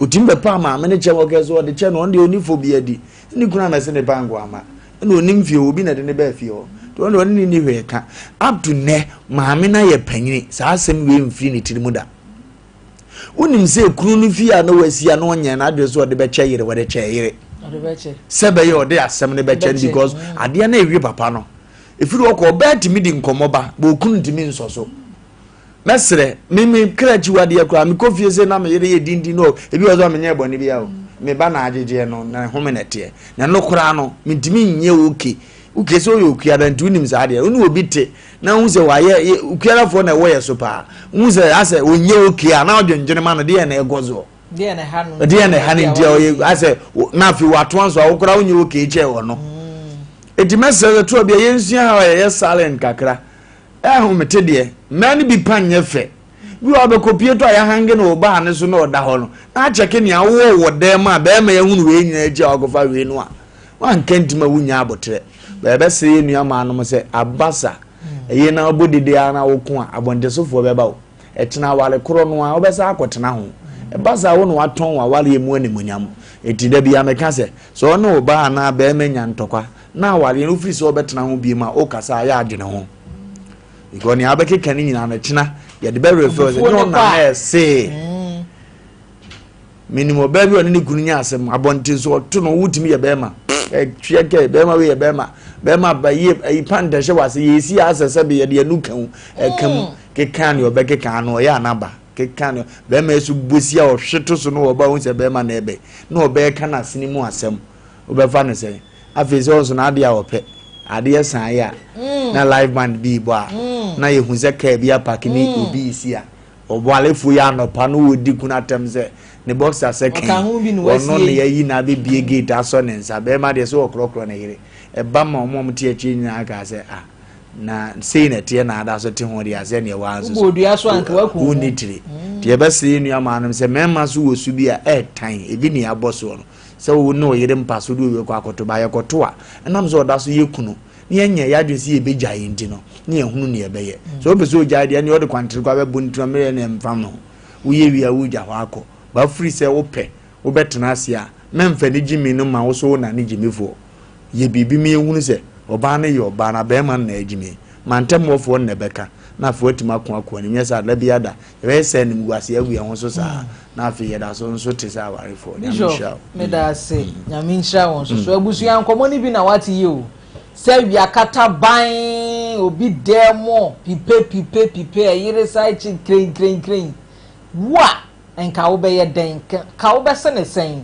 Ɔtumi bɛpaa maame no kyɛ wɔkɛ sɛ ɔde kyɛ no ɔno deɛ ɔni fɔ bi adi. Ne kunu amɛse ne ba nko ama. Ɛna ɔnim fie hɔ obi na ɛde ne baa fie hɔ. Nti ɔno deɛ ɔne ne nni hwee ka. Up to nnɛ maame no ayɛ panyini saa asɛm wei mfiri ne tiri mu da. Wonim sɛ kunu no fie a na wasi a na ɔnyɛ n'adwene sɛ ɔde bɛkyɛ yere wɔde kyɛ yere sɛ bɛyɛ ɔde asɛm no bɛkyɛ no because mm. adeɛ no ɛwe papa no ɛfiri hɔ kɔ ɔbaa tumi di nkɔmmɔ ba bɛ okunu ntumi nsɔ so mɛsrɛ me me kra akyiwadeɛ koraa mekɔ fie sɛ na meyere yɛ dindin no ebi wɔ sɛ menyɛ bɔne bia o me ba na agyegyeɛ no na home na ɛteɛ na ɛno koraa no mentumi nyɛ oke woke sɛ woyɛ okuada nti wonim saa deɛ wo ne obi te na wohu sɛ wayɛ okuadafoɔ na ɛwɔ yɛ so paa wohu sɛ asɛ ɔnyɛ oke a na ɔdwendwene ma no deɛ na ɛkɔ soɔ deɛ na ɛha no deɛ na ɛha no nti a ɔyɛ asɛ na afei watoa nso a wokora wonyɛ oke kyɛ wɔ no ɛti mm. mɛsrɛ sɛ toa bia yɛnsua ha yɛyɛ silent kakra ɛhomete deɛ mmaa no bi pa nyɛ fɛ bi wɔ abɛkɔpie to a yɛahange no wɔ baa no so na ɔda hɔ no na akyɛke nea wowɔ wɔ dan mu a bɛrima yɛhunu wei nyinaa akyi a wakɔfa wei no a wanka ntim a wonya aboterɛ bɛbɛsrɛ yɛ nua maa nom sɛ abasa ɛyɛ na wobɔ dede ara na woko a abɔntesofoɔ bɛba wo ɛkyena aware korɔ no a wobɛsa akɔtena ho ɛba saa wo na watɔn w'awareɛ mu animonyam ɛti da bia meka sɛ sɛ ɔne wo baa anaa bɛrima nya ntɔkwa na awareɛ no wofiri sɛ wobɛtena ho biem a wokasa a yɛ adwene ho because nea wobɛkeka no nyinaa no kyena yɛde bɛwerɛ fɛ sɛ nyɛ ɔna na ɛsee menim ɔbaa bi a ɔne ne kunu nya asɛm abɔnten so ɔto no wotumi yɛ bɛrima ɛtweɛ kɛ bɛrima wei yɛ bɛrima bɛrima ba yie ayi pant ɛhyɛ wɔ ase yɛsi asɛ sɛ bi yɛde ɛnu ka mu ɛka mu mm. keka ne ɔbɛkeka ano ɔyɛ anaba keka ne bɛrima yi so bosi a ɔhwe to so no ɔba ohun sɛ bɛrima na ɛbɛ na ɔbɛka n'asene mu asɛm wobɛfa no sɛn afei sɛ ɔnso n'adeɛ a ɔpɛ adeɛ san yɛ a mm. na live band bi bɔ a mm. na yɛhu sɛ kaa bi apake ne obi si a Ɔboalefoɔ yi anɔpa no wɔdi kunu atɛm sɛ ne boxer sɛ kɛn ɔno ne yɛayi na abɛbie gate asɔ ne nsa bɛrima deɛ sɛ ɔkorɔkorɔ ne yere ɛba ma ɔmo ɔmo te akyire nyinaa kaa sɛ ah na sei na ɛteɛ na ada so te ho deɛ asɛ neɛ waa nso so wonni tiri nti yɛbɛsrɛ yɛ nua maa nom sɛ mmarima so wɔ su bi a ɛɛtan ebi ne abɔ soɔ no sɛ wo ne ɔyere mpa so de owie kɔ akɔto ba yɛkɔto a ɛnam sɛ ɔda so yɛ kunu na yɛnyɛ yɛn adwene sɛ yɛbɛgyae nti no, na yɛhunu nea ɛbɛyɛ. Sɛ wopɛ sɛ ogyae deɛ, ɛnneɛ wode kwantere kɔ abɛbɔ ne tirim mmerɛ na ɛmfa no ho. Woyɛ wie a, wogya hɔ akɔ. Ba firi sɛ wopɛ wobɛtena ase a, mɛmfa ne gyimi no ma wo so wo na ne gyimifoɔ. Yɛ biribi ma yɛnhunu sɛ ɔbaa no yɛ ɔbaa na barima no na agyimi. Mantammuafoɔ no na ɛbɛka, na afei woatumi ako ako anim. Nyɛ saa da biara da, yɛbɛyɛ sɛ animguaseɛ agu yɛn ho so saa, na afei yɛda so nso te sɛ awarefoɔ. Nyame Bishop, nhyira wo. meda ase. Nyame nhyira wo nso so. Abusua nkɔmmɔ no bi na wate yi o. Sɛ wia kata ban obi dan mu pipe pipe pipe ɛyere side chick kren kren kren. Wo a nka wobɛyɛ dɛn? Nka wobɛse ne sɛn?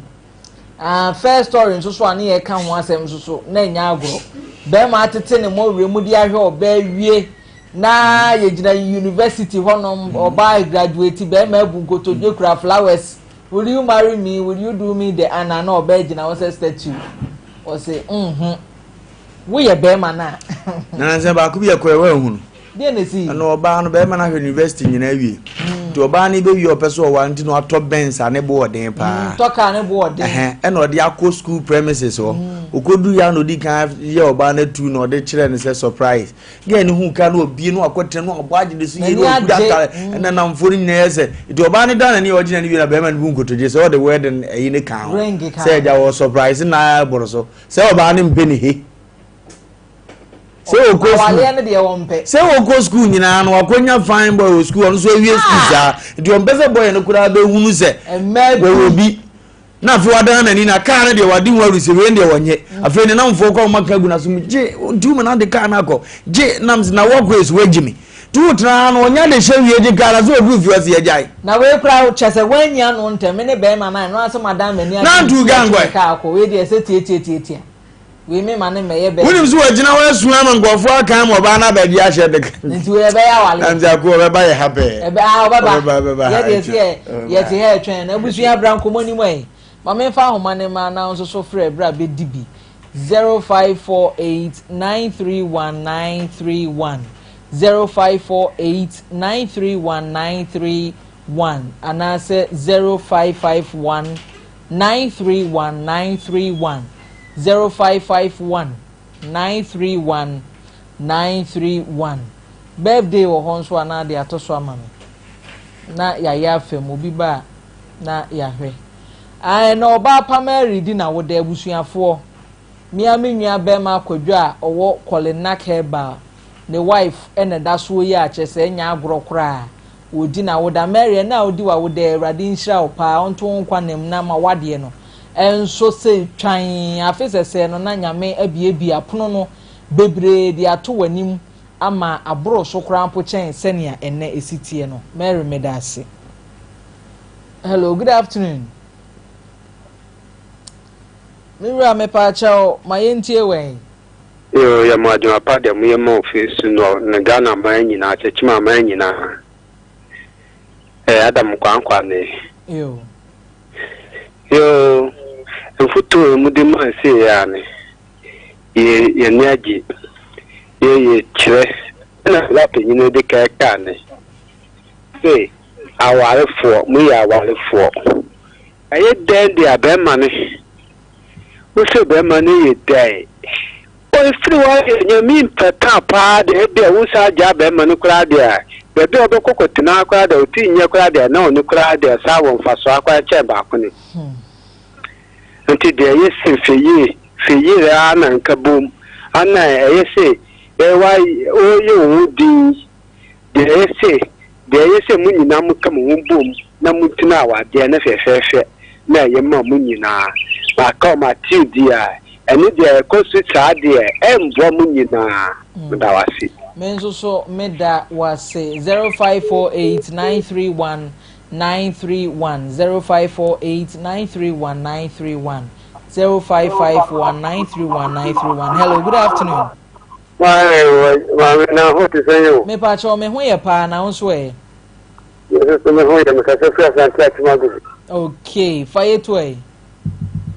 Ah, first story nso so a ne yɛka ho asɛm nso so na ɛnyɛ agorɔ. Bɛrima atete ne mmɔwerɛ mu de ahwɛ ɔbaa wie na yɛgyina university hɔnom, ɔbaa graduate, bɛrima abu nkotodwe kura flowers. Will you marry me? Will you do me the honor? Na ɔbaa gyina hɔ sɛ statue. Ɔse, mhm. Woyɛ bɛrima no a. Na sɛ baako bi yɛ kɔɛ wɔahunu. Deɛ na esi. Ɛna ɔbaa no bɛrima no ahwɛ university nyinaa awie. Nti ɔbaa no bɛwie ɔpɛ sɛ ɔware nti na watɔ Benz a ne bo ɔden paa. Tɔ kaa ne bo ɔden. Ɛhɛn ɛna ɔde akɔ school premises hɔ. Okodu ya na odi kan yɛ ɔbaa no atu na ɔde kyerɛ no sɛ surprise. Girl no hu kaa na obie na wakɔtena na wabɔ agye ne so yie na ɔkura atare ɛna namfoɔ no nyinaa yɛ sɛ nti ɔbaa no da n'ani a ɔgye n'ani wie na bɛrima no bu nkotodwe sɛ ɔde wedding ɛyi ne kan ho sɛ agya wɔ surprise na aboro so sɛ ɔbaa no mpɛ ne he. Sɛ wɔkɔ sukuu Awaleɛ no deɛ wɔmpɛ. Sɛ wɔkɔ sukuu nyinaa no wakɔnya fine boy wɔ sukuu ɔno nso awie sukuu ah! saa nti ɔmpɛ sɛ boy no koraa bɛhunu sɛ wɔwɔ bi na afei wadan n'ani na kaa no deɛ wade ho awuri sɛ wei deɛ wɔnyɛ mm. afei ne namfoɔ kɔ ɔma ka gu n'aso mu gye nti woma no ade kaa no akɔ gye nam na wɔkɔ esu wagye me nti wotena no ɔnya de hyɛ wie gye kaa na so ɔduru fie ɔsi agyae. Na wei kora kyɛ sɛ woanyi ano ntɛm me ne bɛrima no a ɛno asɛ madan m'ani ase na ntu gankɔe kaa akɔ wei deɛ ɛsɛ tiatiatiatia. Wei me ma ne mmɛyɛ bɛrima. Wonim sɛ wagyina hɔ asu ama nkurɔfoɔ aka ama ɔbaa no abɛgye ahyɛ de. Nti wei ɛbɛyɛ awale. Nanti ako ɔbɛba yɛ ha pɛɛ. Ɛbɛ ah ɔbɛba. Ɔbɛba ɔbɛba ha. Yɛdeɛ sɛ yɛ yɛte ha ɛtwɛn na abusua bra nkɔmɔ ni mu ɛ. Ma me nfa ahoma ne ma na nso so frɛ bra bɛdi bi. 0548 931 931 0548 931 931 anaasɛ 0551 931 931 0551 931 931 Birthday wɔ hɔ nso anaa de ato so ama me na yɛayɛ afa mu obi ba a na yɛahwɛ. Ae na ɔbaa pa Mary di na woda abusuafoɔ. Me ara me nua bɛrima Kwadwo a ɔwɔ Kɔlenak Herbal ne wife na ɛda soɔ yi a kyerɛ sɛ ɛnyɛ agorɔ koraa. Ɔredi n'awoda. Mary, ɛnnɛ a wodi w'awoda yi, Awurade nhyira wo paa, ɔnto wo nkwa nna mu na ma w'adeɛ no nso sɛ twann. Afe sɛsɛɛ no na Nyame abuebue apono no bebree de ato w'anim ama aboro so koraa mpo kyɛn sɛnea ɛnnɛ ɛsi teɛ no. Mary, meda ase. Hello, good afternoon. Me wura mepaakyɛw ma yɛntie wɛn. Yoo yɛ mo adwuma pa deɛ mo yɛ ma ofi so no ne Ghana man nyinaa kyekyem aman nyinaa ɛɛ Adam kwankwa ne. Yoo. Yoo mfutuo a mo de ma nse yɛ ane yɛ yɛ ni agye yɛ yɛ kyerɛ ɛna la panyin de ka ɛka ne se awarefoɔ mo yɛ awarefoɔ ɛyɛ dɛn de abɛɛma ne. Wo se bɛrima no yɛ dɛn? Ɔfiri hɔ deɛ Nyame mpɛ ka paa deɛ ebia wo saa gyaa bɛrima no koraa deɛ baabi a ɔbɛkɔ kɔtena koraa deɛ ɔti nyɛ koraa deɛ na ɔno koraa deɛ saa wɔ mfasoɔ koraa kyɛn baako no. Nti deɛ ɛyɛ se fɛ yie fɛ yie ara na nka bom ana ɛyɛ se wa ɔyɛ wo ho din Deɛ ɛyɛ sɛ, deɛ ɛyɛ sɛ mo nyinaa moka mo ho bom na motena awadeɛ no fɛfɛɛfɛ na ɛyɛ ma mo nyinaa. Maka o, mate o deɛ a, ɛno deɛ ɛkɔ so saa deɛ, ɛmmoa mo nyinaa. Meda wo ase. Me nso so meda wo ase. 0548 931 931 0548 931 931 0551 931 931 Hello, good afternoon. Maame na ho te sɛn o. Mepakyɛw me ho yɛ paa na wo nso ɛ? Me nso so me ho yɛ mekasa firi Asante Akyem Agogo. Okay, fa yɛ to ɛ.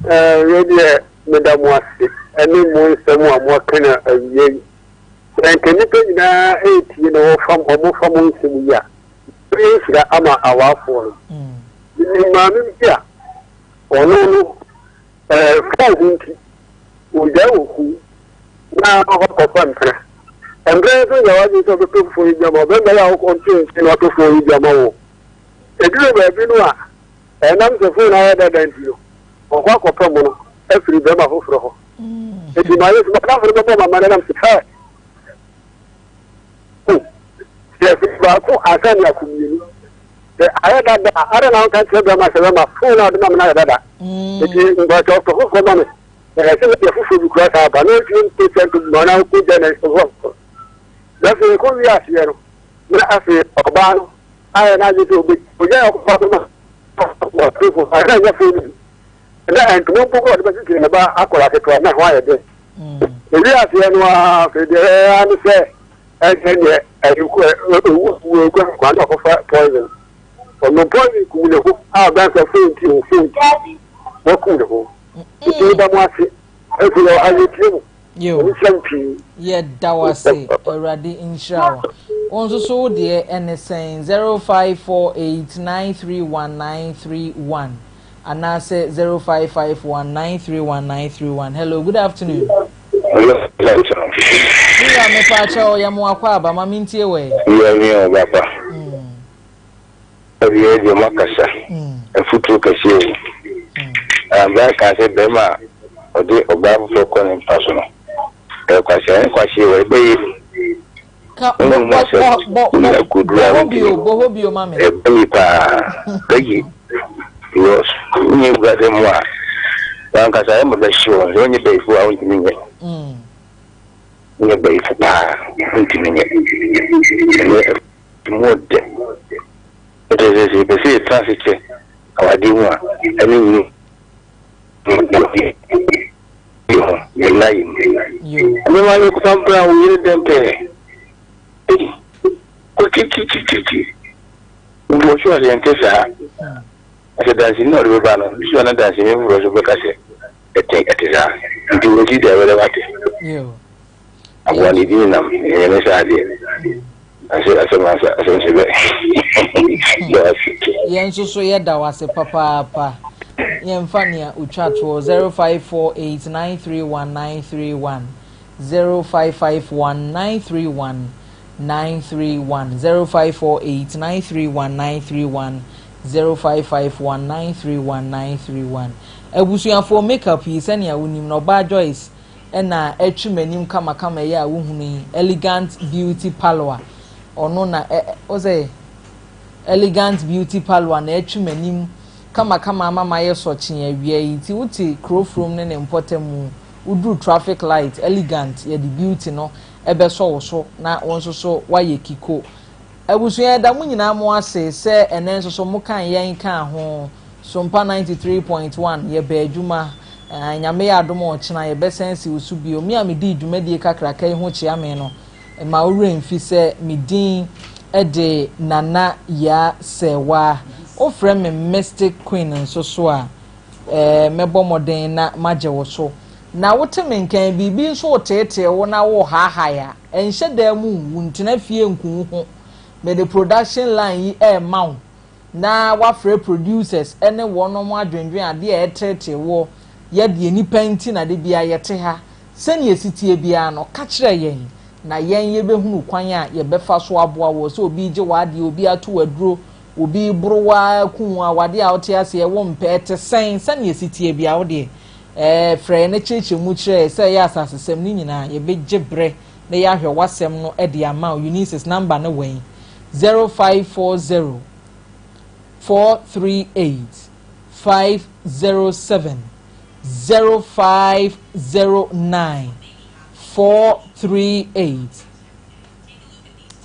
Ɛɛ wei deɛ meda mo ase ɛne mo nsɛm a mo aka no awia yi. Sɛ nka nnipa nyinaa ɛretie na wɔfa wɔn fa mo nsɛm yi a, ɛbɛyɛ nhyira ama awaafoɔ no. Menim maame bi a ɔno no Ɛɛ fon ho nti, ogyae wɔ kuw na ɔkɔ kɔfa mpena. Mpena nso nyɛ w'adwene sɛ ɔbɛpɛ fon yi bi ama wo. Bɛrima yi a ɔnte nse na watɔ fon yi bi ama wo. Eduru baabi no a, ɛnam sɛ fon no ayɛ dada nti no, ɔkɔ akɔpɛ mono afiri bɛrima foforɔ hɔ. Enti mayɛ sɛ m'adamfo no bɛbɔ m'amanneɛ na mese, hɛ! Ko, sɛ afiri baako ansa ne ako mmienu. Sɛ ayɛ dada a, adɛn na wonka nkyerɛ bɛrima sɛ bɛrima fon no a wode ma me no ayɛ dada? Enti mpakyɛw tɔ foforɔ ma me. Na ɛsɛ sɛ mede foforɔ bi kura saa ba na ɔntumi ntɔ sika ntɔ bi ma na ɔkɔgya na foforɔ. Na afei ɛkɔ wie aseɛ no, na afei ɔbaa no ayɛ n'adwene sɛ ɔbɛgya ɔgya ɔkɔfa so ma ɔtɔ foforɔ, ɛna ɛnyɛ fon no bi. Na ntoma mpo kora ɔde bɛkyekyere ne ba akwadaa ketewa na ɛho ayɛ den. Ewi aseɛ no ara afei deɛ ɛyɛ ne sɛ ɛnyɛ deɛ ɛwu wu egu akwa na ɔkɔfa poison. Ɔno poison kum ne ho a ɔbɛn sɛ fon ti o fon ti wɔkum ne ho. Nti ne ba mu ase ɛfiri ɔha yɛ tie mu. Yo. Yɛda wo ase. Awurade nhyira wo. Wo nso so wo deɛ ɛne sɛn? 0548931931 anaasɛ 0551931931. Hello, good afternoon. Hello, good afternoon. Wura mepa akyɛw yɛ mo akɔ aba ma mentie wɔ ɛ. Yɛ mi ɔ baba. Awiei deɛ moakasa afutuo kɛseɛ yi. Abraham kaa sɛ barima a ɔde ɔbaa foforɔ kɔ ne mpa so no, ɛyɛ kwasea. Ne kwasea wɔ ɛbɛyɛ Ka mu. bɔ Wohu bɔ sɛ bɔ wonya bɔ akoduru bɔ a hɔ bio wontumi. bɔ hɔ bio ma me. Ɛbɛyi paa. Bɛyi because wonyɛ wura mu a wankasa ɛma bɛhye wɔn sɛ wonyɛ bɛyifo a wontumi nyɛ. Wonyɛ bɛyifo paa wontumi nyɛ. Ɛnyɛ Emu ɔdɛ. Kyerɛ sɛ, sɛ yɛpɛ sɛ yɛtra ase kyɛ awadeɛ mu a, ɛne nyini yɛ ho, yɛn nna yɛ mu. Ɛbɛma ne kɔfa bra wo yere dɛm pɛɛ. Ei, kɔ kyikyikyikyi. Mpo sure sɛ ɛnte saa. Sɛ danseni na ɔde bɛba no, sure na danseni foforɔ nso bɛka sɛ ɛte ɛte saa. Nti wɔsi deɛ ɛbɛdɛ wate. Aboa ne din nam ɛyɛ ne saa deɛ. Ase asɛm asa asɛm sɛ bɛ. Yɛ ase. Yɛn nso so yɛda wo ase papaapa. Yɛmfa nea otwa toɔ 0548931931 0551931931 0548931931 0551931931 Abusuafoɔ makeup yi sɛnea wonim no ɔbaa Joyce na atwi m'anim kamakama yi a wohunu yi, Elegant Beauty Parlour, ɔno na ɛ ɛ wosɛ Elegant Beauty Parlour na atwi m'anim kamakama ama mayɛ sɔkye awia yi. Nti wote kuro from ne ne mpɔtam, woduru traffic light, Elegant yɛde beauty no ɛbɛsɔ wo so na wo nso so woayɛ kiko. Abusua yɛda mo nyinaa mo ase sɛ ɛnɛ nso so mo kan yɛn kaa ho. Sompa 93.1 yɛbɛ adwuma eh, Nyame yɛ adom a ɔkyena yɛbɛsan asi wo so bio. Me a medii dwumadie kakraka yi ho kyea me no, mma wo werɛ mfi sɛ me din de Nana Yaa Serwaa. Wofrɛ me Mystic Queen nso so a, eh, mɛbɔ mmɔden na magye wo so. Na wote me nka yi, biribi nso reteetee wo na worehaahae a, ɛnhyɛ dan mu nwu, ntena fie nku wo ho. Mede production line yi rema wo na woafrɛ producers ne wɔnom adwendwen adeɛ a ɛreteetee woɔ. Yɛ deɛ nnipa nti na da biara yɛte ha. Sɛnea ɛsi teɛ biara no, ka kyerɛ yɛn na yɛn yɛbɛhunu kwan a yɛbɛfa so aboa woɔ. Sɛ obi regye w'adeɛ, obi ato wo aduro, obi reboro wo ara aku wo a, w'adeɛ a wote aseɛ wompɛ, ɛte sɛn? Sɛnea ɛsi teɛ biara wo deɛ, Ɛɛ, frɛ yɛn na kyerɛkyerɛ mu kyerɛ yɛn sɛ ɛyɛ asasesɛm ne nyinaa. Yɛbɛgye berɛ na yɛahwɛ w'asɛm no de ama wo. Eunice's number no wɛn? 0540 438 507 0509 438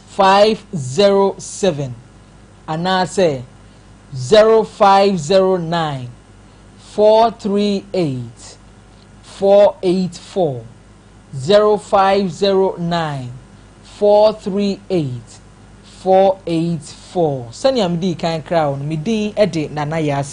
507 anaasɛ 0509 438 484 0509 438 484 Sɛnea medii kan kraa wo no, me din de Nana Yaa.